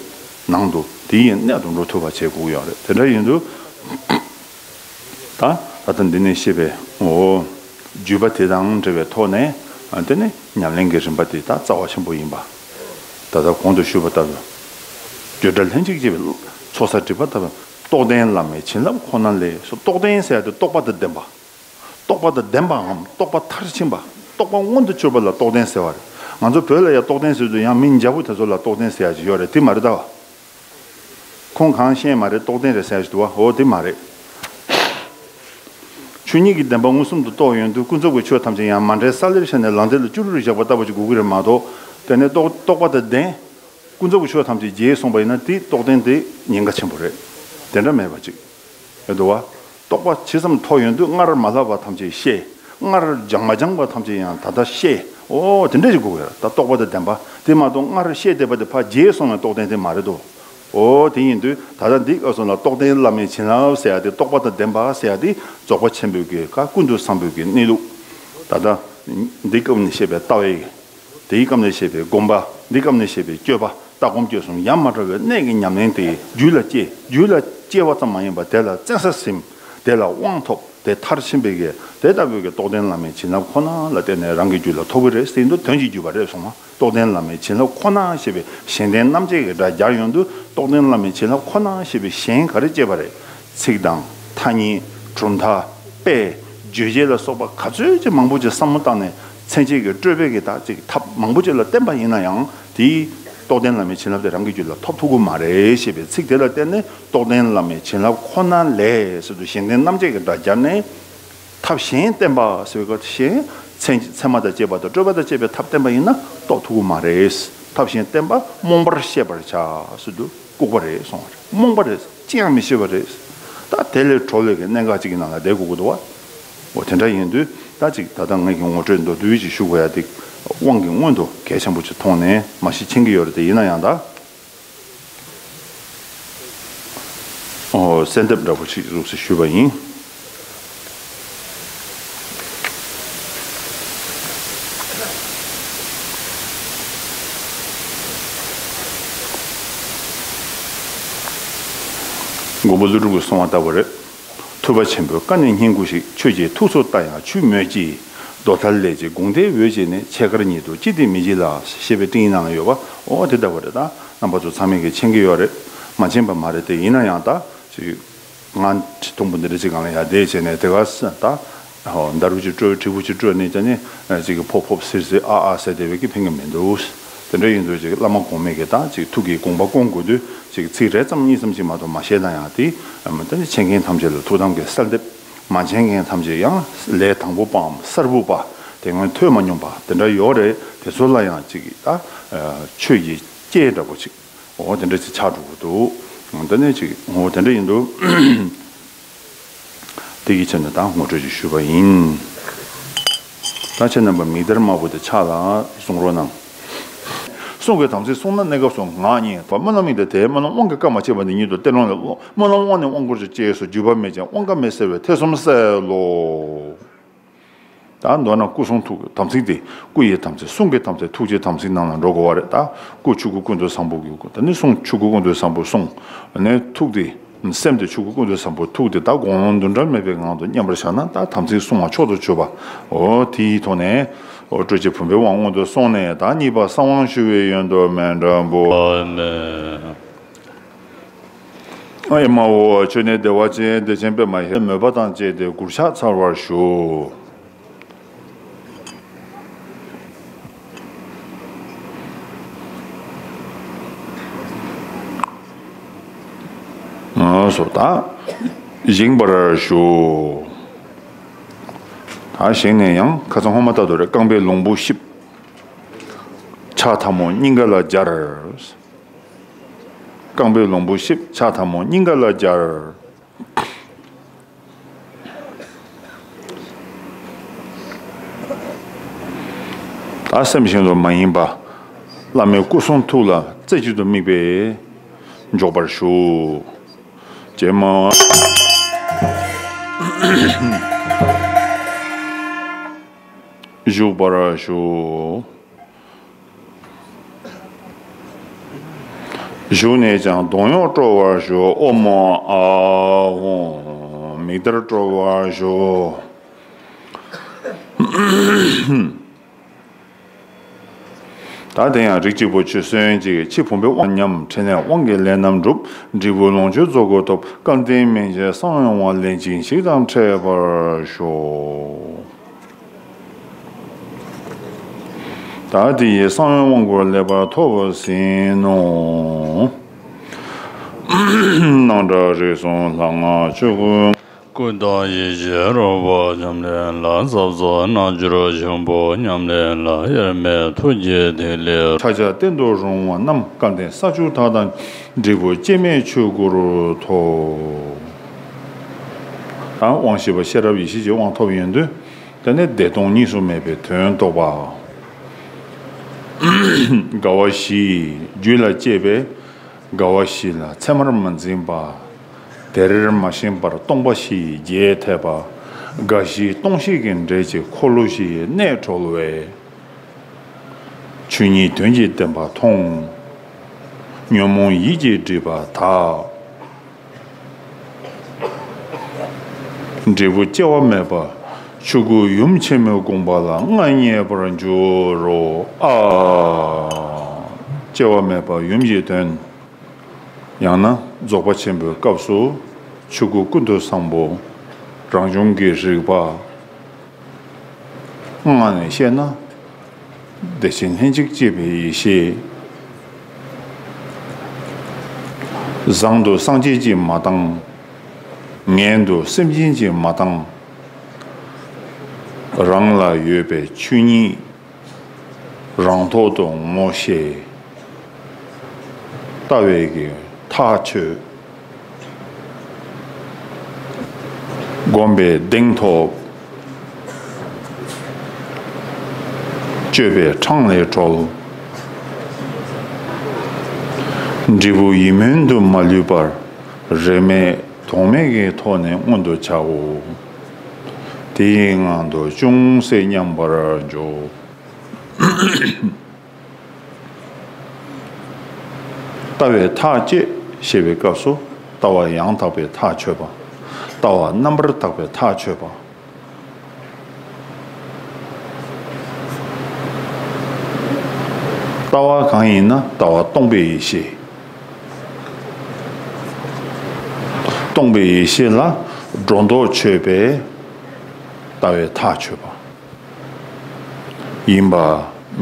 ནང་དུ་དེའི་གནད་དུ་འགྲོ་ཐུབ་པ་བྱེད་དགོས་ཡོད་རེད། དེ་འདྲ་ཡིན་དུས། ད་ད་ལྟ་འདི་ནས་བཤད་པའི་འོ་བརྒྱུད་པ་དེ་དང་འབྲེལ་བའི་ཐོག་ནས། ཨ། དེ་ནས་ཉམས་ལེན་གྱི་རིམ་པ་དེ་ད་རྩ་བ་ཆེན་པོ་ཡིན་པ། ད་ལྟ་གོང་དུ་ཞུས་པ་ལྟ་བུ། བརྗོད་བྲལ་ལྷན་ཅིག་སྐྱེས་པའི་ཚོགས་བསགས་སྒྲིབ་པ་དག་པའི་རྟོགས་ལྡན་བླ་མའི་བྱིན་རླབས་ཁོ་ན་ལས་སོ། རྟོགས་ལྡན་ཟེར་ཡ་དེ་རྟོགས་པ་དང་ལྡན་པ། རྟོགས་པ་དང་ལྡན་པའམ་རྟོགས་པ་མཐར་ཕྱིན་པ། རྟོགས་པ་མངོན་དུ་གྱུར་པ་ལ་རྟོགས་ལྡན་ཟེར་བ་རེད། ང་ཚོ་བོད་ལ་ཡང་རྟོགས་ལྡན་ཟེར་དུས་ཡང་མི་འཇའ་བོ་དེ་ཚོ་ལ་རྟོགས་ལྡན་ཟེར་ཡ་ཅིག་ཡོད་རེད། དེ་མ་རེད་ད། ཁོང་གང་ཤེས་མ་རེད། རྟོགས་ལྡན་རེད་ཟེར་ཡ་ཅིག་འདུག་བ། འོ་དེ་མ་རེད། ཆོས་ཉིད་ཀྱི་བདེན་པ་མངོན་སུམ་དུ་རྟོགས་ཡོང་དུས་ཀུན་རྫོབ་ཀྱི་ཆོས་ཐམས་ཅད་ཡང་མ་འདྲེས་ས་ལེར་ཤར་ནས་ལག་མཐིལ་ལ་ཅུ་རུ་རུ་བཞག་པ་ལྟ་བུ་ཅིག་དགོས་ཀྱི་རེད་མ་གཏོགས། དེ་ནས་རྟོགས་རྟོགས་པ་དང་ལྡན། ཀུན་རྫོབ་ཀྱི་ཆོས་ཐམས་ཅད་རྗེས་སོང་བ་ཡིན་ན་དེའི་རྟོགས་ལྡན་དེ་ཉེན་ཁ་ཆེན་པོ་རེད། དེ་འདྲ་མེད་པ་ཅིག་ཡོད་འདུག་བ། རྟོགས་པ་ཇི་ཙམ་མཐོ་ཡོང་དུས་སྔར་མ་ལྷག་པ་ཐམས་ཅད་ཤེས། སྔར་སྦྱངས་མ་སྦྱངས་པ་ཐམས་ཅད་ཡང་ད་ལྟ་ཤེས། འོ་དེ་འདྲ་ཞིག་དགོས་ཀྱི་རེད། ད་རྟོགས་པ་དང་ལྡན་པ་དེ་མ་གཏོགས་སྔར་ཤེས་བསྡད་པ་དེ་ཕར་རྗེས་སོང་བའི་རྟོགས་ལྡན་དེ་མ་རེད་དོ། འོ་དེ་ཡིན་དུས་ད་ལྟ་འདི་སྐབས་སུ་ལ་རྟོགས་ལྡན་བླ་མའི་བྱིན་རླབས་ཟེར་ཡ་དེ། རྟོགས་པ་དང་ལྡན་པ་ཟེར་ཡ་དེ་རྫོགས་པ་ཆེན་པོའི་གི་ཀ་ཀུན་ཏུ་བཟང་པོའི་གི་གནས་ལུགས། ད་ལྟ་འདི་སྐབས་ནས་བཤད་པའི་ལྟ་བའི། དེའི་སྐབས་ནས་བཤད་པའི་སྒོམ་པ། འདི་སྐབས་ནས་བཤད་པའི་སྤྱོད་པ། ལྟ་སྒོམ་སྤྱོད་གསུམ་ཡ་མ་བྲལ་བའི་གནད་ཀྱི་ཉམས་ལེན་དེ་རྒྱུད་ལ་སྐྱེ། རྒྱུད་ལ་སྐྱེ་བ་ཙམ་མ་ཡིན་པར་དེ་ལ་བཙན་ས་ཟིན། དེ་ལ་དབང་ཐོབ། དེ་མཐར་ཕྱིན་པའི་གི་དེ་ལྟ་བུའི་གི་རྟོགས་ལྡན་བླ་མའི་བྱིན་རླབས་ཁོ་ན་ལ་བརྟེན་ནས་རང་གི་རྒྱུད་ལ་ཐོབ་ཀྱི་རེད་ཟེར་དུས་དོན་གཅིག་གྱུར་པ་རེད་གསུངས་པ། རྟོགས་ལྡན་བླ་མའི་བྱིན་རླབས་ཁོ་ན་ཞེས་པའི་གཞན་ལྡན་རྣམ་བཅད་ཀྱི་སྒྲ་སྦྱར་ཡོང་དུས་རྟོགས་ལྡན་བླ་མའི་བྱིན་རླབས་ཁོ་ན་ཞེས་པའི་གཞན་ག་རེ་སྐྱེས་པ་རེད། ཚིག་དང་ཐ་སྙད། གྲུབ་མཐའ། དཔེ། བརྗོད་བྱེད་ལ་སོགས་པ་ག་ཚོད་ཅིག་མང་པོ་ཅིག་བསམ་བློ་བཏང་ནས་མཚན་བཅས་ཀྱི་སྤྲོས་པས་ཀྱི་ད་ཅིག་ཐབས་མང་པོ་ཅིག་ལ་བརྟེན་པ་ཡིན་ན་ཡང་དེའི་རྟོགས་ལྡན་བླ་མའི་བྱིན་རླབས་དེ་རང་གི་རྒྱུད་ལ་ཐོབ་ཐུབ་ཀྱི་མ་རེད་ཞེས་པའི་ཚིག་དེ་ལ་བརྟེན་ནས་རྟོགས་ལྡན་བླ་མའི་བྱིན་རླབས་ཁོ་ན་ལས་ཟེར་དུས་གཞན་ལྡན་རྣམ་བཅད་ཀྱི་སྒྲ་སྦྱར་ནས། ཐབས་གཞན་བསྟན་པ་ཟེར་བའི་སྐབས་དེ་གཞན་མཚན་ཚད་མ་དང་བཅས་པ་དང་སྤྲོས་པ་དང་བཅས་པའི་ཐབས་བསྟན་པ་ཡིན་ན་རྟོགས་ཐུབ་ཀྱི་མ་རེད། ཐབས་གཞན་བསྟན་པ་རྨོངས་པར་ཤེས་པར་བྱ་ཟེར་དུས་ལྐུགས་པ་རེད་གསུངས་པ་རེད། རྨོངས་པ་རེད། ཅི་ཡང་མི་ཤེས་པ་རེད། ད་དེ་ལས་གྲོལ་བའི་གི་གནད་འགག་ཅིག་གི་ནང་ལ་བསྡད་དགོས་ཀྱི་འདུག་བ། འོ་དེ་འདྲ་ཡིན་དུས་ད་ཅིག་ད་ལྟ་ངེད་ཀྱི་ངོ་སྤྲོད་མདོར་བསྡུས་ཅིག་ཞུ་དགོས་ཡ་དེ་དབང་གི་སྔོན་དུ་གལ་ཆེན་པོ་ཅིག་མཐོང་ནས་མ་གཞི་མཁྱེན་གྱི་ཡོད་རེད་དེ། ཡིན་ན་ཡང་ད། ཨོ། གསལ་འདེབས་འདྲ་པོ་ཞིག་བཟོས་ཞུས་པ་ཡིན། མགོན་པོ་ཀླུ་སྒྲུབ་ཀྱིས་གསུངས་པ་ལྟ་བུ་རེད། ཐུབ་པ་ཆེན་པོའི་བཀའ་ནི་སྙན་བཀུར་ཞིག །ཆོས་ཀྱི་ཐུགས་སུ་བལྟ་ཡང་ཆུད་མོད་ཀྱི། །རྡོ་ཐལ་ལས་ཀྱི་དགོངས་འདིའི་འོད་བྱས་ནས། །ཕྱེད་ཀར་ཉིད་དུ་ཅི་སྟེ་མི་བྱེད་ལ། །ཞེས་པའི་སྤྲིངས་ཡིག་ནང་ལ་ཡོད་པ། འོ་དེ་ལྟ་བུ་རེད། ད་རྣམ་པ་ཚོ་ཚང་མས་ཀྱིས་མཁྱེན་གྱི་ཡོད་རེད། མ་མཁྱེན་པ་མ་རེད་དེ། ཡིན་ན་ཡང་ད་ཅིག་ང་ཁྲི་སྟོང་པོ་འདི་འདྲ་ཅིག་སྒང་ལ་ཡར་བསྡད་བྱས་ནས་དེ་ག་ས་ད་ཧོ་འདར་བུ་ཅིག་སྤྲོད། དྲིལ་བུ་ཅིག་སྤྲོད་ནས་ཀྱང་ནི་ཅིག་ཕོབ་ཕོབ་སིལ་སིལ་ཨ་ཨ་ཟེར་བསྡད་པའི་གི་ཕན་གྱི་མི་འདུག །དེ་འདྲ་ཡིན་དུས་ཅིག་བླ་མ་གོང་མས་ཀྱིས་ད་ཅིག་ཐུགས་ཀྱི་དགོངས་པ་སྐོང་དགོས་དུས་ཅིག་ཚིག་རེ་ཙམ་གཉིས་ཙམ་ཅིག་མ་གཏོགས་མ་བཤད་ན་ཡང་དེ་ད་ནི་མཁྱེན་མཁན་ཐམས་ཅད་ལ་ཐུགས་དམ་གྱི་གསལ་འདེབས། མ་མཁྱེན་མཁན་ཐམས་ཅད་ཡང་ལས་དང་པོ་པའམ་གསར་བུ་པ། དེ་སྔོན་ཐོས་མ་མྱོང་པ་དེ་འདྲ་ཡོད་རེད། དེ་ཚོ་ལ་ཡང་ཅིག་ད་ཆོས་ཀྱི་སྐྱེས་འདྲ་པོ་ཅིག་འོ་དེ་འདྲ་ཅིག་ཆགས་འགྲོ་གི་འདུག །འོ་དེ་ནས་ཅིག་འོ་དེ་འདྲ་ཡིན་འདུག །དེ་གི་ཆ་ནས་ད་ངོ་སྤྲོད་ཅིག་ཞུས་པ་ཡིན། ད་ཁྱེད་རྣམ་པ་མིག་དར་དམར་པོ་དེ་ཕྱག་ལ་བཟུང་རོགས་གནང་། གསུང་གི་དམ་ཚིག་བསྲུངས་ན་གནས་སྐབས་སུ་ངག་ཉིད་པ། སྨོན་ལམ་ཡིན་ཏེ་དེའི་སྨོན་ལམ་དབང་གིས་བསྐང་བ་བྱས་པ་ནི་ཉིད་དུ་གཏན་ལོངས་ལས། སྨོན་ལམ་དབང་ནི་དབང་བསྐུར་གྱི་ཅེས་སོ། འཇུག་པ་མེད་ཅིང་དབང་བཀའ་མེད་ཟེར་བས་ཐེ་ཚོམ་སེལ་ལོ། ད་མདོར་ན་སྐུ་གསུང་ཐུགས་ཀྱི་དམ་ཚིག་སྟེ། སྐུ་ཡི་དམ་ཚིག །གསུང་གི་དམ་ཚིག །ཐུགས་ཀྱི་དམ་ཚིག་ནང་ལ་འགྲོ་དགོས་པ་རེད། ད་སྐུ་ཆོས་སྐུ་ཀུན་ཏུ་བཟང་པོ་གི་སྐུ། ད་ནི་གསུང་ཆོས་སྐུ་ཀུན་ཏུ་བཟང་པོ་གསུང་། ཨ་ནི་ཐུགས་དེ་སེམས་དེ་ཆོས་སྐུ་ཀུན་ཏུ་བཟང་པོ། ཐུགས་དེ་ད་དགོངས་ཀློང་འདུ་འབྲལ་མེད་པའི་ངང་དུ་མཉམ་པར་བཞག་ན་ད་དམ་ཚིག་བསྲུང་བ་མཆོག་ཏུ་གྱུར་པ། འོ་དེའི་ཐོག་ནས་འོ་སྤྲོས་བཅས་བུམ་པའི་དབང་མངོན་དུ་སོང་ནས། ད་གཉིས་པ་གསང་དབང་ཞུ་བའི་ཡོན་དུ་མཎྜལ་འབུལ། ཨེ་མ་ཧོ། ཁྱོད་ནི་བདེ་བ་ཅན་བདེ་ཆེན་པདྨ་ཧེ། མོས་པ་དང་བཅས་ཏེ་གུར་ཕྱག་འཚལ་བར་ཞུ། ཨ་སོ། ད་བཞེངས་པར་ཞུ། ད་བཞེངས་ནས་ཡང་ཁ་སང་སྔོན་མ་ལྟར་དུ་རེད། རྐང་པའི་ལོང་བུ་གཤིབས། ཕྱག་ཐལ་མོ་སྙིང་ག་ལ་སྦྱར། རྐང་པའི་ལོང་བུ་གཤིབས། ཕྱག་ཐལ་མོ་སྙིང་ག་ལ་སྦྱར། ད་སེམས་གཞན་དུ་མ་ཡེངས་པ། བླ་མའི་སྐུ་གསུང་ཐུགས་ལ་རྩེ་གཅིག་ཏུ་དམིགས་པས་འཇོག་པར་ཞུ། ཀྱེ་མ། བཞུགས་པར་ཞུ། བཞུགས་ནས་ཀྱང་གདོང་གཡོགས་སྤྲོ་བར་ཞུ། ཨོཾ་ཨཱཿཧཱུྃ། མིག་དར་སྤྲོ་བར་ཞུ། ད་དེ་ཡང་རིགས་གཅིག་པུ་ཆོས་གསན་ཅིག། ཕྱི་བུམ་པའི་དབང་ཉམས། ཕྲིན་ལས་དབང་གི་ལས་རྣམས་འགྲུབ། འབྲས་བུ་ལོངས་སྤྱོད་རྫོགས་སྐུ་ཐོབ། སྐལ་ལྡན་སྨན་བྱེད་གསང་བའི་དབང་ལེན་ཅིང་ཞིག་དང་འཕྲད་པར་ཤོག། ད་དེ་ཡིས་གསང་བའི་དབང་བསྐུར་ལེགས་པར་ཐོབ་ཟིན་ནོ། སྣང་གྲགས་རིག་གསུམ་ལྷ་སྔགས་ཆོས་སྐུ། སྐུ་དང་ཡེ་ཤེས་རོལ་པ་ཉམས་ལེན་ལ། ཟབ་རྫོགས་རྣལ་འབྱོར་ཆེན་པོ་ཉམས་ལེན་ལ། དབྱེར་མེད་ཐུགས་རྗེའི་ཐིག་ལེ། ཕྱག་རྒྱ་བརྟན་དུ་རུང་བ་རྣམས། སྐལ་ལྡན་ས་བཅུ་དག་དང་། འབྲས་བུ་སྐྱེ་མེད་ཆོས་སྐུར་ཐོབ། ད་དབང་བཞི་པ་ཤེས་རབ་ཡེ་ཤེས་ཀྱི་དབང་ཐོབ་ཡོང་དུས། དེ་ནས་བདེ་སྟོང་གཉིས་སུ་མེད་པའི་དོན་རྟོགས་པ། དགའ་བ་བཞི་རྒྱུད་ལ་སྐྱེས་པས། དགའ་བ་བཞི་ལ་མཚན་མར་མ་འཛིན་པ། དེར་མ་ཞེན་པར་སྟོང་པ་བཞིའི་རྒྱས་ཐེབས་པ། དགའ་བཞི་སྟོང་གཤིས་ཀྱི་འབྲས་ཀྱི་འཁོར་ལོ་བཞིའི་གནས་གྲོལ་བས། ཆོས་ཉིད་དོན་གྱི་བདེན་པ་མཐོང་། ཉོན་མོངས་ཡིད་ཀྱི་སྒྲིབ་པ་དག། འབྲས་བུ་སྐྱེ་བ་མེད་པ་ཆོས་སྐུ་ཡུམ་ཆེན་མོའི་དགོངས་པ་ལ་མངའ་བརྙེས་པར་འགྱུར་རོ། ཨ། སྐྱེ་བ་མེད་པ་ཡུམ་གྱི་དོན། ཡང་ན་རྫོགས་པ་ཆེན་པོའི་སྐབས་སུ་ཆོས་སྐུ་ཀུན་ཏུ་བཟང་པོ་རང་བྱུང་གི་རིག་པ། སྔགས་ནས་བཤད་ན་བདེ་ཆེན་ལྷན་ཅིག་སྐྱེས་པའི་ཡེ་ཤེས། བཟང་དུ་སངས་རྒྱས་ཀྱིས་མ་བཏང་། ངན་དུ་སེམས་ཅན་གྱིས་མ་བཏང་། རང་ལ་ཡོད་པའི་ཆོས་ཉིད་རང་ཐོག་ཏུ་ངོ་ཤེས། ལྟ་བའི་གི་ཐག་ཆོད། སྒོམ་པའི་གདེང་ཐོབ། སྤྱོད་པའི་འཕྲང་ལས་གྲོལ། འབྲས་བུ་ཡིད་སྨོན་དུ་མ་ལུས་པར་རེས་མེད་དོགས་མེད་ཀྱི་ཐོག་ནས་མངོན་དུ་བྱའོ། དེའི་ངང་དུ་ཅུང་ཟད་མཉམ་པར་འཇོག། ལྟ་བའི་ཐག་བཅད་ཞེས་པའི་སྐབས་སུ་ལྟ་བ་ཡང་དག་པའི་ཐག་ཆོད་པ། ལྟ་བ་རྣམ་པར་དག་པའི་ཐག་ཆོད་པ། ལྟ་བ་གང་ཡིན་ན་ལྟ་བ་སྟོང་པའི་ཡེ་ཤེས། སྟོང་པའི་ཡེ་ཤེས་ལ་སྒྲོ་འདོགས་ཆོད་པའི་ལྟ་བའི་ཐག་ཆོད་པ། ཡིན་པ།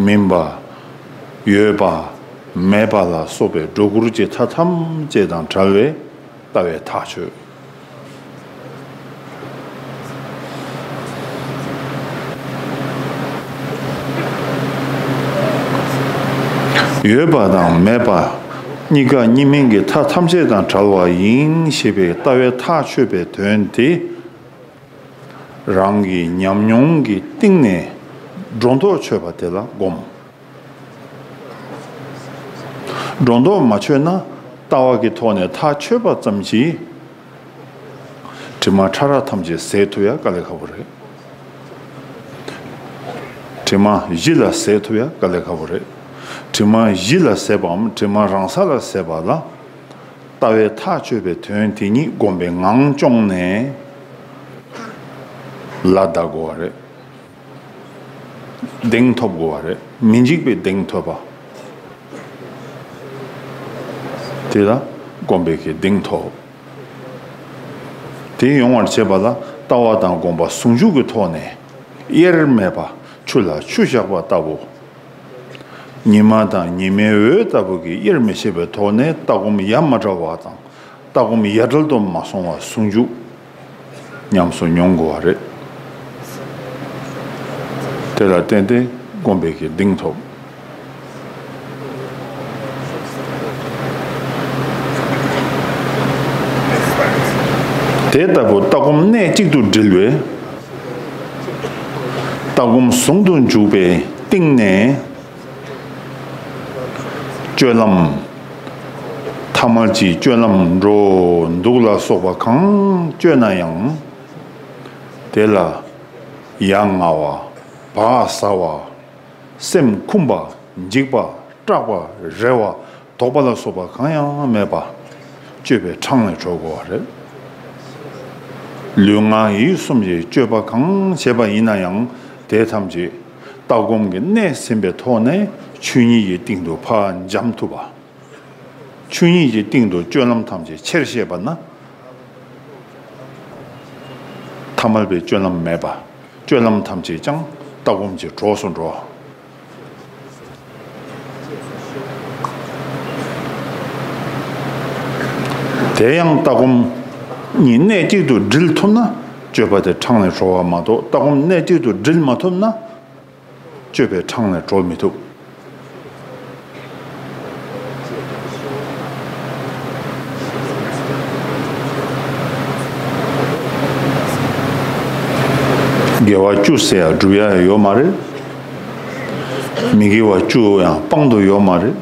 མིན་པ། ཡོད་པ། མེད་པ་ལ་སོགས་པའི་སྒྲོ་སྐུར་གྱི་མཐའ་ཐམས་ཅད་དང་བྲལ་བའི་ལྟ་བའི་ཐག་ཆོད། ཡོད་པ་དང་མེད་པ་གཉིས་ཀ་གཉིས་མིན་གྱི་མཐའ་ཐམས་ཅད་དང་བྲལ་བ་ཡིན་ཞེས་པའི་ལྟ་བའི་ཐག་ཆོད་པའི་དོན་དེ། རང་གི་ཉམས་མྱོང་གི་གཏིང་ནས་སྒྲོ་འདོགས་ཆོད་པ་དེ་ལ་སྒོམ། སྒྲོ་འདོགས་མ་ཆོད་ན་ལྟ་བ་གི་ཐོག་ནས་ཐག་ཆོད་པ་ཙམ་གྱིས་དྲི་མ་ཕྲ་རགས་ཐམས་ཅད་ཟད་ཐུབ་ཡ་དཀའ་ལས་ཁག་པོ་རེད། དྲི་མ་གཞི་ལ་ཟད་ཐུབ་ཡ་དཀའ་ལས་ཁག་པོ་རེད། དྲི་མ་གཞི་ལ་ཟད་པའམ་དྲི་མ་རང་ས་ལ་ཟད་པ་ལ། ལྟ་བའི་ཐག་ཆོད་པའི་དོན་དེ་ཉིད་སྒོམ་པའི་ངང་སྐྱོང་ནས་ལ་བཟླ་དགོས་པ་རེད། གདེང་ཐོབ་དགོས་པ་རེད། མི་འཇིགས་པའི་གདེང་ཐོབ་པ། དེ་ལ་སྒོམ་པའི་གི་གདེང་ཐོབ། དེ་ཡོང་བར་བྱེད་པ་ལ་ལྟ་བ་དང་སྒོམ་པ་ཟུང་འཇུག་གི་ཐོག་ནས་དབྱེར་མེད་པ་ཆུ་ལ་ཆུ་བཞག་པ་ལྟ་བུ། ཉི་མ་དང་ཉི་མའི་འོད་ལྟ་བུ་གི་དབྱེར་མི་ཕྱེད་པའི་ཐོག་ནས་ལྟ་སྒོམ་ཡ་མ་བྲལ་བ་དང་ལྟ་སྒོམ་ཡ་བྲལ་དུ་མ་སོང་བ་ཟུང་འཇུག་ཉམས་སུ་མྱོང་དགོས་པ་རེད། དེ་ལ་བརྟེན་ཏེ་སྒོམ་པའི་གི་གདེང་ཐོབ། དེ་ལྟ་བུ་ལྟ་སྒོམ་གནད་གཅིག་ཏུ་དྲིལ་བའི་ལྟ་སྒོམ་ཟུང་དུ་འཇུག་པའི་སྟེང་ནས། སྤྱོད་ལམ། ཐ་མལ་གྱི་སྤྱོད་ལམ་འགྲོ་འདུག་ལ་སོགས་པ་གང་སྤྱོད་ན་ཡང་། དེ་ལ་ཡ་ང་བ། བག་ཟ་བ། སེམས་འཁུམས་པ། འཇིགས་པ། སྐྲག་པ། རེ་བ། དོགས་པ་ལ་སོགས་པ་གང་ཡང་མེད་པ། སྤྱོད་པའི་འཕྲང་ལས་གྲོལ་དགོས་པ་རེད། ལུས་ངག་ཡིད་གསུམ་གྱི་སྤྱོད་པ་གང་བྱེད་པ་ཡིན་ན་ཡང་དེ་ཐམས་ཅད་ལྟ་སྒོམ་གྱི་གནད་ཟིན་པའི་ཐོག་ནས་ཆོས་ཉིད་ཀྱི་སྟེང་དུ་ཕར་འབྱམས་ཐུབ་པ། ཆོས་ཉིད་ཀྱི་སྟེང་དུ་སྤྱོད་ལམ་ཐམས་ཅད་ཆེར་བཤད་པ་ན། ཐ་མལ་པའི་སྤྱོད་ལམ་མེད་པ། སྤྱོད་ལམ་ཐམས་ཅད་ཀྱང་ལྟ་སྒོམ་གྱི་གྲོགས་སུ་འགྲོ། དེ་ཡང་ལྟ་སྒོམ་གཉིས་གནད་གཅིག་ཏུ་སྒྲིལ་ཐུབ་ན་སྤྱོད་པ་དེ་འཕྲང་ལས་གྲོལ་བ་མ་གཏོགས་ལྟ་སྒོམ་གནད་གཅིག་ཏུ་སྒྲིལ་མ་ཐུབ་ན། སྤྱོད་པའི་འཕྲང་ལས་གྲོལ་མི་ཐུབ། དགེ་བ་བཅུ་ཟེར་ཡ་སྒྲུབ་ཡ་ཡོད་མ་རེད། མི་དགེ་བ་བཅུ་ཡང་སྤང་དུ་ཡོད་མ་རེད།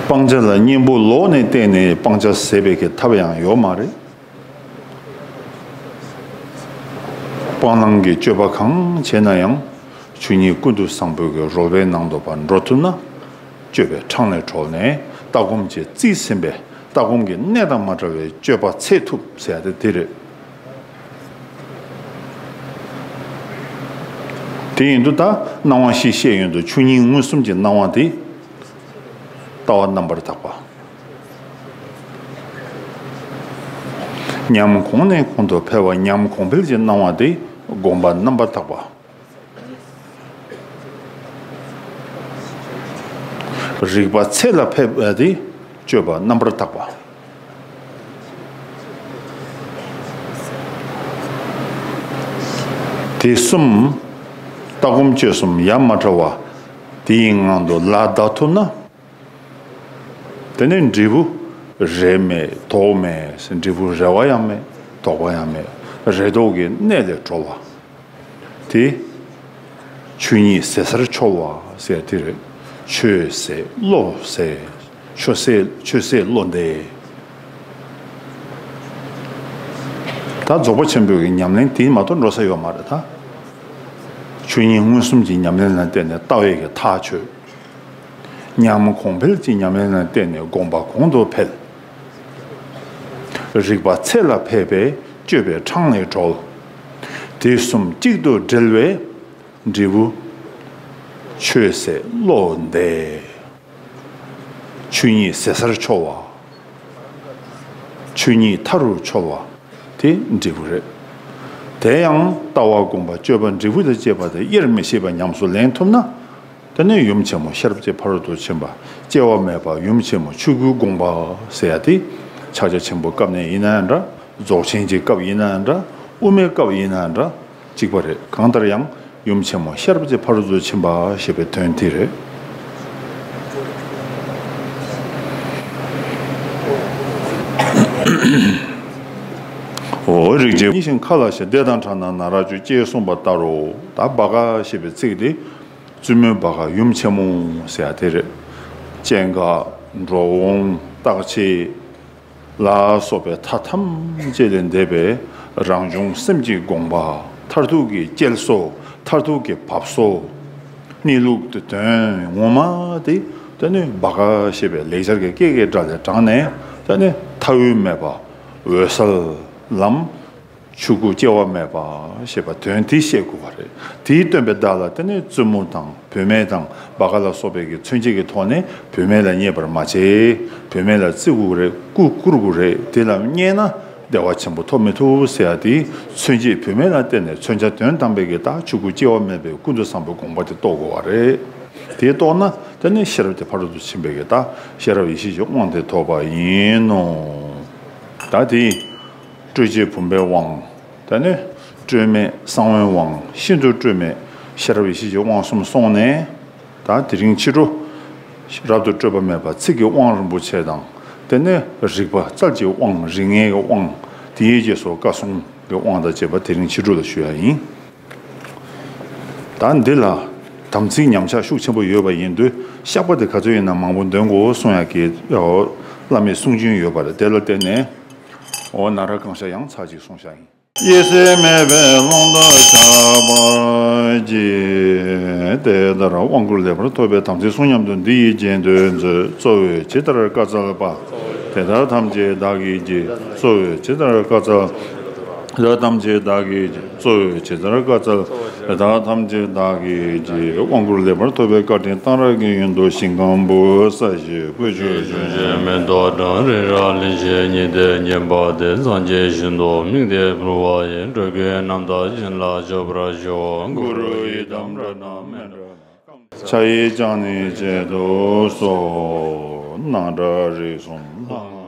སྤང་བྱ་ལ་གཉེན་པོ་ལོག་ནས་བརྟེན་ནས་སྤང་བྱ་ཟད་པའི་གི་ཐབས་ཡང་ཡོད་མ་རེད། སྤང་བླང་གི་སྤྱོད་པ་གང་བྱས་ན་ཡང་ཆོས་ཉིད་ཀུན་ཏུ་བཟང་པོའི་གི་རོལ་པའི་ནང་དུ་ཕར་འགྲོ་ཐུབ་ན། སྤྱོད་པའི་འཕྲང་ལས་གྲོལ་ནས་ལྟ་སྒོམ་གྱིས་རྩིས་ཟིན་པའི་ལྟ་སྒོམ་གྱི་གནད་དང་མ་བྲལ་བའི་སྤྱོད་པ་འཚོལ་ཐུབ་ཟེར་ཡ་དེ་དེ་རེད། དེ་ཡིན་དུས་ད་སྣང་བ་བཞི་བཤད་ཡོང་དུས་ཆོས་ཉིད་མངོན་སུམ་གྱི་སྣང་བ་དེ་ལྟ་བ་རྣམ་པར་དག་པ། ཉམས་གོང་ནས་གོང་དུ་འཕེལ་བ་ཉམས་གོང་འཕེལ་གྱི་སྣང་བ་དེ་སྒོམ་པ་རྣམ་པར་དག་པ། རིག་པ་ཚད་ལ་ཕེབས་པ་དེ་སྤྱོད་པ་རྣམ་པར་དག་པ། དེ་གསུམ་ལྟ་སྒོམ་སྤྱོད་གསུམ་ཡ་མ་བྲལ་བ་དེའི་ངང་དུ་ལ་བཟླ་ཐུབ་ན། དེ་ནས་འབྲས་བུ་རེ་མེད་དོགས་མེད། འབྲས་བུ་རེ་བ་ཡང་མེད། དོགས་པ་ཡང་མེད། རེ་དོགས་ཀྱི་གནས་ལས་གྲོལ་བ། དེ་ཆོས་ཉིད་ཟད་སར་འཆོལ་བ་ཟེར་དེ་རེད། ཆོས་ཟད་བློ་ཟད། ཆོས་ཟད་ཆོས་ཟད་བློ་འདས། ད་རྫོགས་པ་ཆེན་པོའི་གི་ཉམས་ལེན་དེ་མ་གཏོགས་འགྲོ་ས་ཡོད་མ་རེད་ད། ཆོས་ཉིད་མངོན་སུམ་གྱི་ཉམས་ལེན་ལ་བརྟེན་ནས་ལྟ་བའི་གི་ཐག་ཆོད། ཉམས་གོང་འཕེལ་གྱི་ཉམས་ལེན་ལ་བརྟེན་ནས་སྒོམ་པ་གོང་དུ་འཕེལ། རིག་པ་ཚད་ལ་ཕེབས་པས་སྤྱོད་པའི་འཕྲང་ལས་གྲོལ། དེ་གསུམ་གཅིག་ཏུ་སྒྲིལ་བས་འབྲས་བུ་ཆོས་ཟད་བློ་འདས། ཆོས་ཉིད་ཟད་སར་འཆོལ་བ། ཆོས་ཉིད་མཐའ་རུ་འཆོལ་བ་དེ་འབྲས་བུ་རེད། དེ་ཡང་ལྟ་བ་སྒོམ་པ་སྤྱོད་པ་འབྲས་བུ་དང་བཅས་པ་དེ་དབྱེར་མི་ཕྱེད་པ་ཉམས་སུ་ལེན་ཐུབ་ན། དེ་ནས་ཡུམ་ཆེན་མོ་ཤེས་རབ་ཀྱི་ཕ་རོལ་ཏུ་ཕྱིན་པ་སྐྱེ་བ་མེད་པ་ཡུམ་ཆེན་མོ་ཆོས་སྐུའི་དགོངས་པ་ཟེར་ཡ་དེ་ཕྱག་རྒྱ་ཆེན་པོའི་སྐབས་ནས་ཡིན་ན་ཡང་འདྲ། རྫོགས་ཆེན་གྱི་སྐབས་ཡིན་ན་ཡང་འདྲ། དབུ་མའི་སྐབས་ཡིན་ན་ཡང་འདྲ། གཅིག་པ་རེད། གང་ལྟར་ཡང་ཡུམ་ཆེན་མོ་ཤེས་རབ་ཀྱི་ཕ་རོལ་ཏུ་ཕྱིན་པ་ཞེས་པའི་དོན་དེ་རེད། འོ་རིགས་ཀྱི་ཉིད་བཞིན་མཁའ་ལ་ཞོན། དེ་དང་འཕྲད་ན་ན་ར་ཅོ་ཅེས་གསུངས་པ་ལྟར་རོ། ད་བྷ་ག་ཞེས་པའི་ཚིག་དེ་བཙུན་མོའི་བྷ་ག་ཡུམ་ཆེན་མོ་ཟེར་ཡ་དེ་རེད། སྐྱེ་འགག་འགྲོ་འོང་རྟག་ཆད་ལ་སོགས་པའི་མཐའ་ཐམས་ཅད་ལས་འདས་པའི་རང་བྱུང་སེམས་ཀྱི་དགོངས་པ། མཐར་ཐུག་གི་སྐྱེལ་སོ། མཐར་ཐུག་གི་བབས་སོ། གནས་ལུགས་དེ་དོན་ངོ་མ་དེ་དེ་ནི་བྷ་ག་ཞེས་པའི་ལེགས་སྦྱར་གྱི་སྐད་ཀྱི་སྒྲ་ལས་དྲངས་ནས་དེ་ནི་མཐའ་དབུས་མེད་པ་འོད་གསལ་ལམ། ཆོས་སྐུ་སྐྱེ་བ་མེད་པ་ཞེས་པ་དོན་དེ་བཤད་དགོས་པ་རེད། དེའི་སྟོན་པའི་བརྡ་ལ་དེ་ནི་བཙུན་མོ་དང་བུད་མེད་དང་བྷ་ག་ལ་སོགས་པའི་གི་མཚོན་བྱེད་ཀྱི་ཐོག་ནས་བུད་མེད་ལ་བསྙད་པར་མ་བྱེད། བུད་མེད་ལ་བརྩི་དགོས་རེད། སྐུ་བཀུར་དགོས་རེད། དེ་ལ་བསྙད་ན་བདེ་བ་ཆེན་པོ་ཐོབ་མི་ཐུབ་ཟེར་ཡ་དེ་མཚོན་བྱེད་བུད་མེད་ལ་བརྟེན་ནས་མཚོན་བྱ་དོན་དམ་པའི་གི་བརྡ་ཆོས་སྐུ་སྐྱེ་བ་མེད་པའི་ཀུན་ཏུ་བཟང་པོའི་དགོངས་པ་དེ་རྟོགས་དགོས་པ་རེད། དེ་རྟོགས་ན་དེ་ནི་ཤེས་རབ་ཀྱི་ཕ་རོལ་ཏུ་ཕྱིན་པའི་གི་བརྡ་ཤེས་རབ་ཡེ་ཤེས་ཀྱི་དབང་དེ་ཐོབ་པ་ཡིན་ནོ། ད་དེ། སྤྲོས་བཅས་བུམ་པའི་དབང་། དེ་ནས་སྤྲོས་མེད་གསང་བའི་དབང་། ཤིན་ཏུ་སྤྲོས་མེད་ཤེས་རབ་ཡེ་ཤེས་ཀྱི་དབང་གསུམ་སོང་ནས། ད་དེ་རིང་ཕྱི་དྲོ། རབ་ཏུ་སྤྲོས་པ་མེད་པ་ཚིག་གི་དབང་རིན་པོ་ཆེ་དང་། དེ་ནས་རིག་པ་རྩལ་གྱི་དབང་། རིགས་ལྔའི་དབང་། དེའི་རྗེས་སུ་བཀའ་སྲུང་གི་དབང་དང་བཅས་པ་དེ་རིང་ཕྱི་དྲོ་ལ་ཞུ་ཡ་ཡིན། ད་འདི་ལ་དམ་ཚིག་ཉམས་ཆག་ཤུགས་ཆེན་པོ་ཡོད་པ་ཡིན་དུས་བཤགས་པ་དེ་ག་ཚོད་ཡིན་ན་མང་པོ་འདོན་དགོས་གསུང་ཡག་གི་བླ་མའི་གསུང་རྒྱུན་ཡོད་པ་རེད། དེ་ལ་བརྟེན་ནས་ འོ་ན་ར་གང་ཤ་ཡང་ཚ་ཅིག་གསུངས་ཤ་ཡིན། དབྱེ་གསལ་མེད་པའི་ཀློང་དུ་ཆགས་པར་གྱིས། དེ་ལྟར་དབང་བསྐུར་ལེགས་པར་ཐོབ་པའི་དམ་ཚིག་བསྲུང་སྙམ་དུ་འདི་ཡི་རྗེས་ཟློས་མཛོད། གཙོ་བོས་ཇི་ལྟར་བཀའ་སྩལ་པ། དེ་ལྟར་ཐམས་ཅད་བདག་གིས་བགྱི། གཙོ་བོས་ཇི་ལྟར་བཀའ་སྩལ། དེ་ལྟར་ཐམས་ཅད་བདག་གིས་བགྱི། གཙོ་བོས་ཇི་ལྟར་བཀའ་སྩལ། དེ་ལྟར་ཐམས་ཅད་བདག་གིས་བགྱི། དབང་བསྐུར་ལེགས་པར་ཐོབ་པའི་བཀའ་དྲིན་གཏང་རག་གི་ཡོན་དུ་ཞིང་ཁམས་བུ་ས་གཞི་བཀོད་ཆོས་བྱུང་བྱེད་མེ་ཏོག་གྲང་རེག་ར་ལིང་ཤེས་ཉི་ཟླའི་བརྙན་པ་དེ་ཚངས་དཀྱིལ་བཞིན་དུ་སྨིན་ཏེ་ཕུལ་བ་ཡིས། འགྲོ་ཀུན་རྣམ་དག་བྱིན་རླབས་འཇུག་པར་ཤོག། གུ་རུ་ཡི་དམ་སྒྲ་དང་སྨན་སྒྲ་ཕྱག་ཡིས་བརྐྱང་ནས་མཆོད་དོ་གསོལ། སྣང་གྲགས་རིག་གསུམ་ལྷ་ལྔ་